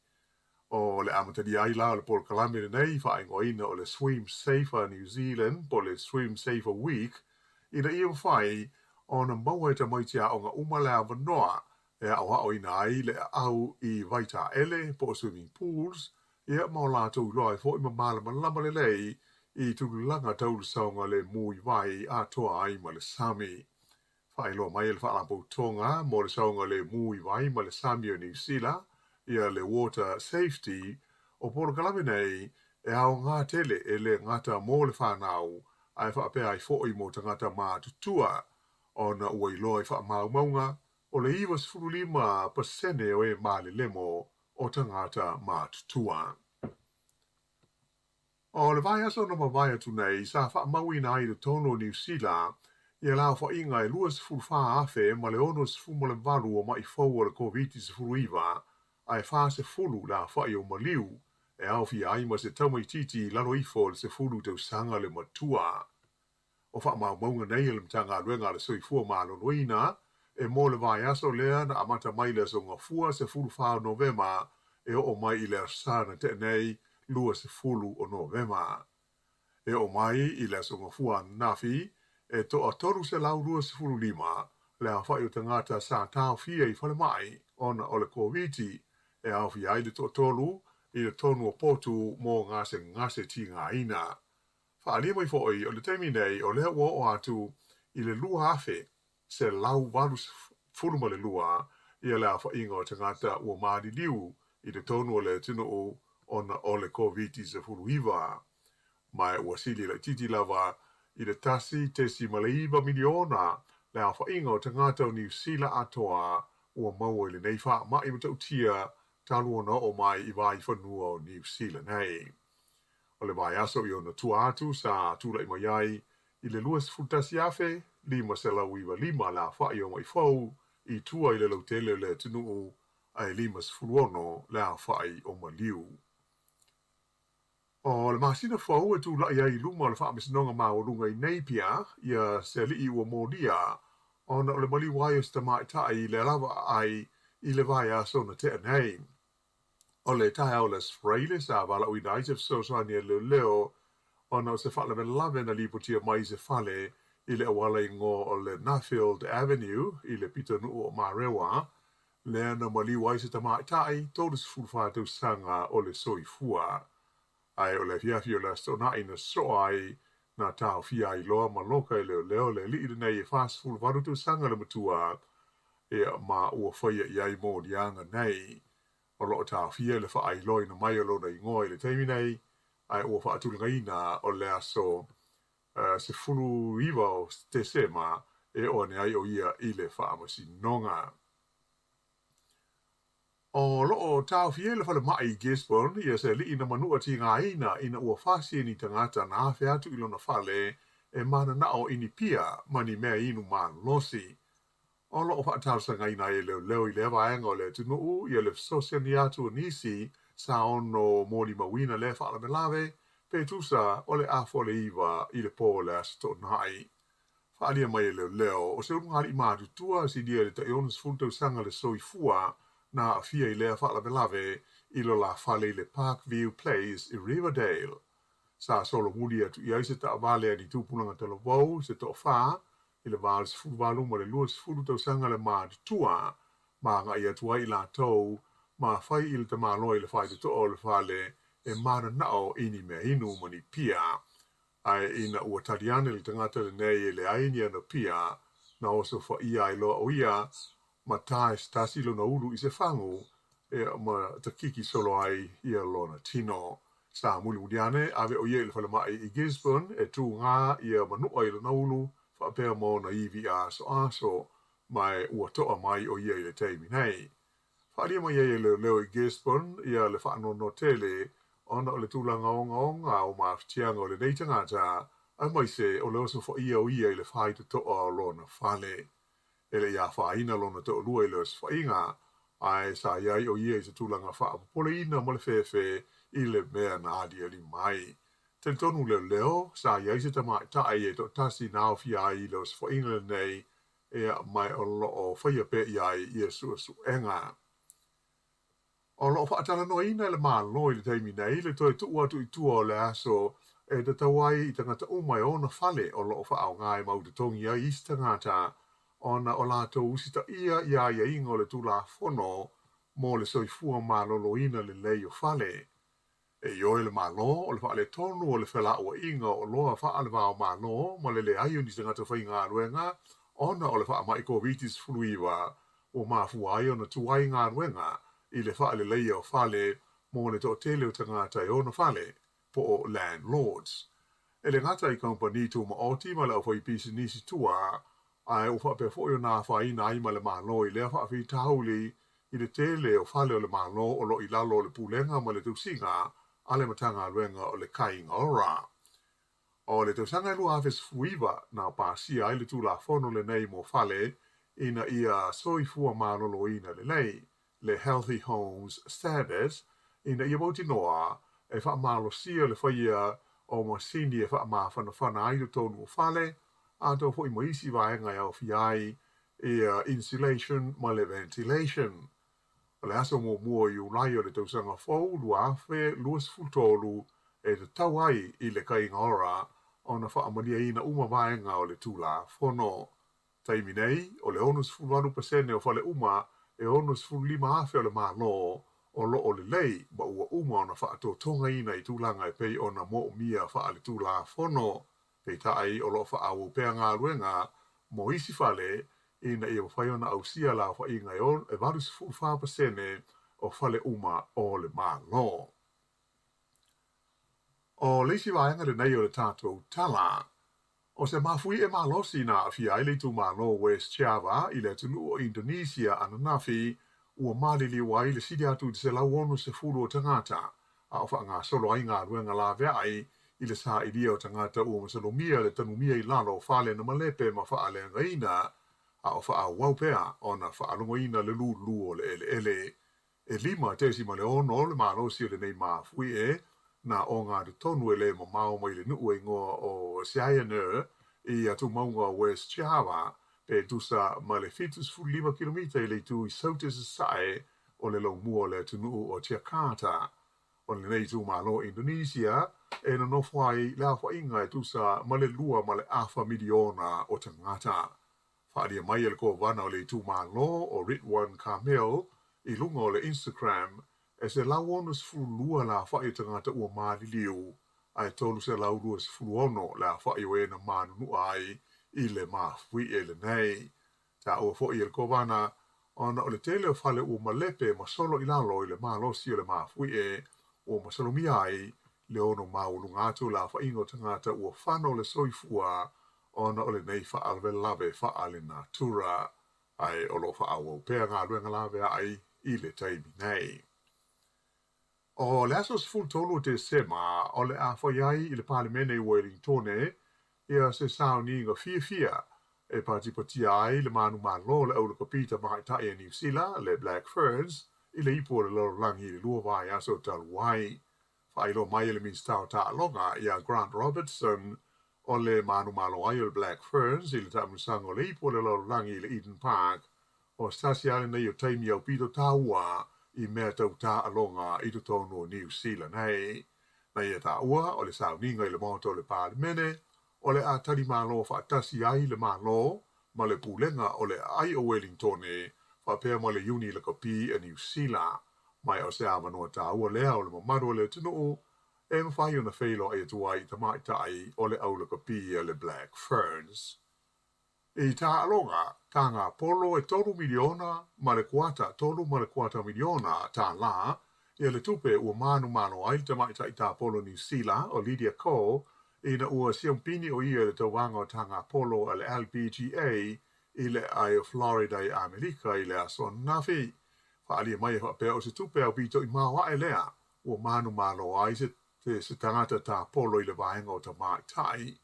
O le amatalia ai la o le polokalame lenei faaigoaina o le Swim Safer New Zealand po o le Swim Safer Week ina ia mafai ona maua e tamaiti aoga uma le avanoa e aoaoina ai le aau i vaitaele po o swimming pools, ia ma o latou iloa ai foi ma malamalama lelei i tulaga tau le saogalemu i vai atoa ai ma le sami. Faailoa mai e le Faalapotopotoga mo le Saogalemu i Vai ma le Sami o Niu Sila, ia le Water Safety, o polokalame nei e aoga tele e le gata mo le fanau ae faapea ai foi mo tagata matutua, ona ua iloa i faamaumauga o le 95% o e malelemo o tagata matutua. O le vaiaso na mavae atu nei sa faamauina ai i totonu o Niu Sila ia le aofaiga e 24,068 o ma'i fou o le Koviti-19, ae 40 le aofai o maliu e aofia ai ma se tamaitiiti i lalo ifo o le 10 tausaga le matua. O faamaumauga nei a le Matagaluega a le Soifua Maloloina e mo le vaiaso lea na amata mai le aso Gafua 14 o Novema e oo mai i le Aso Sa na tea nei 20 o Novema. E oo mai i le aso Gafua ananafi e toa 325 le aofai o tagata sa taofia i falemai ona o le Koviti e aofia ai le toatolu i totonu o potu mo gasegase tigaina. Faaalia mai foi o le taimi nei o lea ua oo atu i le 2,182 ia le aofaiga o tagata ua maliliu i totonu o le atunuu ona o le Koviti-19. Ma ua sili laitiiti lava i le 1.9 miliona le aofaiga o tagata o Niu Sila atoa ua maua i lenei faamai matautia talu ona oo mai i vaifanua o Niu Sila nei. O le vaiaso i ona tua atu sa tulai mai ai i le 21,595 le aofai o ma'i fou i tua i le lautele o le atunuu ae 56 le aofa'i o maliu. O le masina fou e tula'i ai i luma o le Faamasinoga Maualuga i Napier ia se ali'i ua molia ona o le maliu ai o se tamaitai i le lava aai i le vaiaso na tea nei. O le taeao o le Aso Faraile sa valaauina ai se fesoasoani a leoleo ona o se faalavelave na lipotia mai i se fale i le auala igoa o le Nuffield Avenue i le pitonuu o Marewa, lea na maliu ai se tamaitai 34 tausaga o le soifua. Ae o le afiafi o le Aso Toonai na soa ai na taofia ai loa ma loka e leoleo le ali'i lenei e 48 tausaga le matua, ia ma ua faia i ai moliaga nei. O lo o taofia le faailoaina mai o lona igoa i le taimi nei, ae ua faatulagaina o le aso 19 o Tesema e oo ane ai o ia i le faamasinoga. O lo o taofia i le falemai i Gisborne ia se ali'i na manua tigaina ina ua fasi e ni tagata na afe atu i lona fale e mananao i ni pia ma ni mea inu malosi. O lo o faatalosagaina ai e leoleo i lea vaega o le atunuu ia le fesoasoani atu o nisi sa ono molimauina lea faalavelave pe tusa o le 8:30 i le pō o le Aso Toonai. Faaalia mai e leoleo o se ulugalii matutua silia i le tai 60 tausaga le soifua na aafia i lea faalavelave i lo la fale i le Parkview Place i Riverdale. Sa solomuli atu i ai se taavale a ni tupulaga talavou se toafa i le va o le 18 ma le 20 tausaga le matutua ma agai atu ai i latou ma fai i le tamaloa i le faitotoa o le fale e mananao i ni mea inu ma ni pia. Ae ina ua tali ane le tagata lenei e leai ni ana pia, na oso faia ai loa o ia ma tae se tasi lona ulu i se fagu, e ma takiki solo ai ia lona tino. Sa mulimuli ane, ave o ia i le falemai i Gisborne e tūgā ia manua i lona ulu, faapea ma ona ivi asoaso, ma e ua toa mai o ia i le taimi nei. Faaalia mai ai e leoleo i Gisborne ia le faanoanoa tele ona o le tulaga ogaoga o mafatiaga o lenei tagata, aemaise o le oso faia o ia i le faitotoa o lona fale. E le i afaina lona toalua i le osofaiga, ae sa i ai o ia i se tulaga faapopoleina ma le fefe i le mea na aliali mai. Talitonu leoleo, sa i ai se tamaitai e toatasi na aofia ai i le osofaiga lenei, ea mai o lo o faia pea i ai ia suesuega. O lo o faatalanoaina e le Malo i le taimi nei le toe tuu atu i tua o le aso e tatau ai i tagata uma e ona fale o lo o faaaoga e mau totogi ai isi tagata ona o latou usitaia ia aiaiga o le Tulafono mo le Soifua Maloloina Lelei o Fale. E ioe le Malo o le faaletonu o le felauaiga o oloa faale-va-o-Malo ma le leai o ni tagata faigaluega ona o le faamai Koviti-19 ua mafua ai ona tuai galuega i le faaleleia o fale mo le toatele o tagata e ona fale, po o landlords. E le gata i kamupani tumaoti ma le aufaipisinisi tua, ae ua faapea foi ona afaina ai ma le Malo i lea faafitauli i le tele o fale o le Malo o lo o i lalo o le pulega ma le tausiga a le Matagaluega o le Kāinga Ora. O le tausaga e 2019 na pasia ai le Tulafono lenei mo fale ina ia soifua maloloina lelei, le Healthy Homes Standards, ina ia mautinoa e faamalosia le faia o masini e faamafanafana ai totonu o fale, atoa foi ma isi vaega e aofia ai ia insulation ma le ventilation. O le aso muamua o Iulai o le tausaga fou 2023 e tatau ai i le Kāinga Ora ona faamalieina uma vaega o le Tulafono. Taimi nei, o le 68% o fale uma e 65,000 o le Malo o lo o lelei ma ua uma ona faatotogaina i tulaga e pei ona moomia faale-Tulafono. Peitai o lo o faaauau pea galuega mo isi fale ina ia mafai ona ausia le aofaiga e 84% o fale uma o le Malo. O le isi vaega lenei o le tatou tala, o se mafuie malosi na aafia ai le itumalo o West Java i le atunuu o Indonesia ananafi ua maliliu ai le sili atu i le 160 o tagata, a o faagasolo ai galuega laveai i le sailia o tagata ua masalomia le tanumia i lalo o fale na malepe ma faaleagaina, a o faaauau pea ona faalogoina le lūlū o le eleele. E 5.6 le malosi o lenei mafuie na ogatotonu e lē mamao mai le nuʻu e igoa o Cianjur i atumauga o West Java pe tusa ma le 75 kilomita i le itu i sauta sasae o le laumua o le atunuu o Jakarta. O lenei itumalo Indonesia e nonofo ai le aofaiga e tusa ma le 2.5 miliona o tagata. Faaalia mai e le kovana o le itumalo o Ridwan Kamil i luga o le Instagram e 162 le aofai o tagata ua maliliu ae 326 le aofai o e na manunua ai i le mafuie lenei. Taua foi e le kovana ona o le tele o fale ua malepe ma solo i lalo i le malosi o le mafuie ua masalomia ai le ono maualuga atu o le aofaiga o tagata ua fano le soifua ona o lenei faalavelave faalenatura ae o lo o faaauau pea galuega laveai i le taimi nei. O le aso 13 o Tesema o le a fai ai i le Palemene i Uelingtone ia se sauniga fiafia e patipatia ai le manumalo o le aulakapi tamaitai a Niu Sila, le Black Ferns, i le ipu o le lalolagi i le 2 vaiaso talu ai. Faailoa mai e le Minisita o Taaloga ia Grant Robertson o le manumalo ai o le Black Ferns i le taamilosaga o le ipu o le lalolagi i le Eden Park o se tasi lava lenei o taimi aupito taua i mea tau taaloga i totonu o Niu Sila nei. Na ia taua o le sauniga i le Maota o le Palemene o le a talimalo faatasi ai le Malo ma le Pulega o le Aai o Uelintone faapea ma le Iuni Lakapi a Niu Sila. Mai o se avanoa taua lea o le mamalu o le atunuu e mafai ona feiloai atu ai i tamaitai o le aulakapi a le Black Ferns. I taaloga, taga polo e 3 miliona ma le kuata 3.25 miliona tālā ia le tupe ua manumalo ai le tamaitai tapolo Niu Sila o Lydia Ko ina ua siampini o ia i le tauvaga o taga polo a le LPGA i le aai o Florida i Amerika i le aso ananafi. Faaalia mai e faapea o se tupe aupito i maoae lea ua manumalo ai se se tagata tapolo i le vaega o tamaitai.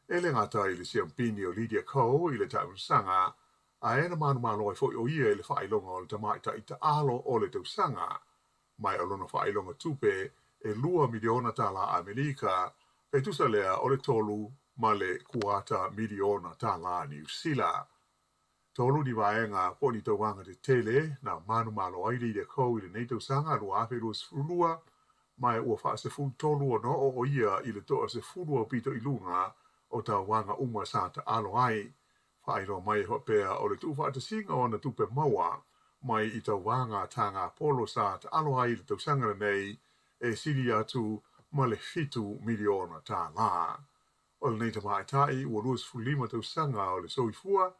E le gata i le siampini o Lydia Ko i le taamilosaga, ae na manumalo ai foi o ia i le faailoga o le tamaitai taalo o le tausaga. Mai o lona faailoga tupe e 2 miliona tālā Amerika, pe tusa lea o le 3.25 miliona tālā Niu Sila. Tolu ni vaega po o ni tauvaga tetele na manumalo ai Lydia Ko i lenei tausaga 2022, ma ua faasefulutolu ona oo o ia i le 10 aupito i luga o tauvaga uma sa taalo ai. Faailoa mai e faapea o le tuufaatasiga o ana tupe maua mai i tauvaga taga polo sa taalo ai i le tausaga lenei e sili atu ma le 7 miliona tālā. O lenei tamaitai ua 25 tausaga o le soifua,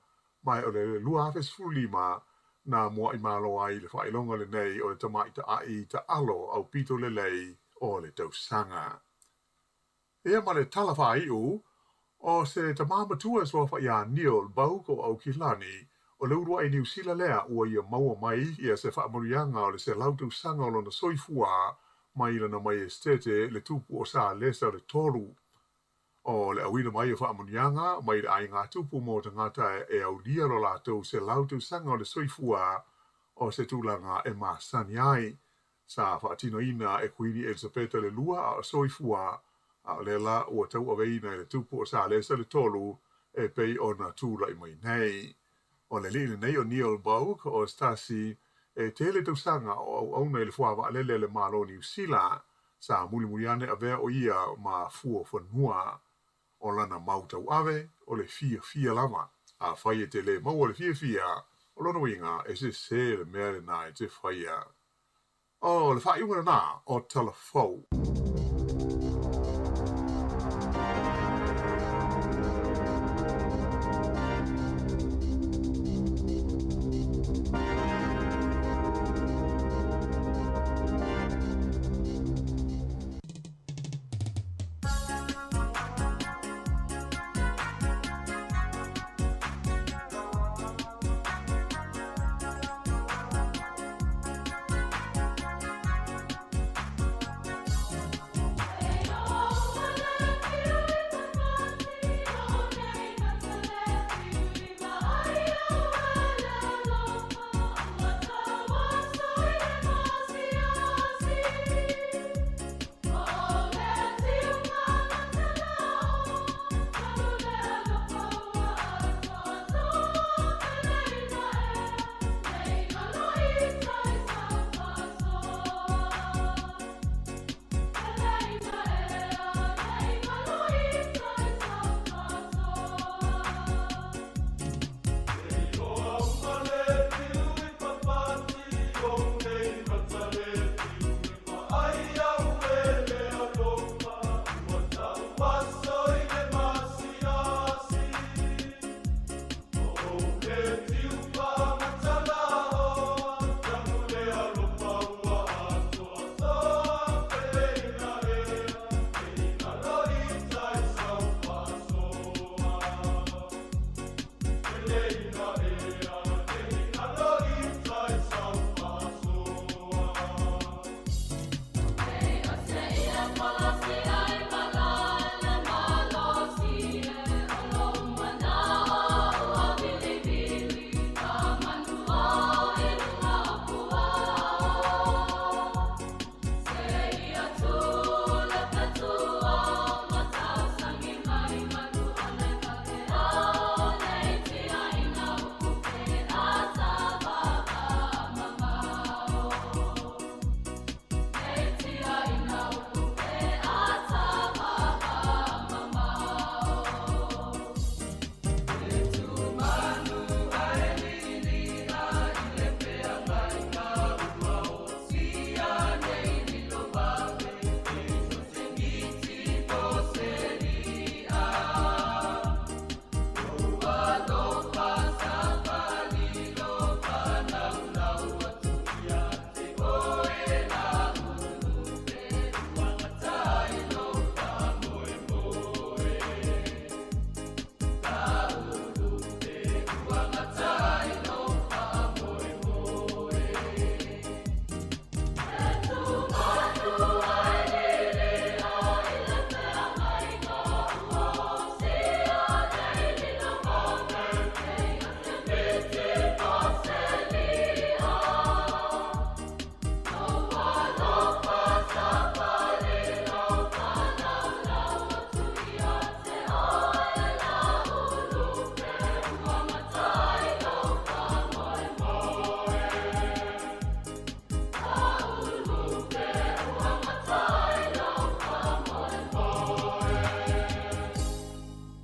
ma o le 2015 na muaʻi malo ai i le faailoga lenei o le tamaitai taalo aupito lelei o le tausaga. Ia ma le tala faaiu, o se tamā matua e suafa iā Neil Bogue o Aukilani, o le uluai Niu Sila lea ua ia maua mai ia se faamanuiaga o le 100 tausaga o lona soifua mai i lana Maiestete le Tupu o Salesa o le Tolu. O le auina mai o faamanuiaga mai le aiga tupu mo tagata e aulia lo latou 100 tausaga o le soifua o se tulaga e masani ai. Sa faatinoina e Kuini Elisapeta le Lua a o soifua, a o lea la ua tauaveina e le Tupu o Salesa le Tolu e pei ona tulai mai nei. O le alii lenei o Neil Bogue o se tasi e tele tausaga o auauna i le fuavaalele a le Malo o Niu Sila, sa mulimuli ane avea o ia ma fuafanua. O lana mau tauave o le fiafia lava. Afai e te lē maua le fiafia, o lona uiga e sesē le mea lenā e te faia. O le faaiuga lenā o Tala Fou.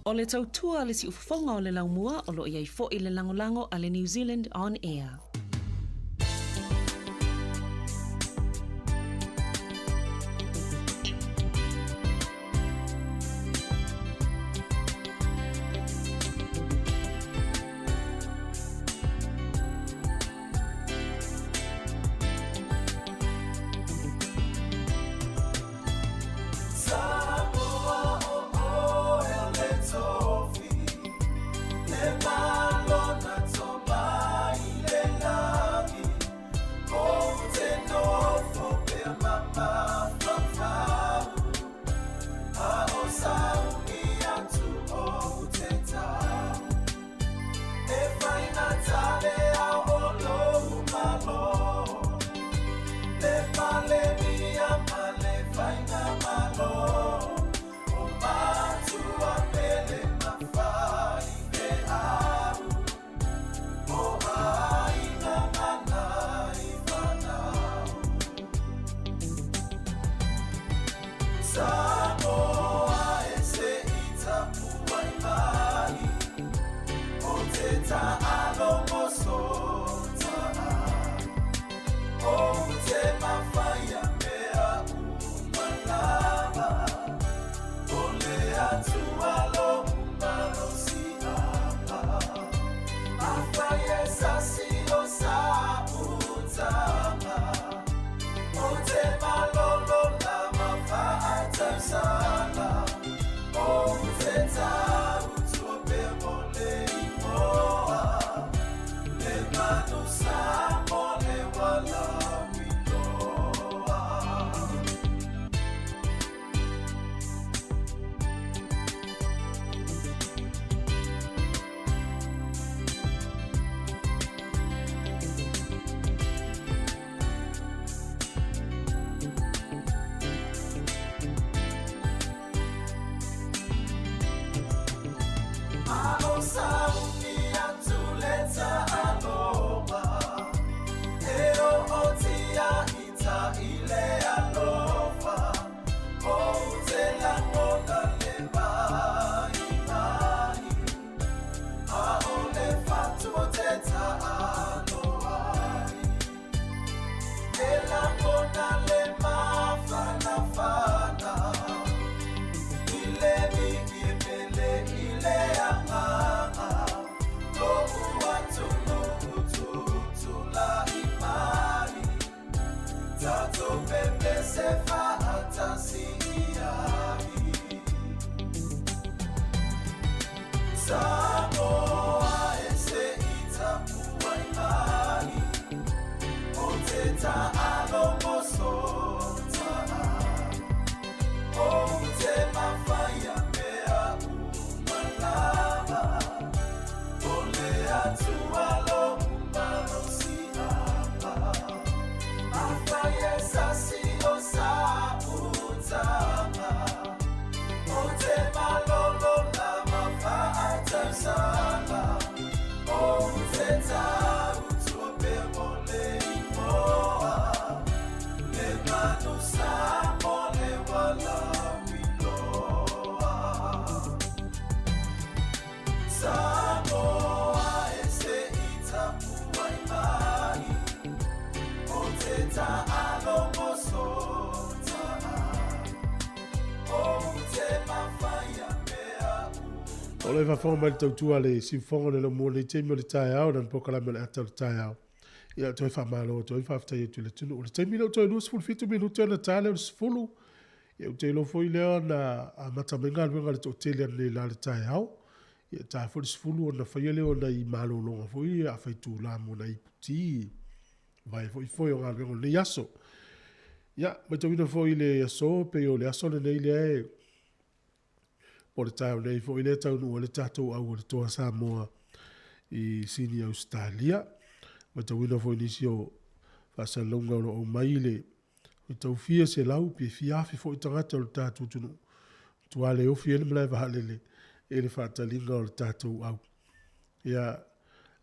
O le tautua a le siufofoga o le laumua o lo o i ai foi le lagolago a le New Zealand On Air. O le faafofoga mai le tautua a le siufofoga o le laumua i lenei taimi o le taeao, lana polokalame o le ata o le taeao. Ia, toe faamalo atu ai, faafetai atu i le atunuu. O le taimi lea ua toe 27 minute ona ta lea o le 10. Ia, ou te iloa foi lea na amata mai galuega a le toatele analeila i le taeao. Ia, ta foi le 10 ona faia lea o nai malologa foi a faitula mo nai iputi. Vae foi foe o galuega o lenei aso. Ia, matauina foi i le aso, pei o le aso lenei lea e Po o le taeao nei foi lea e taunuu ai le tatou au o le Toa Samoa i Sini Ausetalia. Matauina foi nisi o faasalalauga o lo o aumai i le tau fia selau pe fia afe foi tagata o le tatou atunuu. Matua le ofi ai le malae vaalele i le faataliga o le tatou au. Ia,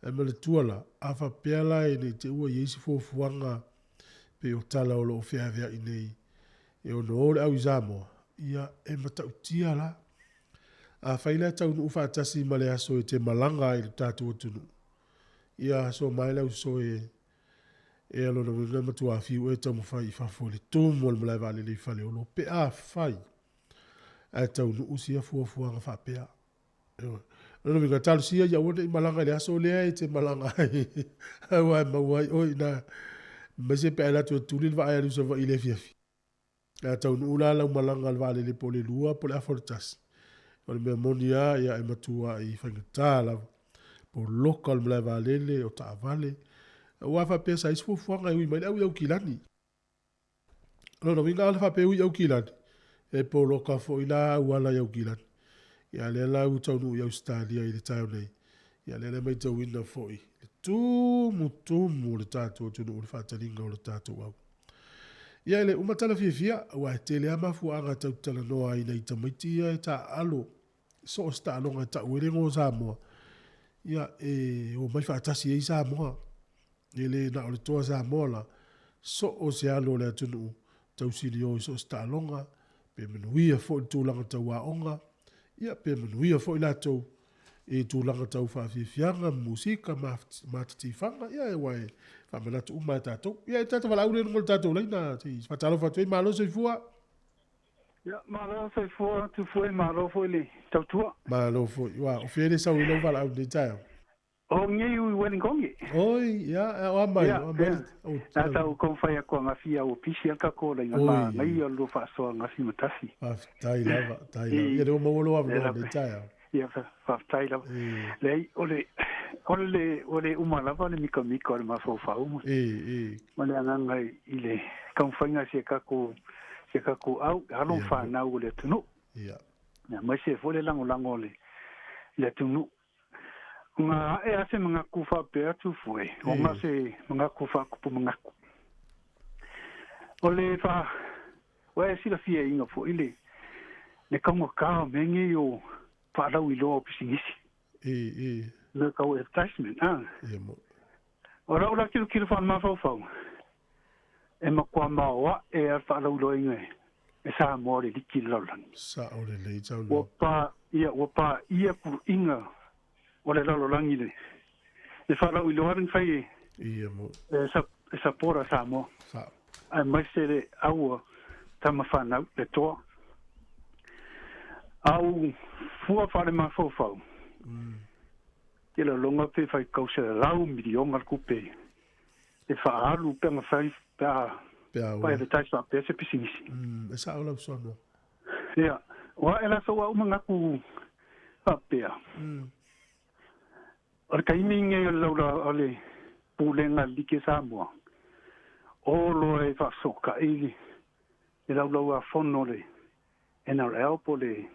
e manatua la, a faapea la e ne i te i ua i ai se fuafuaga pei o tala o lo o feaveai nei e ono o le au i Samoa, ia, e matautia la. Afai le taunuu faatasi ma le aso e te malaga ai i le tatou atunuu, ia aso mai le uso e e lona uiga e matua fiu e taumafai i fafo i le tumu o le malae vaalele i Faleolo pe afai ae taunuu sia fuafuaga faapea. Ioe. O lona uiga, talosia ia aua ne i malaga i le aso lea e te malaga ai, aua e maua ai oe i ina, aemaise pe a e alu atu e tuli le vaa e alu i Savaii i le afiafi. A taunuu la lau malaga i le vaalele po o le 2 po o le 12:30, o le mea moni lava, ia e matuai faigata lava. Poloka le malae vaalele, o taavale, aua faapea sa i ai se fuafuaga e ui mai le au i Aukilani. O lona uiga ana faapea e ui i Aukilani, e poloka foi la auala i Aukilani. Ia a o lea la ua taunuu i Ausetalia i le taeao nei, ia lea la e matauina foi le tumutumu o le tatou atunuu i le faataliga o le tatou au. Ia e le uma tala fiafia, aua e tele lava mafuaaga tatou te talanoa ai i nai tamaiti ia e taaalo so o se taaloga e tau ai le igoa o Samoa, ia e omai faatasi ai Samoa. E le na o le toa Samoa la, so o se alo o le atunuu, tausilio i so o se taaloga, pe manuia foi le tulaga tau aoga, ia pe manuia foi latou i tulaga tau faafiafiaga, musika ma matatifaga, ia aua e faamanatu uma lava e tatou. Ia e tagata valaau lea i luga o le tatou laina se i faatalofa atu ai. Malo soifua. Ia, malo soifua Tufue, malo foi le tautua. Malo foi. Ua, o fea le sau ai lau valaau i lenei taeao? O nei i Wellington. Oi, ia, o a mai, o a mai. Na tau taumafai atu angafi a ua pisi lava le tatou laina manaia o le lua faasoa angafi ma tasi. Faafetai lava, faafetai lava. Ia lea ua maua lou avanoa i lenei taeao. Ia, faafetai lava. Leai, o le, o le, ua le uma lava le mikamika o le mafaufau ma, ma le agaga i le taumafaiga a si a tatou, si a tatou au, alo ma fanau o le atunuu. Ia. Aemaise foi le lagolago o le, le atunuu. Nga ae a se manatu faapea atu foe, o nga se manatu faakupu manatu. O le fa, ua e silafiaina foi le, le taugata o mea nei o faalauiloa o pisinisi. Mea tau advertisement, a. O lau la tilotilo faale-mafaufau, e matua maoae lava le faalauiloaina e Samoa o le liki i le lalolagi. Sao lelei tau Ua pa, ia, ua paia puluiga o le lalolagi le, le faalauiloa lea na fai e, Ia mo. e, sa, e support a Samoa. Sao. Aemaise le au a tama fanau, le toa. Au fua faale-mafaufau, ke laloga pe fai kau 100 miliona le tupe e faaalu pe aga fai pe a Pe a fa advertise faapea se pisinisi. E sao lau saunoaga. Ia, ua ae la sou au manatu faapea. O le taimi lenei o le laula o le pulega a le Liki a Samoa, o loa e faafesootai le laulauafono o le NRL po o le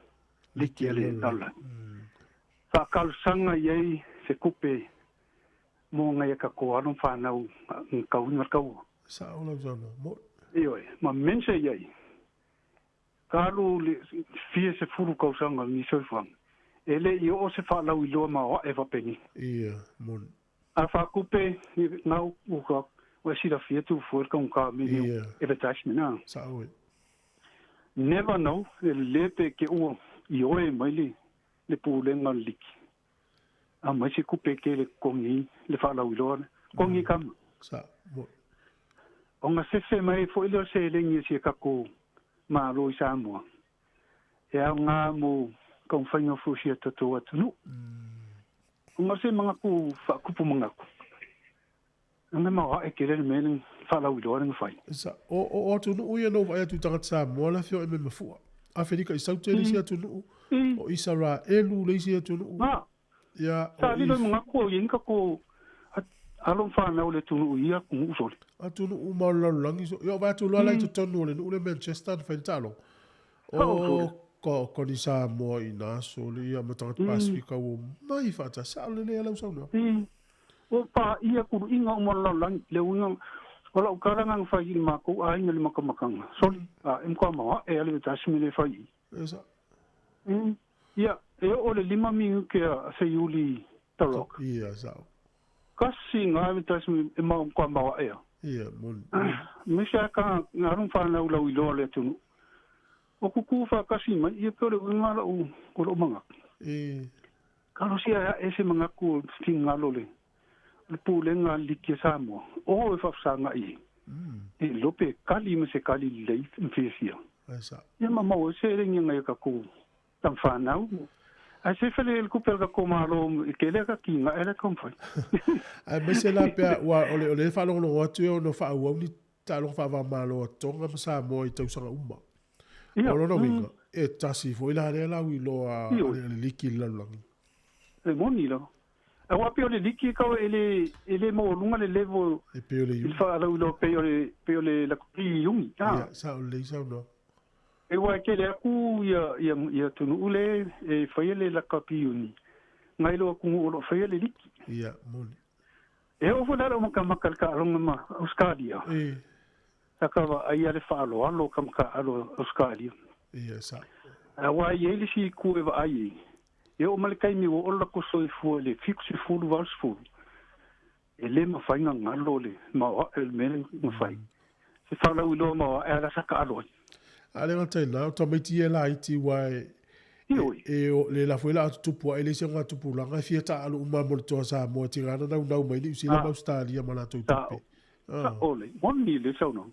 Liki a le lalolagi. Faatalosaga i ai se tupe mo nai a tatou alo ma fanau na tauina le taua. Sao lau saunoaga. Mo. Ioe, ma mense i ai, talu le fia sefulu tausaga o lenei soifuaga, e le i oo se faalauiloa maoae faapenei. Ia, moni. A faatupe na uka ua e silafia tufua le taugata o mea nei o advertisement a. Sao e. Never know, e lelei pe ke ua ioe mai le le pulega o le liki. Aumai se tupe e tele totogi le faalauiloa lea. Totogi tama. Sao, moni. Ona sefe mai ai foi lea o seleni a si a tatou Malo i Samoa, e aoga mo taumafaiga foi o si a tatou atunuu. Ona o se manatu faakupu manatu, leaga e maoae tele le mea lea faalauiloa lea na fai. Sa, o, o atunuu ia na ou vaai atu i tagata Samoa la afioga i me mafua. Afelika i Saute le isi atunuu, o Isaraelu le isi atunuu. Ia, o Sa lilo i manatu au i ai ni tatou alo ma fanau o le atunuu i ia atunuu sole. Atunuu uma o le lalolagi so, ia ou vaai atu loa la i totonu o le nuu lea Manchester na fai le taaloga. O, ko, ko ni Samoa i ina sole ia ma tagata Pasifika ua omai faatasi. Sao lelei lava lau saunoaga. Ua paia kuluiga uma o le lalolagi, le uiga o lau tala na fai i le matou aiga i le makamakaga. Sole, a e matua maoae lava le tasi mea lea e fai i i. Sa. Ia, e oo i le 5 minute a Seiuli The Rock. Ia, sao. Kasi ga le tasi mea e matua maoae lava. Ia, moni. Aemaise lava ka alu ma fanau lauiloa o le atunuu. O kukū whakasi mai, ia pe o le uinga la u o lo mangaku. E. Kalosia e se mangaku fingalo le. Le pulenga liki e Samoa. O e whafsanga i. E lope kali me se kali lei mfifia. Ai sa. Ia ma mau se rengi ngai ka ku tam whanau. Ai se fele el kupel ka ko malo i kele ka kinga ele komfai. Ai me se la pea ua o le whalongolongo atu e ono whaau ni talo whaava malo a Tonga ma Samoa i tausanga uma. Ia. O lona winga, e tasi fo ila lea lau i loa ale liki le lalolagi. E moni la. A wapi o le liki kau e le mo lunga le levo E pe o le i iungi. whaalau i lo pe o le lakupi iungi. Ia, sa o le isa no. E wai ke le aku ia tunu ule e whaia le lakapi iungi. Ngai lo aku o lo whaia le liki. Ia, moni. E o fo lalo maka maka ka alonga ma Australia. E. Saka wa ai ale whaalo alo ka maka alo Australia. Ia, sa. A wai e le si ku e wa ai. E o male kai mi o ola ko soi fua le fiku si fulu wal fulu. E le ma whainga ngalo le ma o el mele ma whai. Se whala uilo ma o e ala saka alo. Ale ngā taina, o tamaiti e la iti wai e o le la fuela atu tupua e le se ngā tupulanga e fia ta alu uma mo le toa Samoa te ngana nau nau mai ni usila ma Australia ma latou tupe. Sa ole, moni le sau no.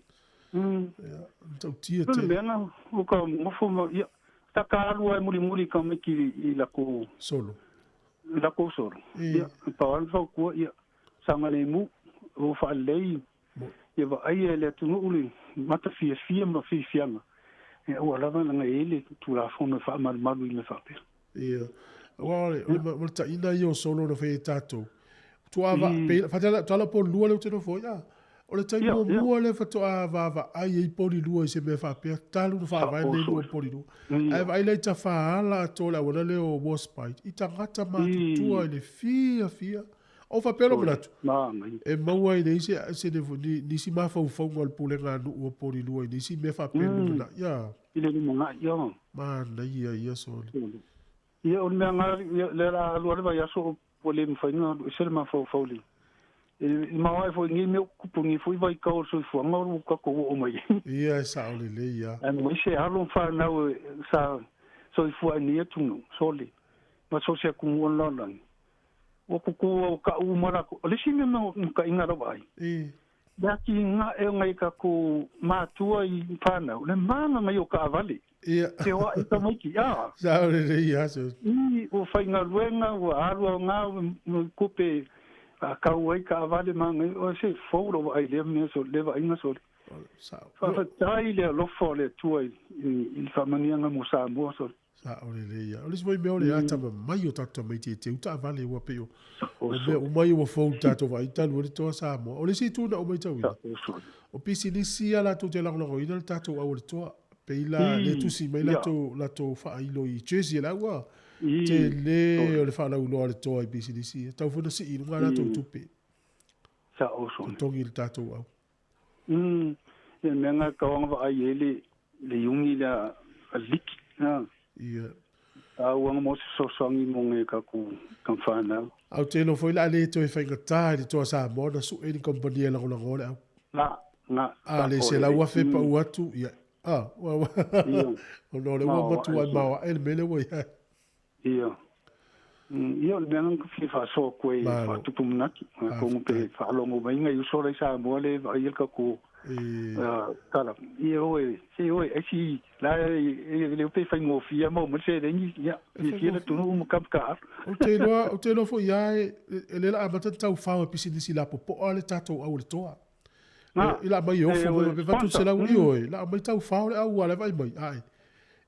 Ia, tau tia te. te. Mea ngā, o ka mofo ma, ia, taka alua e muri muri ka meki i la ko solo. La ko solo. Ia, pa wal fau kua, ia, sanga le mu, o wha lei, ia wa ai e le atunu uli, mata fia fia ma fia fianga. Ia, ua lava nanga e le tu la fono wha malu malu i me whapea. Ia, ua ole, ole ma taina i o solo na whai e tātou. Tua va, pe, whatala, tuala po lua le uteno fo, ia. O le taimi o mua le whatoa vava ai e poli lua i se mea whapea, talu na whaavae le lua poli lua. Ai vai lei ta whaala atoa le awala le o Warspite, i tangata matutua i le fia fia. O whapea lo manatu. E maua i le isi, se nisi mawhaufaunga o le pulenga anu ua poli lua i nisi mea whapea lumana. Ia. I le lumana, ia. Mana ia, ia soli. Ia, o le mea ngā, le la alua le vai aso o le mwhainga, e se le mawhaufauli. E mawae fo ngi me kupu ngi fo vai ka o soifuaga o ka ko o mai. Ia e sa o le le ia. Ai mo se alo whanau sa soifua ni atunu soli. Ma so se ku mo la la. O ku ku o ka u mara ko le si me mo ka inga ra vai. E. Ya ki nga e ngai ka ku matua i whanau. Le mana ngai o ka avali. Ia. Te hoa e tamaiki, ia. Sa o le le ia so. I o whainga luenga o alua ngā kupe a kau ai ka avale manga o se folo ai le me so le va inga so. Sa. Fa tai le lo fo le tua i i fa manianga mo sa mo so. Sa o le le ia. O le soi me o le ata mai o tata mai te te uta avale ua pe o. O me o mai o fo tato vai talu le toa sa mo. O le si tuna o mai tau. O pisi ni si ala tu te langolongo ina le tato au le toa. Pe ila le tusi mai la to fa ilo i Jersey la ua. Te le o le whanau loa le toa i pisinisi. Tau funa si i lunga rātou tupe. Sa o sone. Tongi le tātou au. E mea ngā kawanga wa ai e le iungi la liki. Ia. A uanga mo se sosoangi mo nge ka ku ka whanau. Au te lo foi la le toe whainga tā i le toa Samoa na su e ni kompania langolango le au. Na. A le se lau afe pa uatu. Ia. A, ua. O no le ua matua ai maua e le mele ua ia. Ia. Ia, o le mea ngā whia whasoa koe whatupu manaki. Ko ngupe whaalongo mai ngai usola i Samoa le vai el ka ko tala. Ia oe, se oe, e si, la e le upe whai ngōwhia mau ma se rengi, ia, ia fia le tunu umu kamka aru. O te loa fo ia e le la amata tau whawa pisinisi la popoa le tātou au le toa. I la mai ofo, pe vatu se lau i oe, la mai tau whao le au ale vai mai, ai.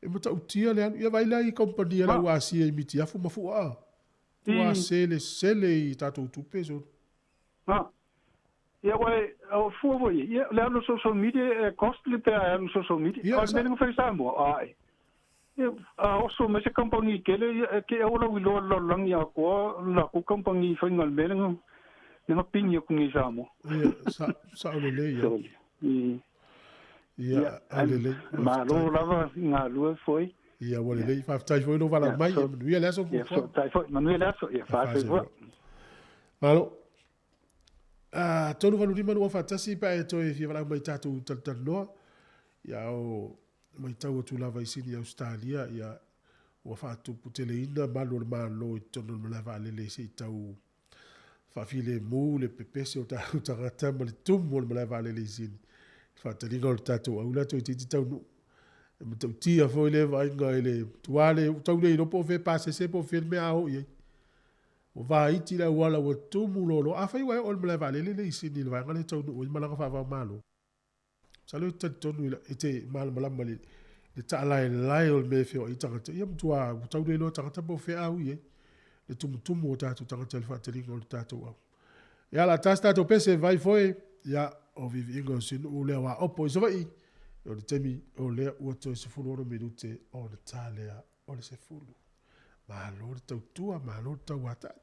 E mata utia le anu, ia vai lai kompania la ua asia i miti afu mafua. Tua sele sele i tātou tupe so. Ia wai, o fua voi, ia le anu social media, e costly pe a anu social media. Ia, O le mea ngawhai Samoa, ai. Ia, a oso me se kampangi kele, ke ola wi loa lolangi a koa, la ko kampangi whainga le mele nga pingi aku ngi Samoa. Ia, sa o le le ia. Ia, ale le. Ma lo lava ngā lua foi. Ia, wale le, whaftai foi no wala mai, manuia le aso Ia, whaftai foi, manuia le aso, ia, whaftai foi. Malo. 385 nua whatasi pa e toe fia wala mai tātou talanoa. Ia o Matau atu lava i Sini Ausetalia, ia, ua faatuputeleina malu o le Malo i totonu o le malae vaalele se i tau faafilemu le pepese o tatou tagata ma le tumu o le malae vaalele i Sini. Faataliga o le tatou aula toeitiiti taunuu. E matautia foi le vaaiga i le matua le tau le iloa po o fea e pasese po o fea le mea a o i ai. Ua vaiti le auala ua tumu loaloa. Afai ua e oo i le malae vaalele lea i Sini i le vaega lea e taunuu ai malaga faava-o-Malo. Masalo e te talitonu e te malamalama i le taalaelae o le mea e feoai ai tagata. Ia matua ua tau le iloa e tagata po o fea a ui ai le tumutumu o tatou tagata i le faataliga o le tatou au. Ia, o le a ta se tatou pese vai foi, ia, o viiviiga o Sinu'u lea ua opo i Savaii, o le taimi o lea ua toe 16 minute ona ta lea o le 10. Malo le tautua, malo le tauatai.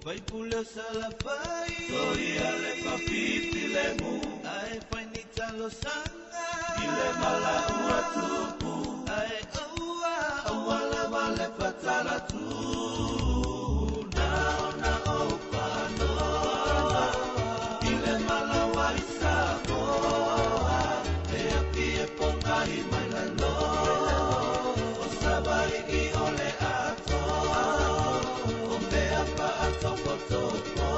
Faipule o Salafai Soia le fafifi lemu Ae fai ni talosaga I le malaua tupu Ae aua aua lava le fatala tu Na ona ou fanoa I le malawa i Samoa E api e ponga i mai lalo O Savaii o le atoa O mea faatopotopo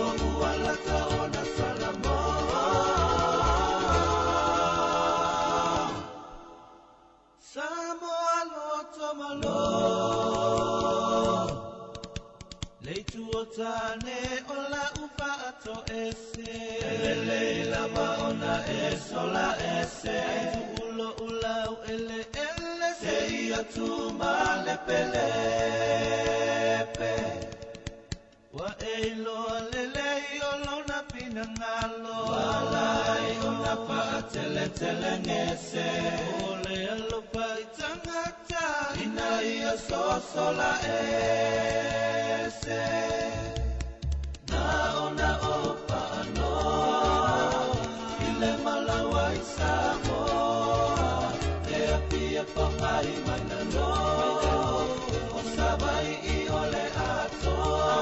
O ua lata ona Salamoa Samoa loto malo Le itu o tane o la ufa ato ese Lele lava ona e sola ese Ai tu ulo ulau ele ele Se ia tu male pelepe Wa e iloa lelei o lona finagalo Walai ona faateletele gese O le alofa i tagata Ina ia sosola ese Na ona o faanoa I le malawa i Samoa E apia pagai mai lalo O Savaii o le atoa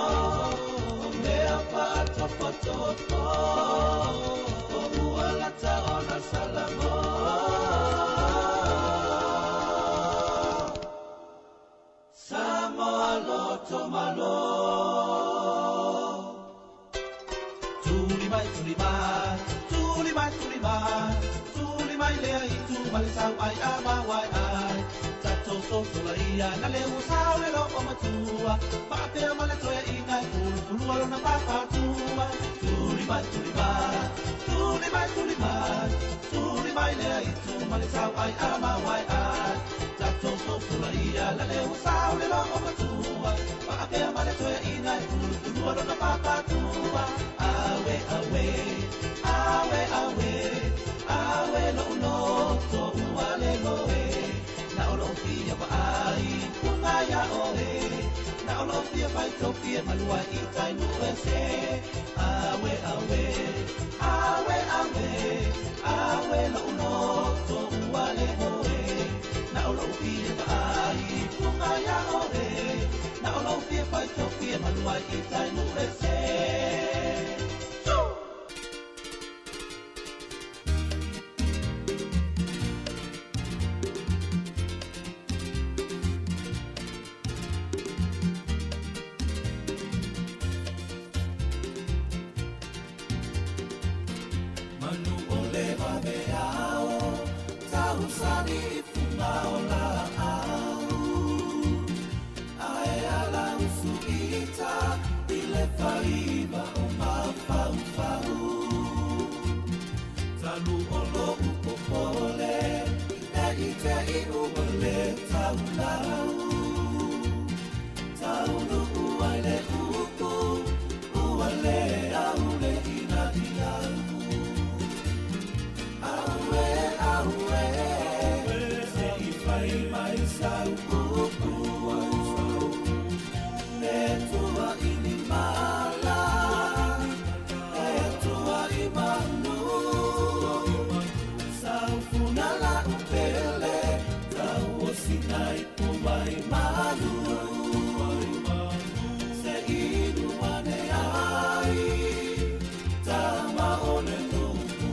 O mea faatopotopo O ua lata ona Salamoa Samoa loto malo Tuli mai, tuli mai, tuli mai, tuli mai, tuli mai lea i tu ma le sau ai a ma wai ai. Tatou sosola ia na le ua sau le loo matua, faapea ma le toe inga e pulupulua lona papatua. Tuli mai, tuli mai, tuli mai, tuli mai, tuli mai lea i tu ma le sau ai a ma wai ai. Tatou sosola ia na le ua sau le loo matua, faapea ma le toe inga e pulupulua lona papatua. Awe, awe, awe, awe, awe lo uloto ua le loe. Na o lo fia wa ai, punga ya oe. Na o lo fia pai topia malua i tai nu ese. Awe, awe, awe, awe, awe lo uloto ua le loe. Na o lo fia wa ai, punga ya oe. Na o lo fia pai topia malua i tai nu ese. Manu o le vaveao, tausani i funga o laau. Ae ala usuita i le faiva o mafaufau. Talu o lou popole, e i te i ua le taulau. Taunu ai le upu, ua le au le ina iau. Aue, aue, se i fai mai sau upu. E tua i ni mala, e tua i manu. Sau funa la upele, tau o sina i pumai malu. Se inu ane ai, tama o le nuku.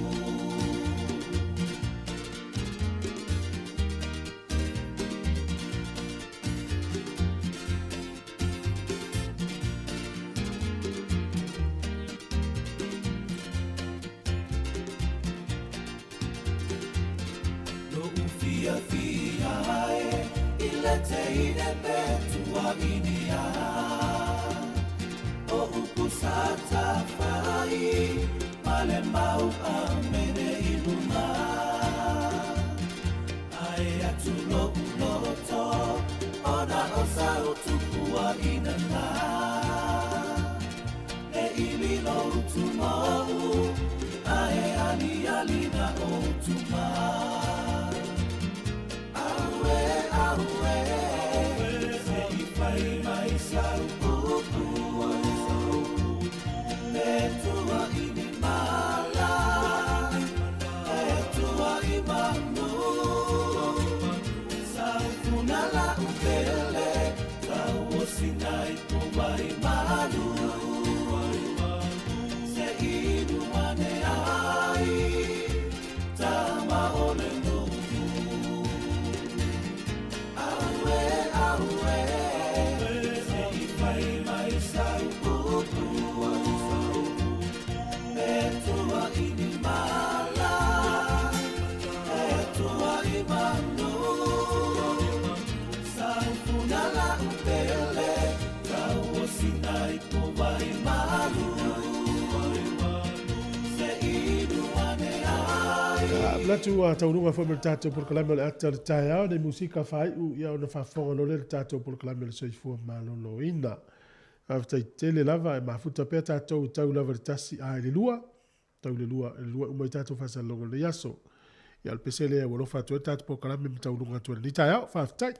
Lo ufia fia e, i le te ine petua inia. O upu sa tafai, ma le mau a mene i luma. Ae atu lo uloto, ona o sa utupua ina ngā. E ili lo utu mau, ae ali ali na o utuma. Aue, aue, se i fai mai sau upu. Manatu ua taunuga foi ma le tatou polokalame o le ata o le taeao nei musika faaiu ia ona faafofoga loa lea i le tatou polokalame o le soifua maloloina. Faafetai tele lava e mafuta pea tatou e tau lava i le tasi a i le lua, tau i le lua, i le lua uma ai tatou faasalaloga i lenei aso. Ia o le pese lea ua alofa atu ai le tatou polokalame ma taunuga atu ai i lenei taeao. Faafetai.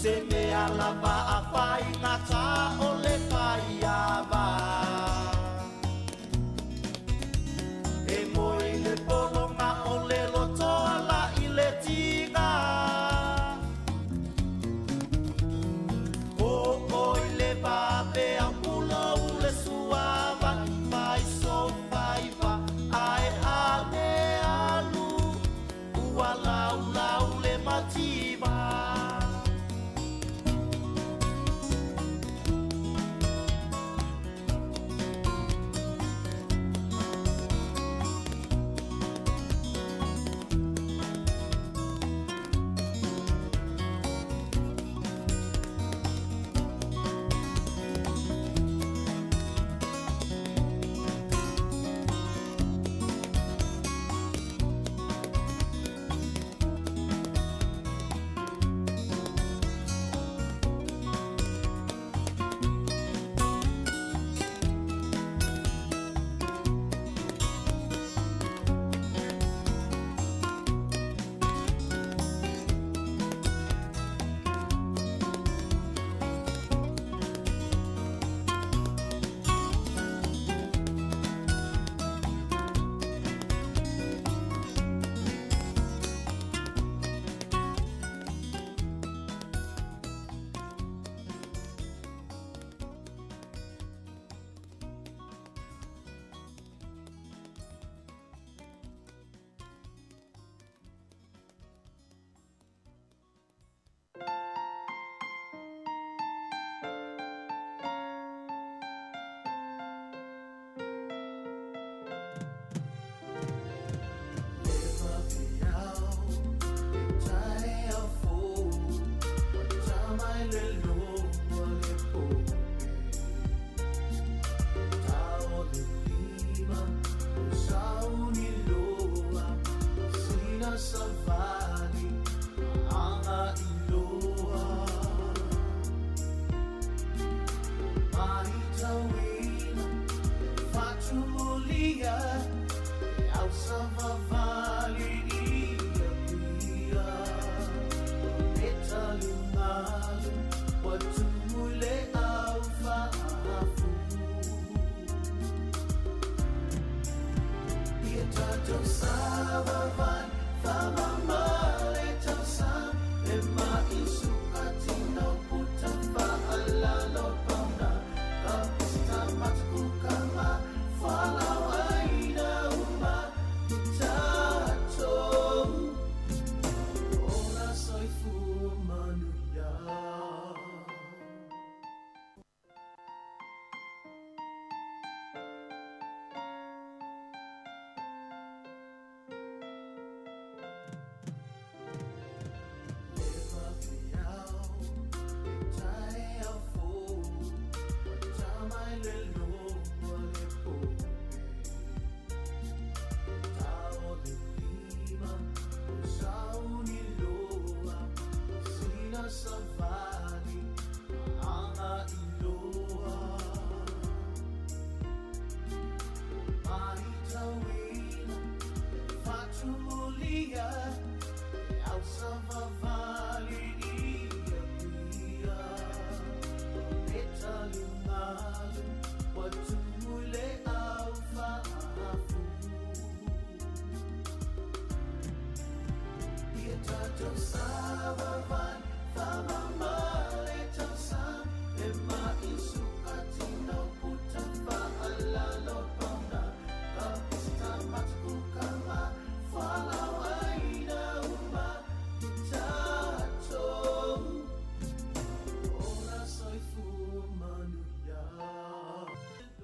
Se mea lava a faigata o le faiava. E moe i le pologa o le loto ala i le tiga. O oi le vape au pulou le suava fai so faiva ae ane alu ua laulau le mativa.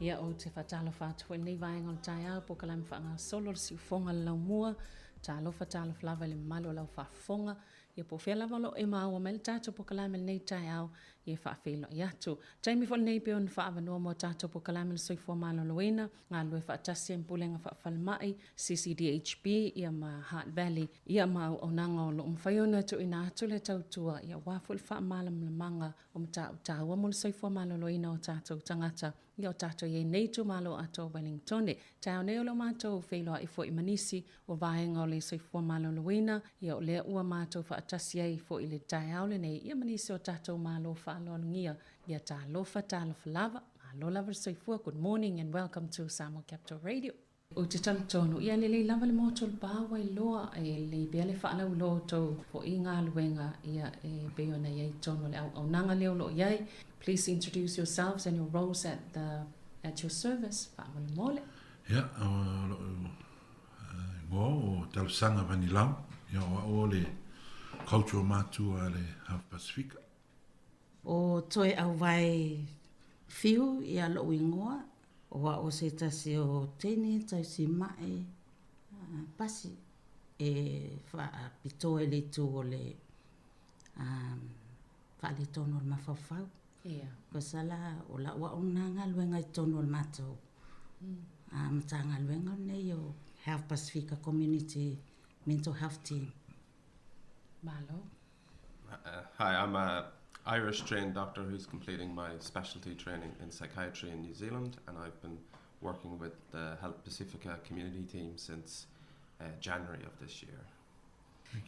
Ia ou te faatalofa atu foi i lenei vaega o le taeao polokalame faagasolo le siufoga le laumua. Talofa talofa lava i le mamalu o lau faafofoga. Ia po o fea lava o lo o e maua mai le tatou polokalame i lenei taeao, ia e faafeiloai atu. Taimi foi lenei pei ona faaavanoa mo tatou polokalame o le soifua maloloina, galulue faatasi ai ma Pulega Faafalemai, CCDHB, ia ma Heart Valley, ia ma auaunaga o lo o mafai ona tuuina atu le tautua, ia aua foi le faamalamalamaga o mataupu taua mo le soifua maloloina o tatou tagata ia o tatou i ai nei itumalo atoa o Wellingtone. Taeao nei o lo o matou feiloai foi ma nisi o vaega o le soifua maloloina, ia o lea ua matou faatasi ai foi i le taeao lenei, ia ma nisi o tatou malo faaaloalogia. Ia talofa, talofa lava. Malo lava le soifua. Good morning and welcome to Samoa Capital Radio. Ou te talitonu, ia lelei lava le motu o le pa ua iloa, e lelei pea le faalauiloa o tou foi galuega, ia e pei ona i ai i totonu o le auaunaga lea o lo o i ai. Please introduce yourselves and your roles at the at your service, faamolemole. Ia, o lou igoa o Talosaga Vanilau, ia o au o le cultural matua a le Health Pasifika. O Toe Auvae Fiu ia lo'u igoa, o a'u o se tasi o teine tausima'i pasi e fa'apitoa i le itu o le faaletonu o le mafaufau. Tusa la o la'u a'u lena galuega i totonu o le matou Matagaluega lenei o Health Pasifika Community Mental Health Team. Malo. Hi, I'm a Irish trained doctor who's completing my specialty training in psychiatry in New Zealand, and I've been working with the Health Pacifica community team since uh, January of this year.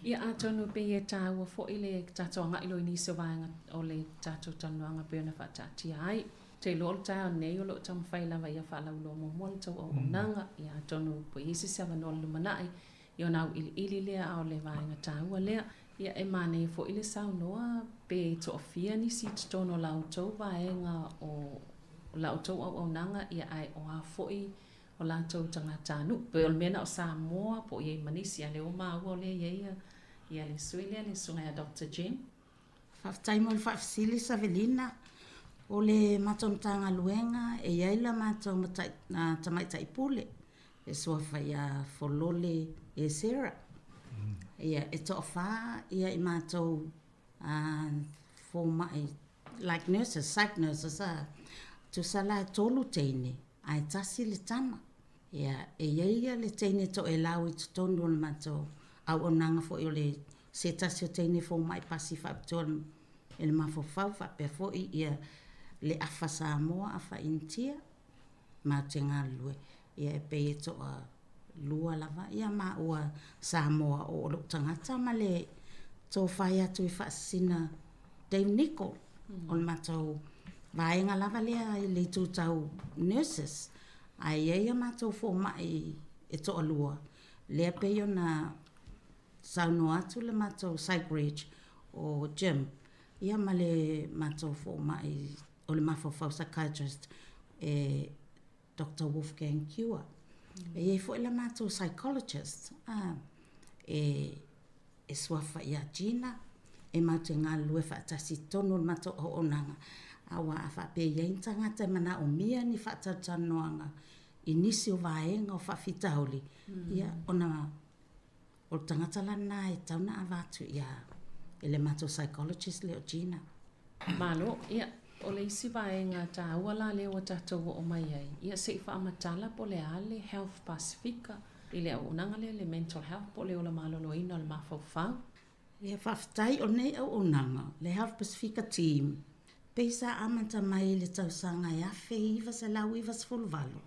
Ia atonu pei e tāua foi le tatou agai loa i nisi o vaega o le tatou talanoaga pei ona faataatia ai. Ou te iloa o le taeao nei o lo o taumafai lava ia faalauiloa muamua le tou auaunaga, ia atonu ua i ai se isi avanoa o le lumanai i ona auiliili lea a o le vaega taua lea. Ia e manaia foi le saunoa pe toafia nisi i totonu o la outou vaega o la outou auaunaga ia ae o a foi o latou tagatanuu. Pei o le mea na o Samoa po o i ai ma nisi, a o lea ua maua o lea e i ai ia le sui lea, le susuga ia Doctor Jen. Faafetai mo le faafesili Savelina. O le matou Matagaluega e i ai la matou tamaitai pule e suafa ia Folole Esera. Ia e toafa ia i matou fomai like nurses, psych nurses a, tusa la e tolu teine ae tasi le tama. Ia, e i ai ia le teine toelau i totonu o le matou auaunaga foi o le se tasi o teine fomai pasi faapitoa i le mafaufau faapea foi ia le afa Samoa, afa Initia matou te galulue. Ia e pei e toa lua lava ia maua Samoa o lou tagata ma le tofa ia Tuifaasisina Dave Nicol. O le matou vaega lava lea i le itu tau nurses, ae i ai a matou fomai e toalua, lea pei ona saunoa atu le matou psych reg o Jim, ia ma le matou fomai o le mafaufau psychiatrist e Doctor Wolfgang Cure. E i ai foi la matou psychologist e e suafa ia Gina, e matou te galulue faatasi i totonu o le matou auaunaga, aua a faapea e i ai ni tagata e manaomia ni faatalatalanoaga i nisi o vaega o faafitauli, ia, ona o le tagata la lena e tatau ona ava atu ia e le matou psychologist lea o Gina. Malo, ia, o le isi vaega taua la lea ua tatou oo mai ai, ia se i faamatala po o le a le Health Pasifika i le auaunaga lea, le mental health po o le ola maloloina o le mafaufau. Ia, faafetai, o lenei auaunaga, le Health Pasifika Team, pei sa amata mai i le tausaga e 1998,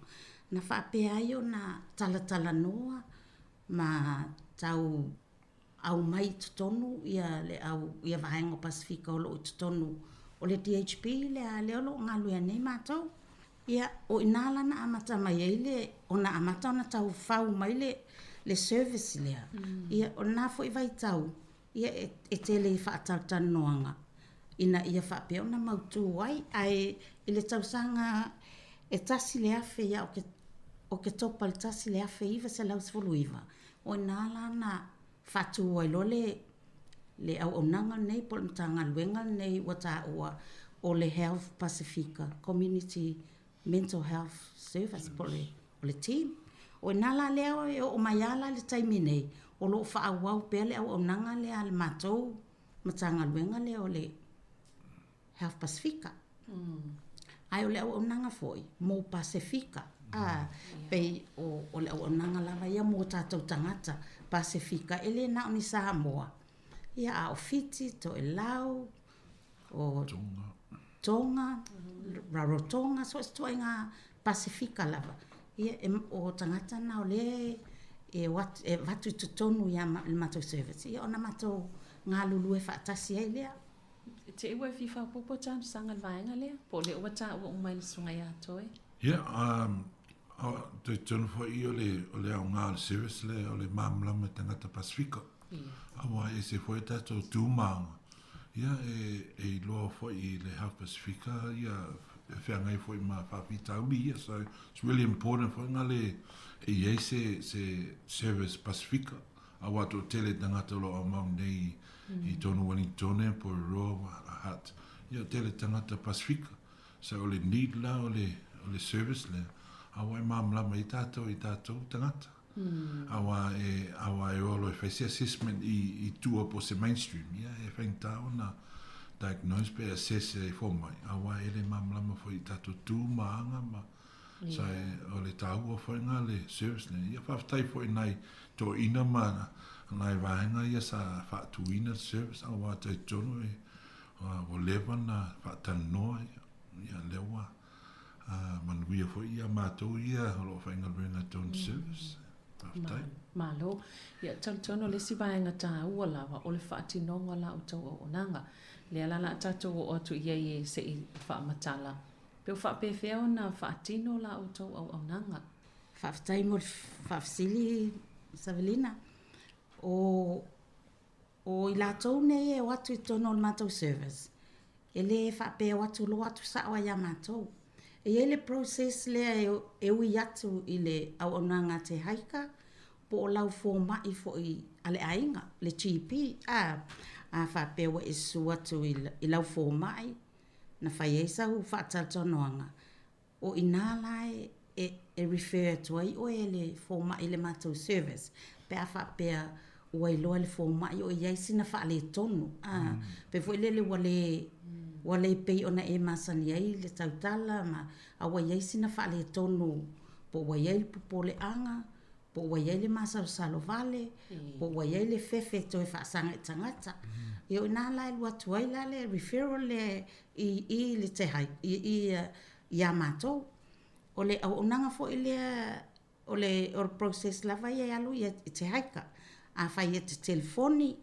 na faapea ai ona talatalanoa ma tau aumai i totonu ia le au ia vaega o Pasifika o lo o i totonu o le DHB lea lea o lo o galulue nei matou. Ia, o i ina la na amata mai ai le ona amata ona tau fau mai le le service lea. Ia, o lena foi vaitau, ia e, e tele i faatalatalanoaga ina ia faapea ona mautu ai. Ae i le tausaga e 1000 ia Oketopa i le 1919, O i ina la na faatu ai loa le le auaunaga lenei po o le Matagaluega lenei ua taua o le Health Pasifika Community Mental Health Service po o le, o le team. O i ina la lea e oo mai lava la i le taimi nei, o lo o faaauau pea le auaunaga lea a le matou Matagaluega lea o le Health Pasifika. Ae o le auaunaga foi mo Pasefika, a, pei o, o le auaunaga lava ia mo tatou tagata Pasefika, e le na o ni Samoa, ia a o Fiti, Toelau, o Tonga, Tonga Rarotonga, so o se ituaiga Pasefika lava. Ia, e, o tagata na o lea e, o atu, e avatu i totonu ia ma, le matou service, ia ona matou galulue faatasi ai lea. Te i ua e fia faaopoopo talosaga i le vaega lea, po o lea ua taua uma e le Susuga ia Toe? Ia, talitonu foi o le, o le aoga o le service lea o le malamalama i tagata Pasefika. Aua e ese foi a tatou tu ma aga, ia e, e iloa foi i le Health Pasifika ia e feagai foi ma faafitauli ia. So it's really important foi nga le e i ai se, se service Pasifika. Aua toatele tagata o lo o aumau nei i tonu Wellingtone, Porirua, Hutt, ia tele tagata Pasifika. So o le need la o le, o le service lea, aua e malamalama ai tatou i tatou tagata. Aua e, aua e o loa e fai se assessment i, i tua po o se mainstream, ia e faigata ona diagnose pe assess e fomai, aua e le malamalama foi i tatou tu ma aga ma, so o le taua foi lena le service lea. Ia faafetai foi i nai toeaiina ma nai vaega ia sa faatuina le service, aua talitonu e, ua leva ona faatalanoa, ia lea ua manuia foi ia matou ia o lo o faigaluega i totonu service. Faafetai. Malo. Ia, talitonu o le isi vaega taua lava o le faatinoga o la outou auaunaga. Lea la o le a tatou oo atu i ai e se i faamatala. Pe o faapefea ona faatino la outou auaunaga? Faafetai mo le faafesili Savelina. O O i latou nei e o atu i totonu o le matou service, e le faapea e o atu loa atu sao lava ia matou. E i ai le process lea e ui atu i le auaunaga a te Haika po o lau fomai foi a le aiga, le GP. A, a faapea ua e susu atu i lau fomai na fai ai sau faatalatalanoaga, O i ina la e e refer atu ai oe e le fomai i le matou service pe a faapea ua iloa e le fomai o i ai sina faaletonu a pei foi lele ua le ua le pei ona e masani ai le tautala ma a ua i ai sina faaletonu po ua i ai le popoleaga po ua i ai le masalosalo vale po ua i ai le fefe e toe faasaga i tagata. Ia o i ina la e alu atu ai la le referral lea i i le te hai i i iā matou. O le auaunaga foi lea o le o le process lava ia e alu i te haika. Afai e te telefoni,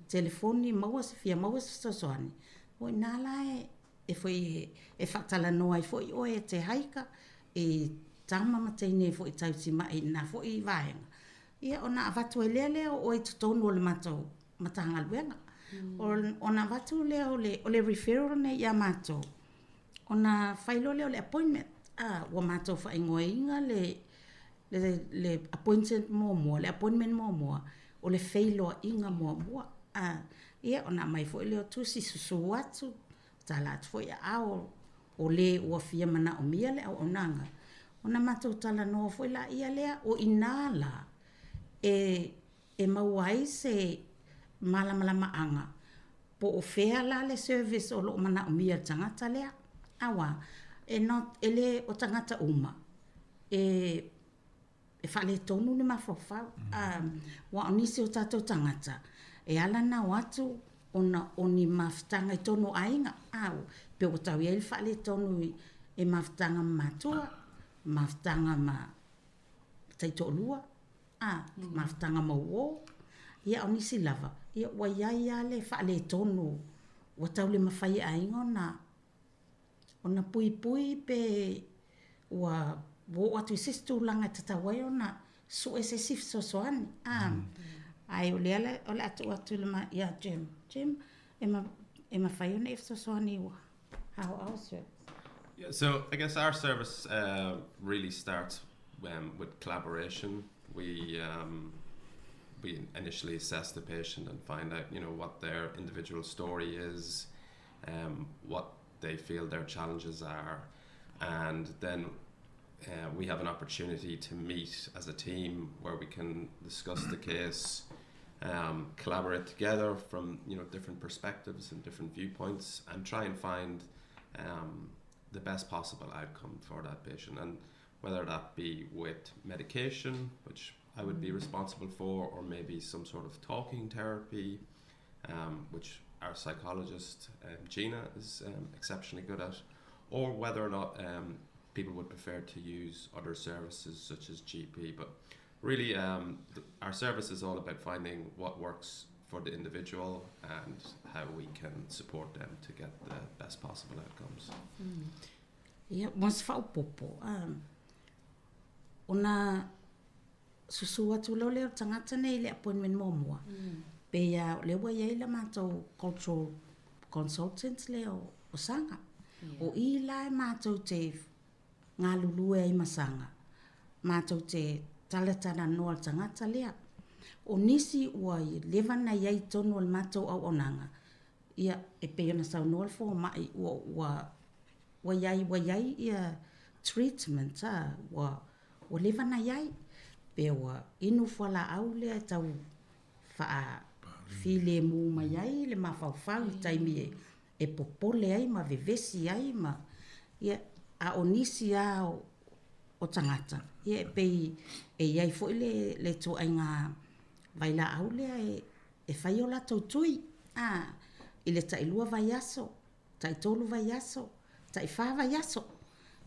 telefoni maua se fia maua se fesoasoani, o i ina la e e foi e faatalanoa ai foi oe e te haika i tama ma teine foi tausimai i lena foi vaega, ia ona avatu ai lea lea o oe i totonu o le matou Matagaluega. Ona avatu lea o le, o le referral lenei ia matou, ona fai loa lea o le appointment. A, ua matou faaigoaina le, le, le appointment muamua, le appointment muamua, o le feiloaiga muamua. A, ia ona aumai foi lea o tusi susu atu, tala atu foi aao o le ua fia manaomia le auaunaga, ona matou talanoa foi laia lea, o i ina la e e maua ai se malamalamaaga po o fea la le service o lo o manaomia e le tagata lea. Aua, e not, e le o tagata uma e e faaletonu le mafaufau. Aua o nisi o tatou tagata, e ala ona o atu ona o ni mafutaga i totonu o aiga, pe ua tau i ai le faaletonu i mafutaga ma matua, mafutaga ma taitoalua, mafutaga ma uō. Ia, o nisi lava, ia ua i ai lava le faaletonu ua tau le mafai e aiga ona ona puipui pe ua oo atu i se isi tulaga e tatau ai ona sue se isi fesoasoani. Ae o lea o le a tuu atu ia Jim. Jim, e mafai ona e fesoasoani how our service? Yeah, so I guess our service really starts with collaboration. We we initially assess the patient and find out, you know, what their individual story is, what they feel their challenges are, and then we have an opportunity to meet as a team where we can discuss the case, collaborate together from you know different perspectives and different viewpoints, and try and find the best possible outcome for that patient. And whether that be with medication, which I would be responsible for, or maybe some sort of talking therapy, which our psychologist Gina is exceptionally good at, or whether or not people would prefer to use other services such as GP. But really, our service is all about finding what works for the individual and how we can support them to get the best possible outcomes. Ia, mo se faaopoopo, ona susu atu loa lea o le tagata nei i le appointment muamua, pei lava o lea ua i ai le matou cultural consultant lea o Saga. O i la e matou te galulue ai ma Saga, matou te talatalanoa i le tagata lea. O nisi ua leva ona i ai i totonu o le matou auaunaga, ia, e pei ona saunoa le fomai ua ua ua i ai ua i ai ia treatment a, ua ua leva ona i ai, pe ua inu fualaau lea e tau faafilemu mai ai le mafaufau i taimi e e popole ai ma vevesi ai ma, ia, a o nisi lava o, o tagata, ia e pei e i ai foi le, le ituaiga vailaau lea e, e fai o latou tui, a, i le tailua vaiaso, taitolu vaiaso, taifa vaiaso.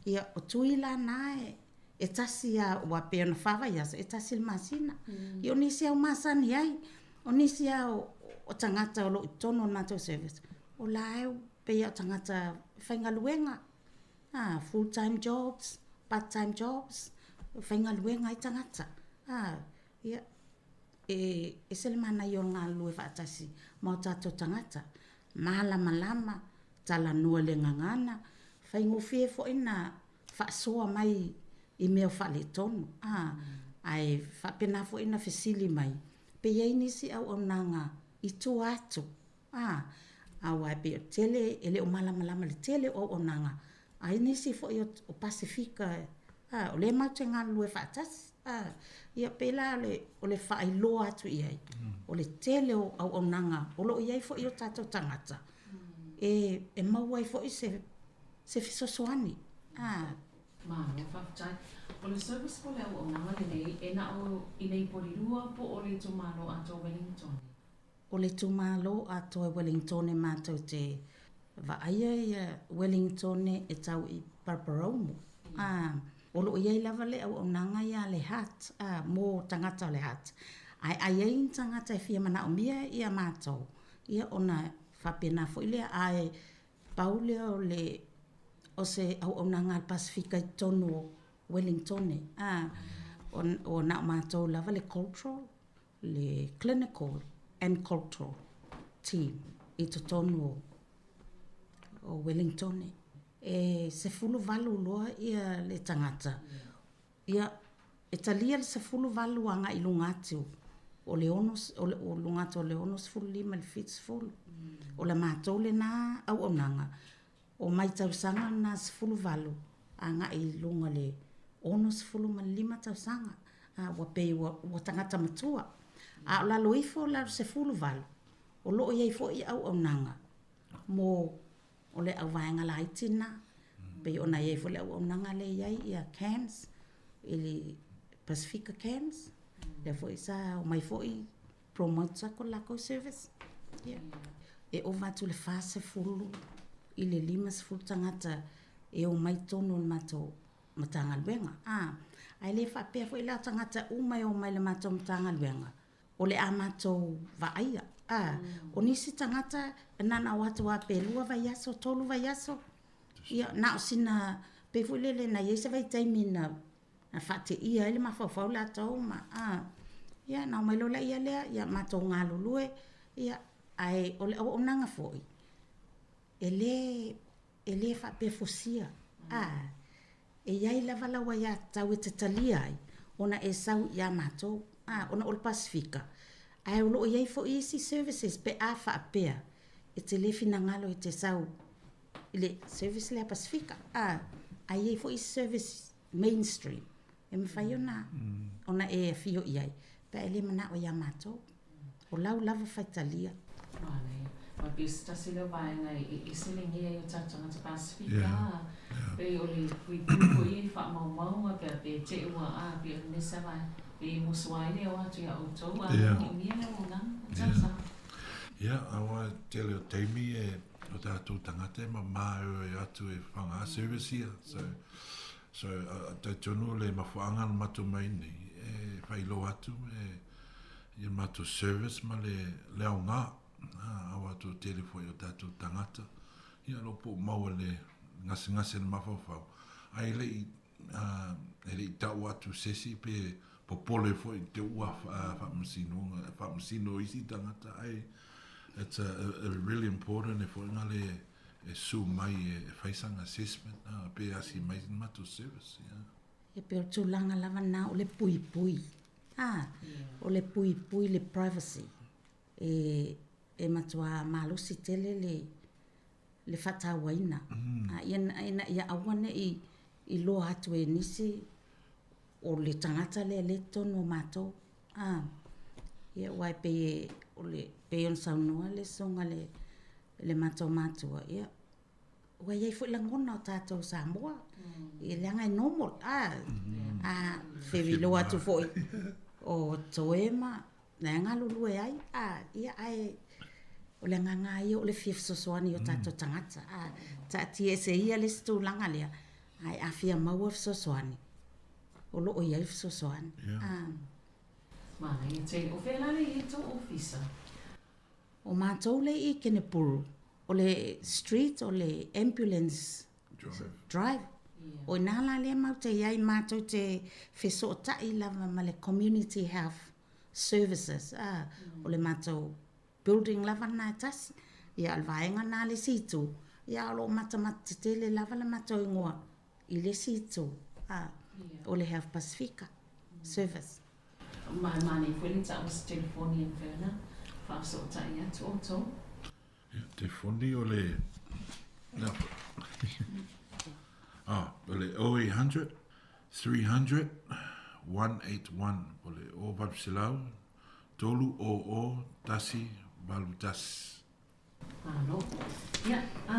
Ia, o tui la na e, e tasi lava, aua pei ona fa vaiaso, e tasi le masina. Ia, o nisi lava ua masani ai, o nisi lava o, o tagata o lo o i totonu o le matou service, o la e pei lava o tagata faigaluega, a, full time jobs, part time jobs, faigaluega ai tagata. A, ia, e ese le manaia o le galulue faatasi ma o tatou tagata, malamalama, talanoa i le gagana, faigofie foi ona faasoa mai i mea o faaletonu, a, ae faapena foi ona fesili mai pe i ai nisi auaunaga i tua atu, a, aua e pei o le tele e le o malamalama i le tele o auaunaga a i nisi foi o Pasefika, a, o lea matou te galulue faatasi, a, ia pei la o le, o le faailoa atu i ai, o le tele o auaunaga o lo o i ai foi o tatou tagata e, e maua ai foi se, se fesoasoani, a. Malo faafetai. O le service po o le auaunaga lenei e na o i nei Polilua po o le itumalo atoa Wellington? O le itumalo atoa Wellingtone matou te vaaia ia Wellingtone e tau i Paraparaumu. A, o lo o i ai lava le auaunaga ia a le HEART, a, mo tagata o le HEART. Ae a i ai ni tagata e fia manaomia ia matou, ia ona faapena foi lea, ae pau lea o le o se auaunaga a le Pasefika i totonu o Wellingtone. A, o, o na o matou lava le cultural le clinical and cultural team i totonu o o Wellingtone. E 18 loa ia le tagata, ia e talia le 18 agai i luga atu o le ono, o luga atu o le 65 i le 70. O la matou lena auaunaga, o mai tausaga lena 18 agai i luga le 65 tausaga, a ua pei ua, ua tagata matua. A o lalo ifo la o le 18, o lo o i ai foi auaunaga mo o le auvaega laiti lena. Pei ona i ai foi le auaunaga lea e i ai ia CAMS, i le Pasifika CAMS, lea foi sa omai foi promote atu le latou service. Ia. E ova atu i le 40 i le 50 tagata e omai tonu o le matou Matagaluega. A, ae le faapea foi la o tagata uma e omai i le matou Matagaluega, o le a matou vaaia. A, o nisi tagata, na ona o atu lava pe lua vaiaso, tolu vaiaso, ia, na o sina, pei foi lele na i ai se vaitaimi na na faateia ai le mafaufau latou ma, a, ia, na omai loa laia lea, ia matou galulue, ia, ae o le auaunaga foi, e le, e le faapea fusia, a, e i ai lava lau aiatatau e te talia ai ona e sau ia matou, a, ona o le Pasefika, ae o lo o i ai foi isi services pe a faapea e te le finagalo e te sau i le service lea Pasefika, a, ae i ai foi isi service mainstream e mafai ona, ona e afio i ai pe a e le manao ia matou. O lau lava faitalia. Manaia. Aua pei o se tasi lea o vaega e ese le gea i o tatou tagata Pasifika, pei o le puipui foi ia i faamaumauga pe a pe te i ua a, pei o le mea sa vaega, pei e mosoa ai le o atu ia outou a manaomia le auaunaga. Talosaga. Ia, aua tele o taimi e o tatou tagata e mama e o atu e whanga service ia. So, so talitonu le mafuaaga na matou mai nei e whailoa atu e. ia matou service ma le le aoga aua toatele foi o tatou tagata ia o lo o po o maua i le gasegase le mafaufau ae le i e le i tau atu se isi pe popole foi i te ua faamasinoga faamasino isi tagata ae it's a, a really important e foi ngale e su mai e fai sanga assessment pe asi mai matou service yeah. E pei o le tulaga lava lena o le puipui. A, o le puipui le privacy. E, e matuā malosi tele le, le faatauaina. A, ia, ina ia aua ne i iloa atu e nisi o le tagata lea lea i totonu o matou. A, ia aua e pei e, o le, pei ona saunoa le Susuga i le, le matou matua, ia, ua i ai foi lagona o tatou Samoa, mm. leaga e normal, a, mm. a feviloa atu foi o Toe ma na e galulue ai, a, ia, ae o le agaga ia o le fia fesoasoani i o tatou mm. tagata, a, taatia ese ia le isi tulaga lea, ae a fia maua fesoasoani, o lo o i ai fesoasoani. Yeah. A. Manaia tele. O fea la le i ai tou ofisa? O matou le i Kenepuru, o le street o le ambulance drive. O ina la lea matou te i ai, matou te fesootai lava ma le community health services, a, o le matou building lava lena e tasi. Ia, o le vaega lena le isi itu, ia o lo o matamata tetele lava le matou igoa i le isi itu, a, o le Health Pasifika Service. Ma e manaia foi le tau o se telefoni e mafai ona faafesootai atu outou. Ia, telefoni o le, le ah, o le 0800 300 181, o le 0800 300 181. Malo. Yeah, I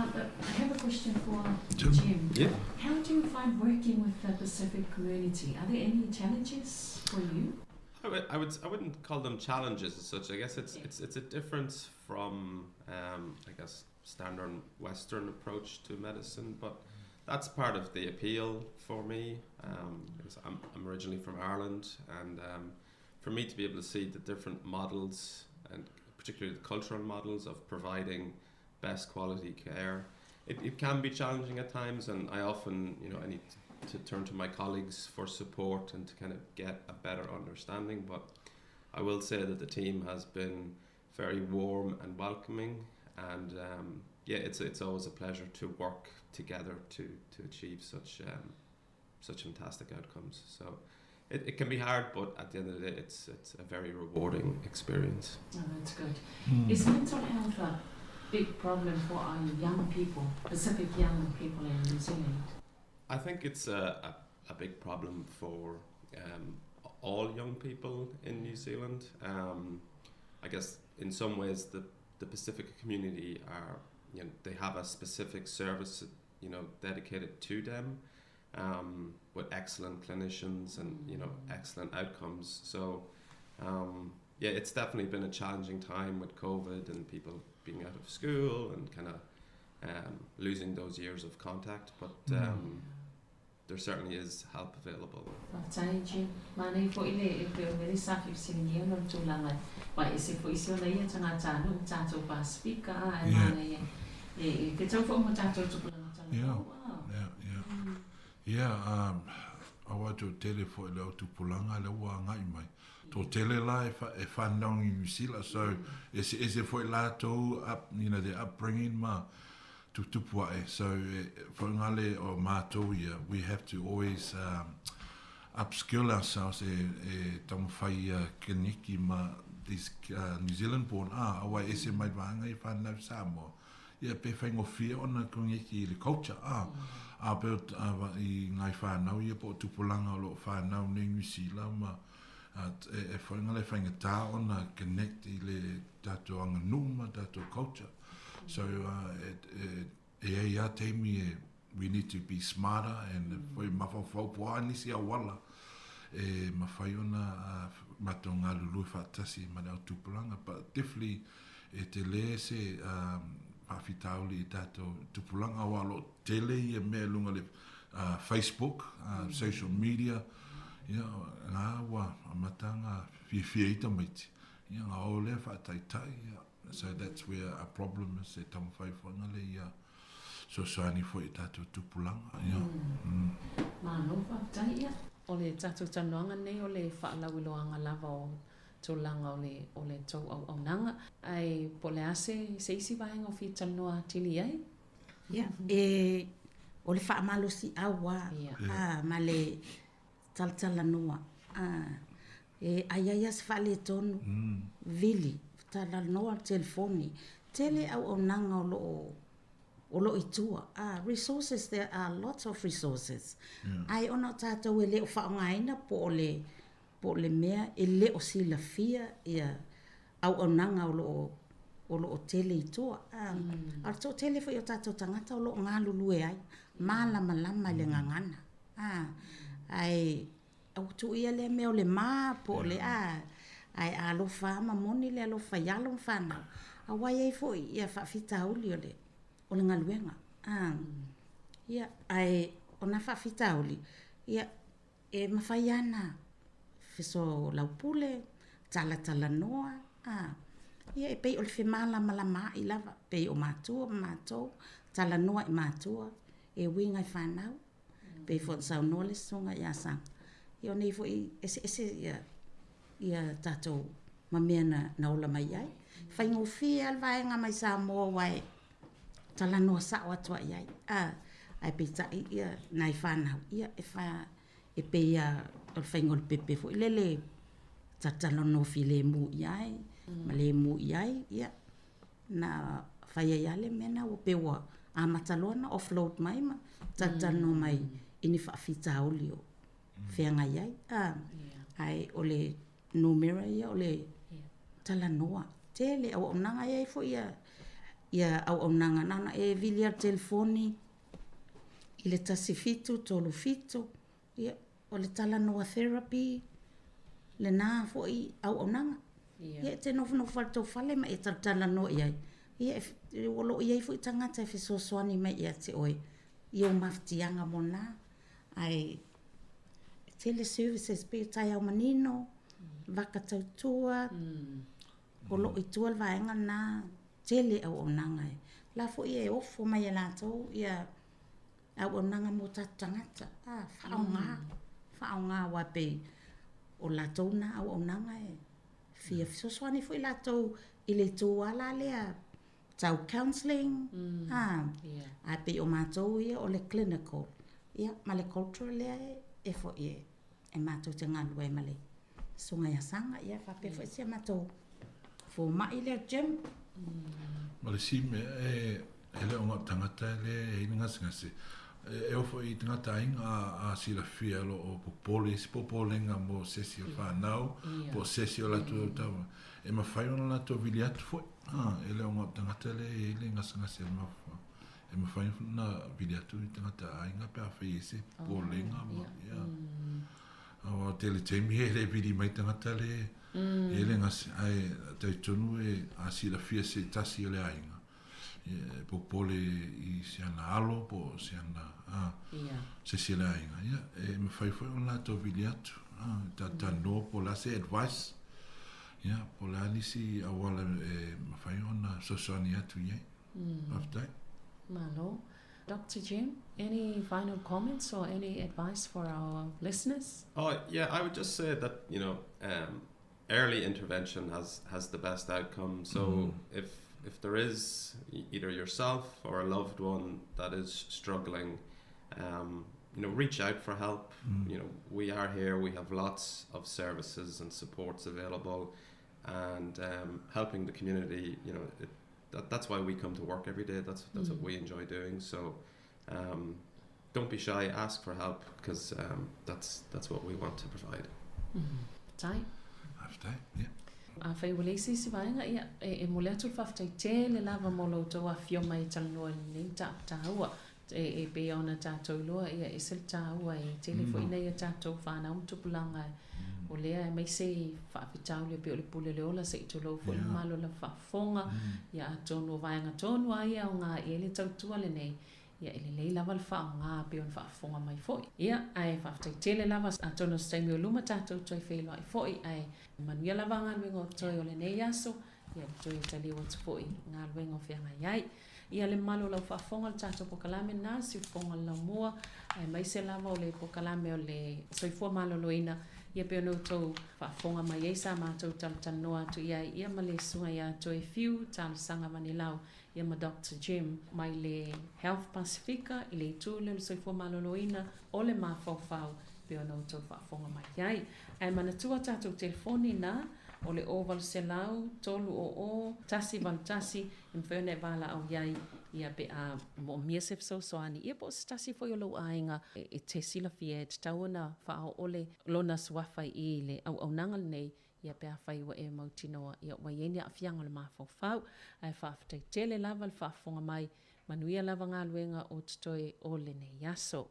have a question for Jim. Yeah. How do you find working with the Pacific community? Are there any challenges for you? I, would, I, would, I wouldn't call them challenges as such. I guess it's, it's, it's a difference from, I guess, standard Western approach to medicine, but that's part of the appeal for me. Because I'm originally from Ireland, and for me to be able to see the different models and particularly the cultural models of providing best quality care. It, it can be challenging at times, and I often, you know, I need to turn to my colleagues for support and to kind of get a better understanding. But I will say that the team has been very warm and welcoming, and yeah, it's always a pleasure to work together to achieve such fantastic outcomes. So it can be hard, but at the end of the day, it's a very rewarding experience. Oh, that's good. Is mental health a big problem for our young people, Pacific young people in New Zealand? I think it's a big problem for all young people in New Zealand. I guess in some ways the Pacific community are, you know, they have a specific service, you know, dedicated to them, with excellent clinicians and, you know, excellent outcomes. So, yeah, it's definitely been a challenging time with COVID and people being out of school and kind of losing those years of contact, but there certainly is help available. Faafetai, Jim. Manaia foi le e pei o mea sa fesiligia ona o le tulaga aua e ese foi isi ona ia tagatanuu tatou Pasifika a e manaia e e fetau foi ma tatou tupulaga talavou a. Yeah, aua toatele foi le au tupulaga lea ua agai mai. Toatele la e e whanau i New Zealand, so eseese foi latou up, you know, their upbringing ma tutupu ae. So e whaungale o mātou ia, we have to always upskill ourselves e e taumawhai ia keneki ma these New Zealand born, ah, aua e ese mai vaanga i whanau Samoa. Ia pe whaingofie ona kongeki i le culture, ah, a pe o i ngai whanau ia po o tupulaga o lo o whanau nei New Zealand ma e e whaingale whaingatā ona connect i le tatou aganuu ma tatou culture. So e e e ai a taimi e we need to be smarter and foi mafaufau po o a nisi auala e mafai ona matou galulue faatasi ma le au tupulaga but definitely e tele se faafitauli i tatou tupulaga aua o lo o tele ia mea i luga o le Facebook, social media, ia, na ua amata ona fiafia ai tamaiti. Ia ona o lea faataitai, ia. So that's where a problem is e taumafai foi na le ia fesoasoani foi i tatou tupulaga, ia. Malo faafetai. Ia, o le tatou talanoaga lenei o le faalauiloaga lava o tulaga o le o le tou auaunaga. Ae po o le a se se isi vaega o fia talanoa atili i ai? Ia, e, o le faamalosiau lava, a, ma le talatalanoa, a, e a i ai lava se faaletonu, vili, talanoa i le telefoni. Tele auaunaga o lo o o lo o i tua, a, resources, there are lots of resources. Ae ona o tatou e le o faaaogaina po o le po o le mea e le o silafia ia auaunaga o lo o o lo o tele i tua. A o le toatele foi o tatou tagata o lo o galulue ai, malamalama i le gagana. A ae ua tuuia lea mea o le ma po o le a, ae a alofa lava ma moni le alofa i alo ma fanau, aua e i ai foi ia faafitauli o le o le galuega. A ia, ae o na faafitauli, ia E mafai lava ona fesolaupule, talatalanoa, a, ia e pei o le femalamalamaai lava, pei o matua ma matou, talanoa i matua, e uiga i fanau, pei foi ona saunoa le Susuga ia Saga, ia o nei foi eseese ia ia tatou ma mea na na ola mai ai. E faigofie lava le vaega mai Samoa aua e talanoa sao atu lava i ai, a, ae peitai ia nai fanau, ia e fa, e pei lava o le faiga o le pepe foi lele, talatalanoa filemu i ai ma lemu i ai, ia, na fai ai lava le mea lena ua pei ua amata loa ona offload mai ma talatalanoa mai i ni faafitauli o feagai ai, a, ae o le numera ia o le talanoa. Tele auaunaga, e i ai foi ia ia auaunaga na ona e vili lava i le telefoni i le 1737, ia o le talanoa therapy lena foi auaunaga. Ia e te nofonofo lava i le tou fale ma e talatalanoa i ai, ia o lo o i ai foi tagata e fesoasoani mai ia te oe i ou mafatiaga mo na. Ae tele services pei o taeao manino, vaka tautua, o lo o i tua le vaega lena, tele auaunaga e. La foi e ofo mai e latou ia auaunaga mo tatou tagata, a, faaaoga, faaaoga aua e pei o latou na auaunaga e fia fesoasoani foi latou i le itu lava la lea tau counselling, a, ae pei o matou ia o le clinical, ia, ma le cultural lea e foi e matou te galulue ai ma le Susuga ia Saga, ia faapea foi si a matou fomai lea Jim. Ma le isi mea, e le o na o tagata lea e i ai le gasegase, e oo foi i tagata aiga a silafia o lo o popole i se popolega mo se isi o fanau po o se isi o latou taua, e mafai ona latou vili atu foi. E le o na o tagata lea e i ai le gasegase o le mafaufau, e mafai ona vili atu i tagata aiga pe afai e i ai se popolega ma, ia. Aua o tele taimi e le vili mai tagata le e i ai le gase, ae talitonu e a silafia se tasi o le aiga, e popole i si ana alo po o si ana, a, se isi o le aiga, ia, e mafai foi ona latou vili atu, a, talatalanoa po o le a se advice, ia, po o le a nisi auala e mafai ona fesoasoani atu i ai. Faafetai. Malo. Doctor Jim, any final comments or any advice for our listeners? Oh, yeah, I would just say that, you know, um, early intervention has, has the best outcome. So mm. if if there is either yourself or a loved one that is struggling, um, you know, reach out for help. Mm. You know, we are here. We have lots of services and supports available, and um, helping the community. You know, it, that, that's why we come to work every day. That's that's mm. what we enjoy doing. So, um, don't be shy. Ask for help because um, that's that's what we want to provide. Mm. Tai. Faafetai, ia. Afai ua leai se isi vaega, ia, e, e momoli atu le faafetai tele lava mo lo outou afifio mai e talanoa i lenei mataupu taua. E, e pei ona tatou iloa, ia, e ese le taua, e tele foi nai a tatou fanau ma tupulaga o lea, aemaise i faafitauli e pei o le pule o le ola, se i tulou foi le mamalu o lau faafofoga, ia, atonu o vaega tonu lava ia e aoga i ai le tautua lenei. Ia, e lelei lava le faaaoga pei ona faafofoga mai foi. Ia, ae faafetai tele lava, atonu o se taimi o luma tatou toe feiloai foi, ae manuia lava galuega o totoe o lenei aso, ia le toe taliu atu foi i galuega o feagai ai. Ia, le mamalu o lau faafofoga, o le tatou polokalame lena, Siufofoga o le Laumua, aemaise lava o le polokalame o le Soifua Maloloina, ia pei ona outou faafofoga mai ai sa matou talatalanoa atu i ai, ia ma le Susuga ia Toefiu Talosaga Vanilau, ia ma Doctor Jim mai le Health Pasifika i le itu lea o le soifua maloloina o le mafaufau pei ona outou faafofoga mai ai. Ae manatua tatou telefoni na o le 0800 300 181 e mafai ona e valaau i ai ia pe a moomia se fesoasoani ia po o se tasi foi o lou aiga e te silafia e tatau ona faaoo le lona suafa i le auaunaga lenei Ia pe afai ua e mautinoa, ia ua i ai ni aafiaga o le mafaufau. Ae faafetai tele lava le faafofoga mai. Manuia lava galuega o totoe o lenei aso.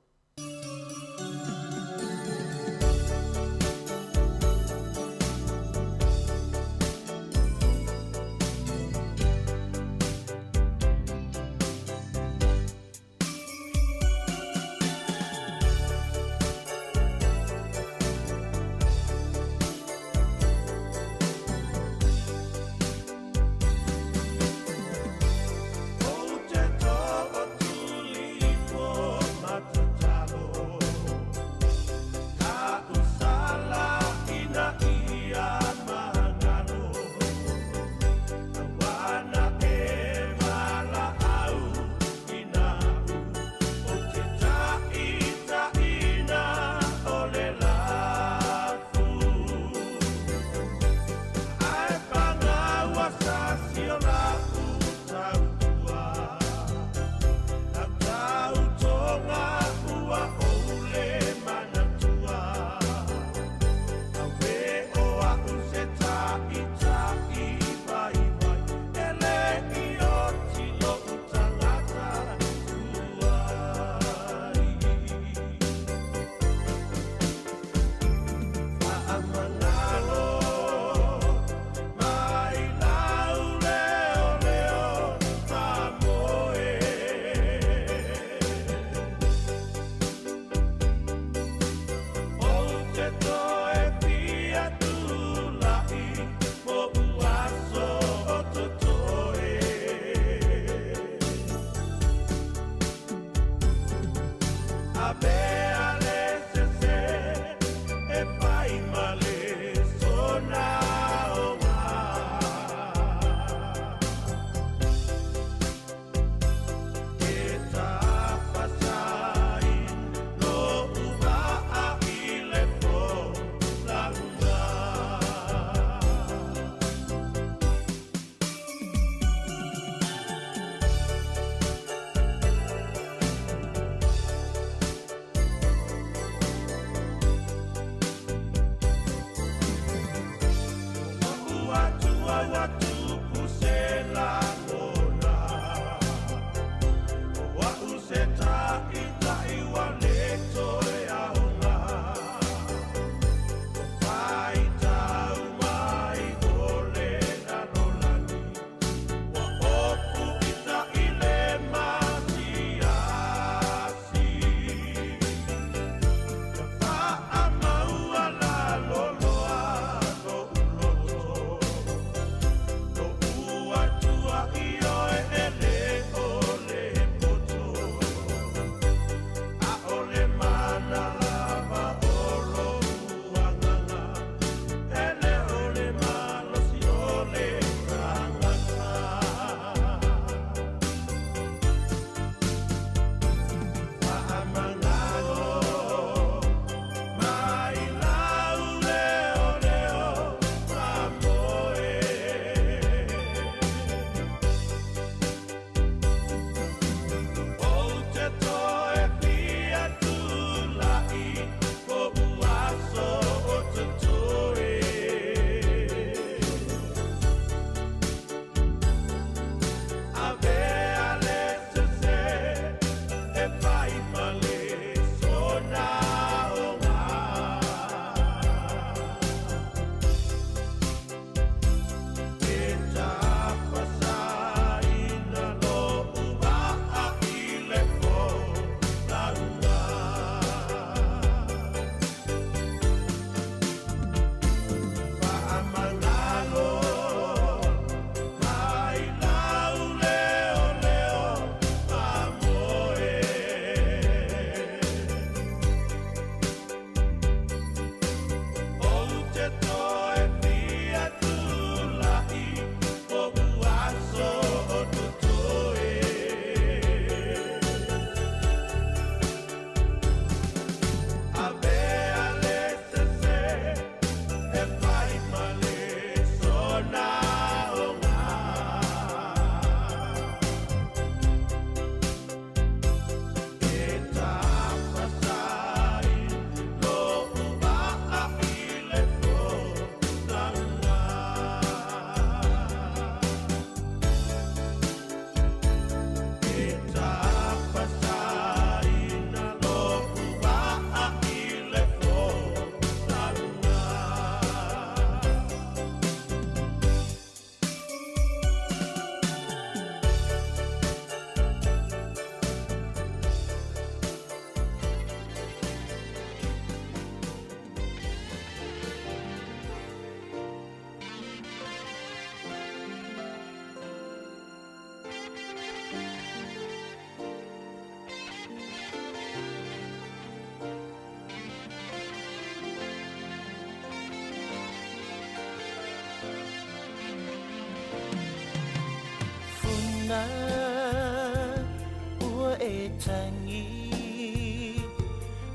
tangi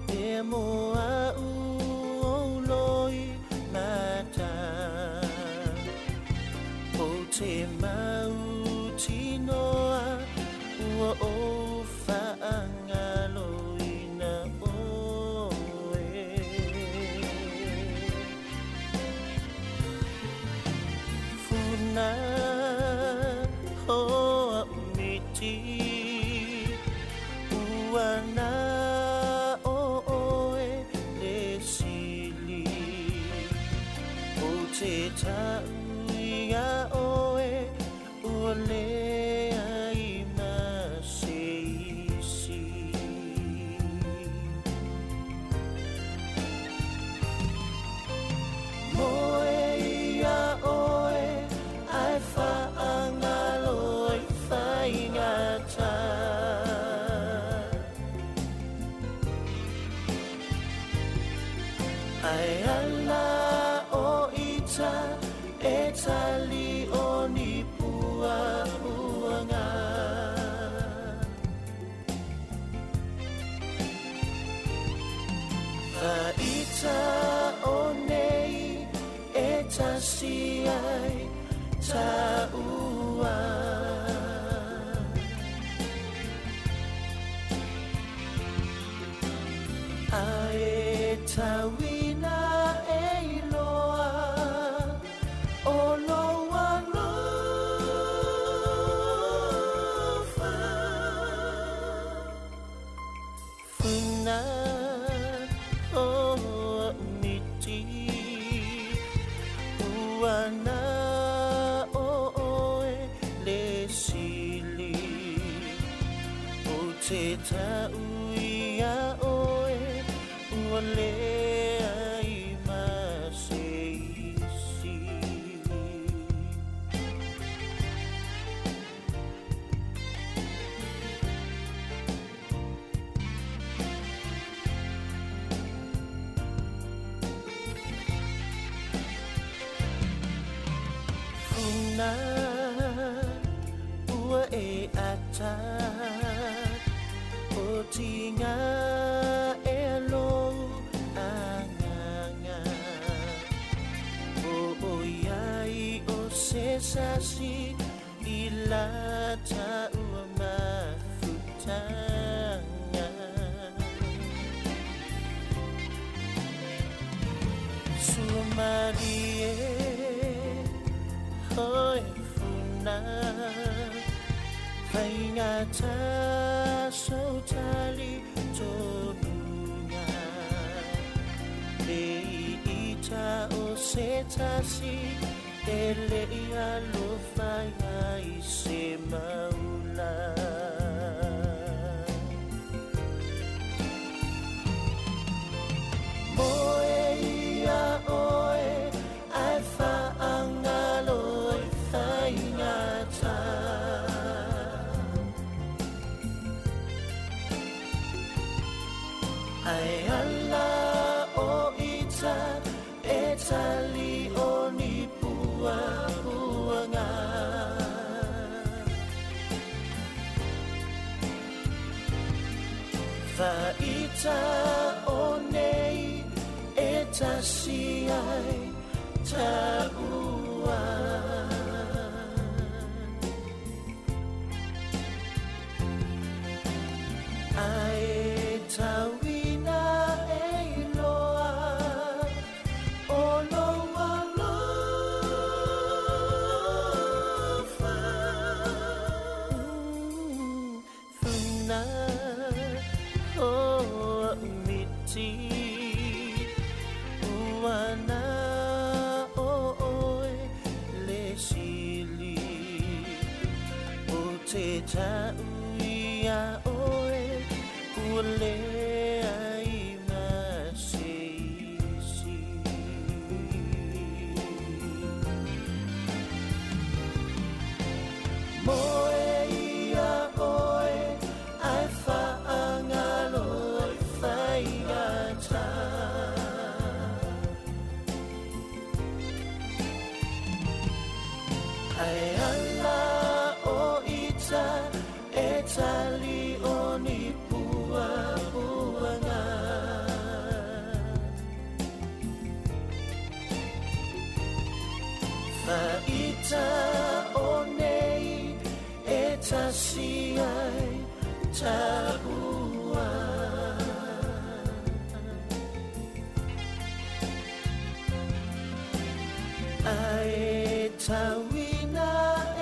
Te moa u o loi mata O te mau tinoa ua o whaangaloina oe Funa hoa miti Ua na o oe le sili O te tau ia oe ua le ai ma se isi Moe ia oe ai whaangalo i whaingata Ai ala o ita e tali o ni pua puanga Whaita o nei e tasi ai taua Ae tauina e iloa o lou alofa Funa o miti Ua na o oe le sili O te tau ia oe ua le ai ma se isi Funa ua e ata O tinga e lou anganga O oiai o se sasi I la taua mafutanga Sua marie hoi funa Faingata sautali tonunga Le ita o se tasi E le alofa ia i se maula Moe ia oe ai whaangalo i whaingata Ai ala o ita e tali o ni pua puanga Whaita o nei e tasi ai taua Ai tauina e iloa o lou alofa Funa o miti Ua na o oe le sili O te tau ia oe ua le ai ma se isi Moe ia oe ai whaangalo i whaingata Ai ala o ita e tali o ni taua. Ae tauina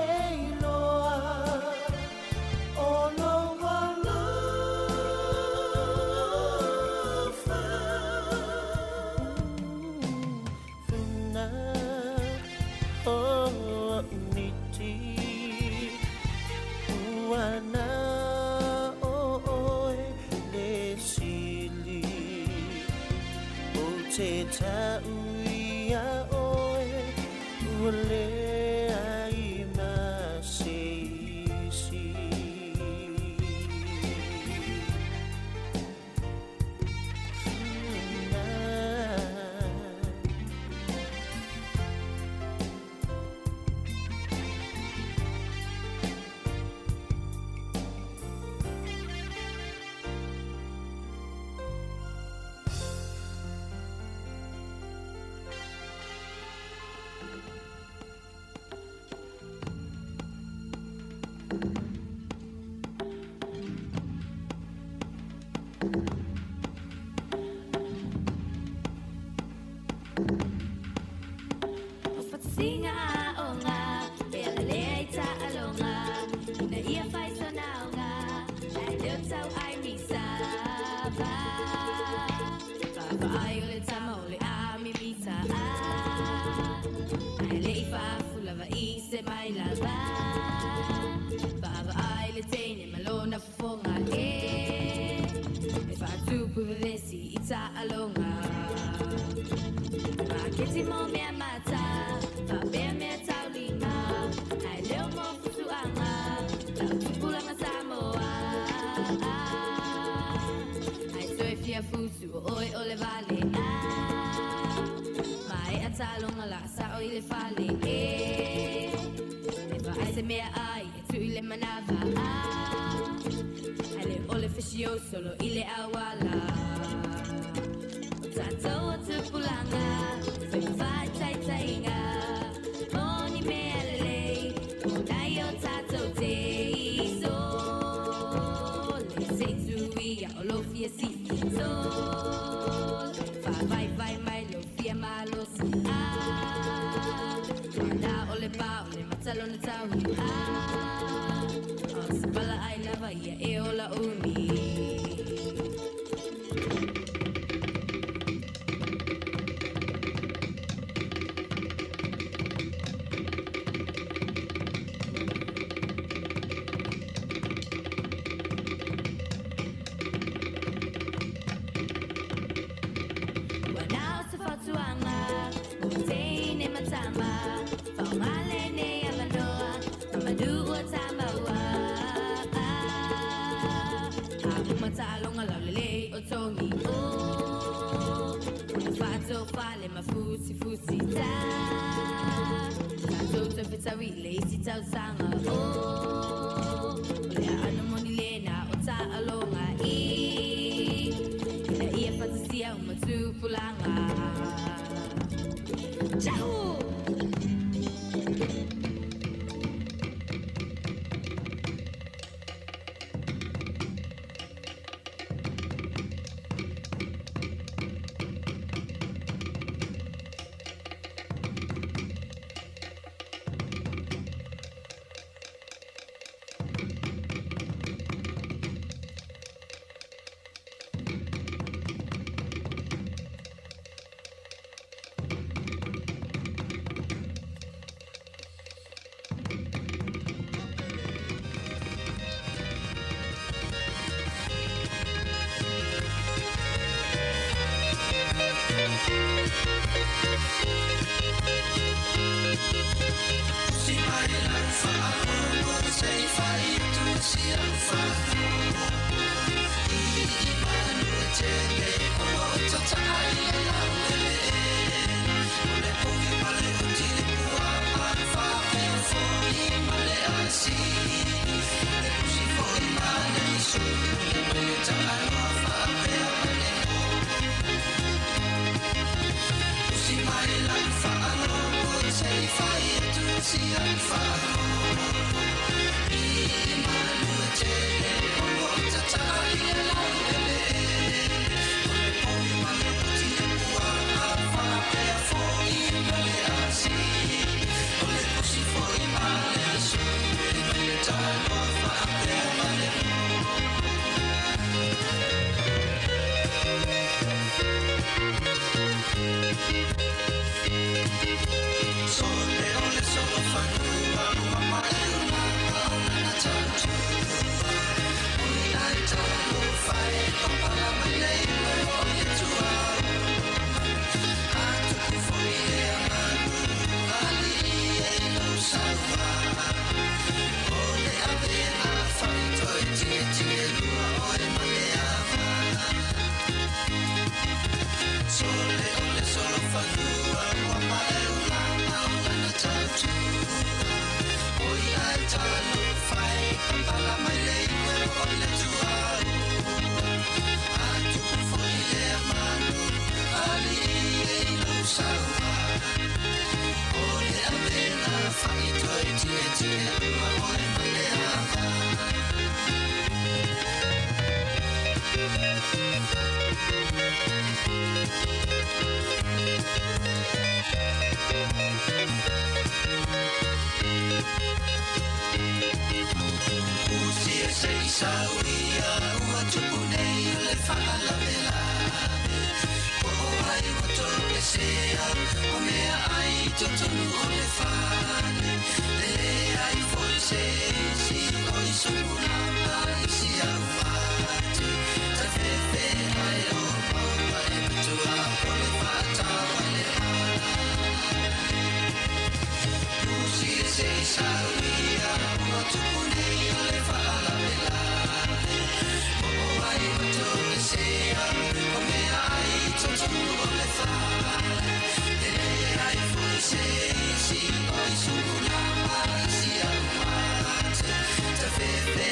e iloa o lou alofa. Funa o niti uana o oe le sili o te tauia oe ua leai ma se isi. Funa. O whatisinga o ngā, pe ala lea i ta alonga, ina ia whai sona o ngā, ai leo tau ai misa va. Whawha ai o le tama o le a mi mita a, ai le i whafula va i se mai la va. Whawha ai le teine malona fufonga e, e whatupu vevesi i ta alonga. Maketi mo mea mata, whapea mea taulima, ai leo mo futuanga, lau tupulanga Samoa. Ai toe fia futu o oe o le vale a, mai a talonga la sao i le fale e. E vaai se mea ai, e tui le manava a, ai le ole fishio solo i le awala. O tātou o tupulanga, whai taitainga, moni mea lelei, o nai o tātou te iso. Le se tui a o lo fia si sol, wha vai vai mai lo fia malo si a. Tuana o le pa o le matalona tauhi a, o se pala ai lava ia e ola umi. Ciao! se i sauia ua tupu nei o le faalavelave. Po o ai ua toesea, o mea ai i totonu o le fale. E leai foi se isi o i sumulama i si au fatu. Tafefe ai o maua e matua o le faatauale. Pusi e se i sauia ua tupu nei o le faalavelave. Po o ai ua toesea, o mea ai i totonu o le fale. E leai foi se isi o i sumulama i si au mate. Tafefe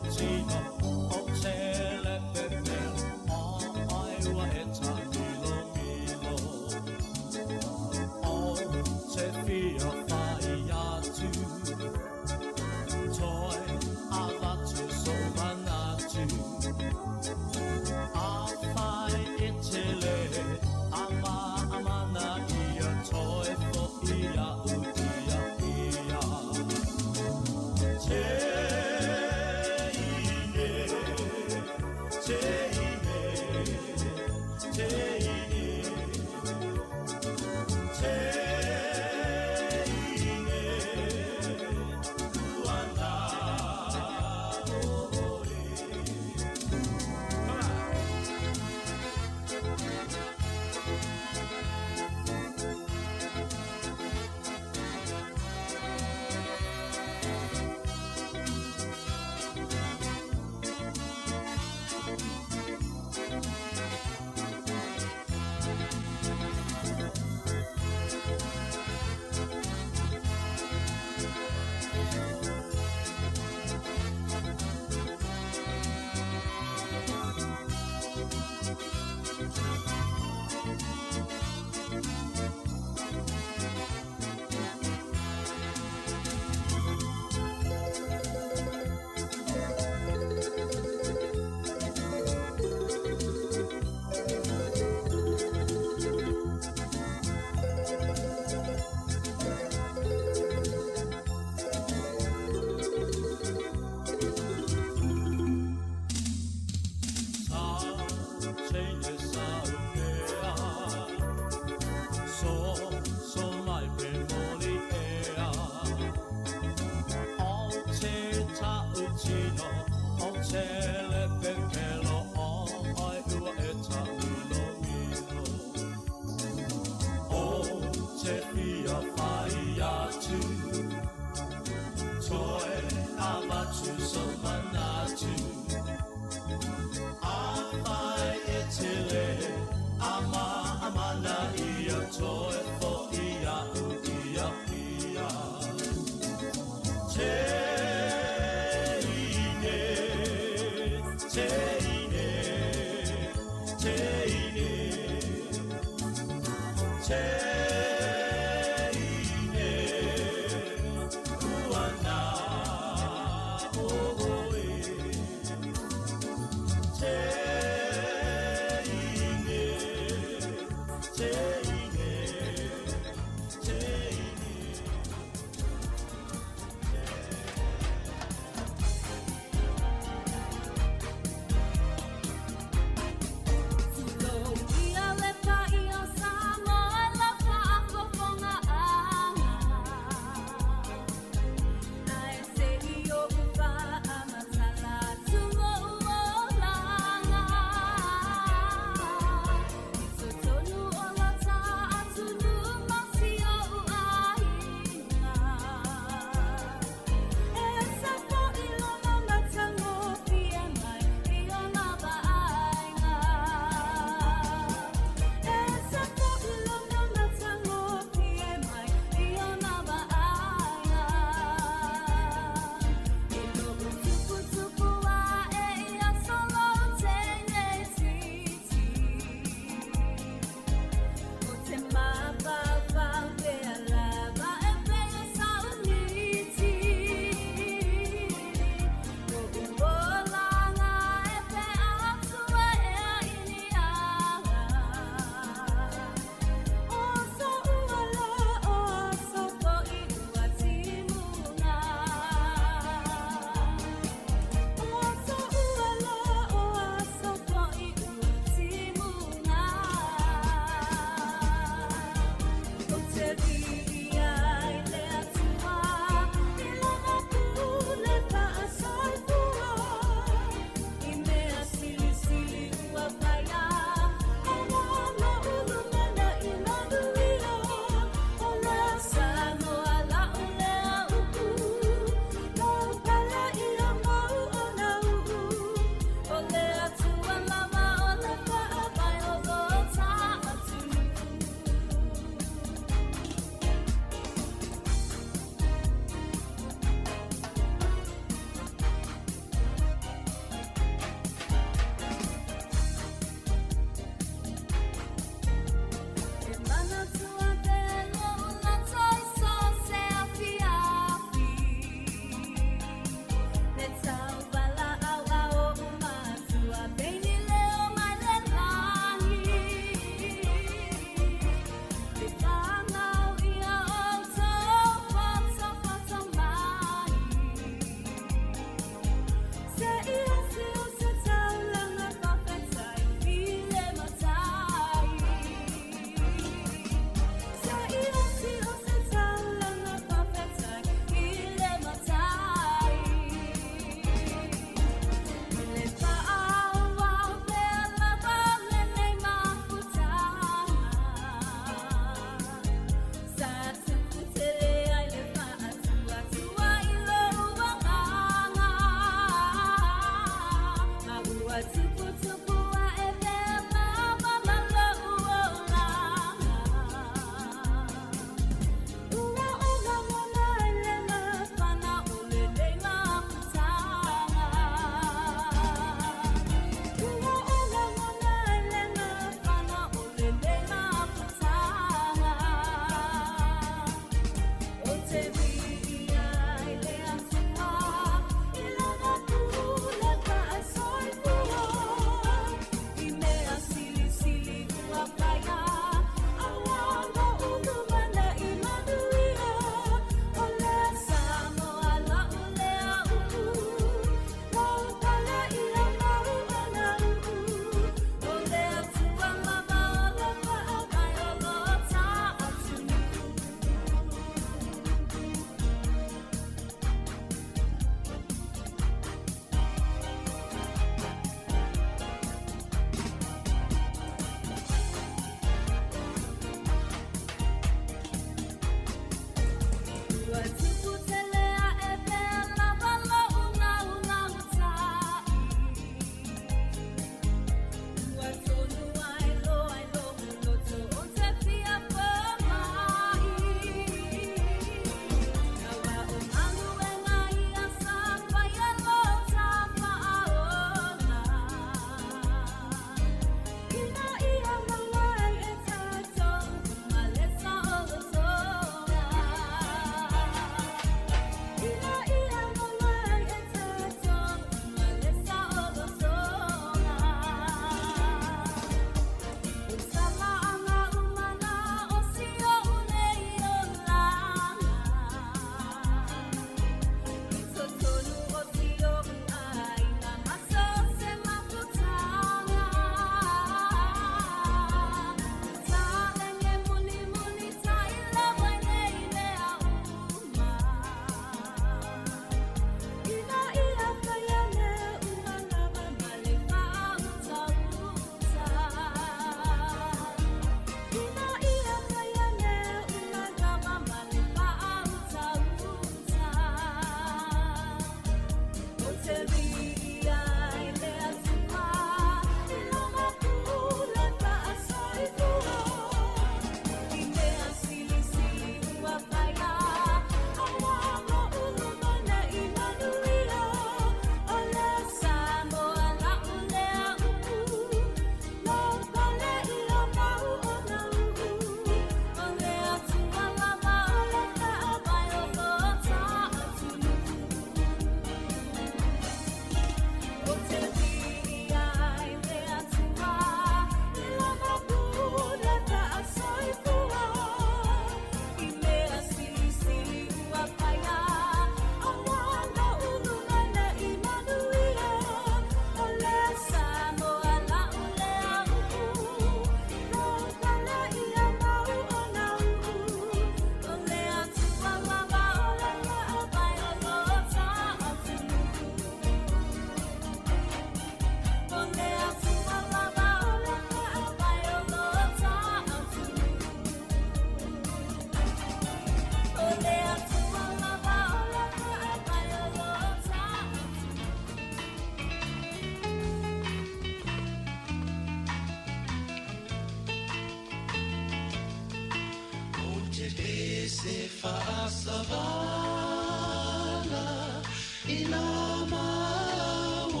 I nā mau o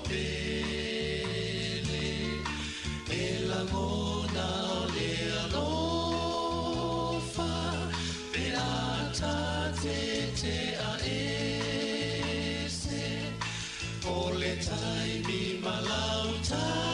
pele E lagona o le alofa Pe a tate te a ese O le taimi malau taimi.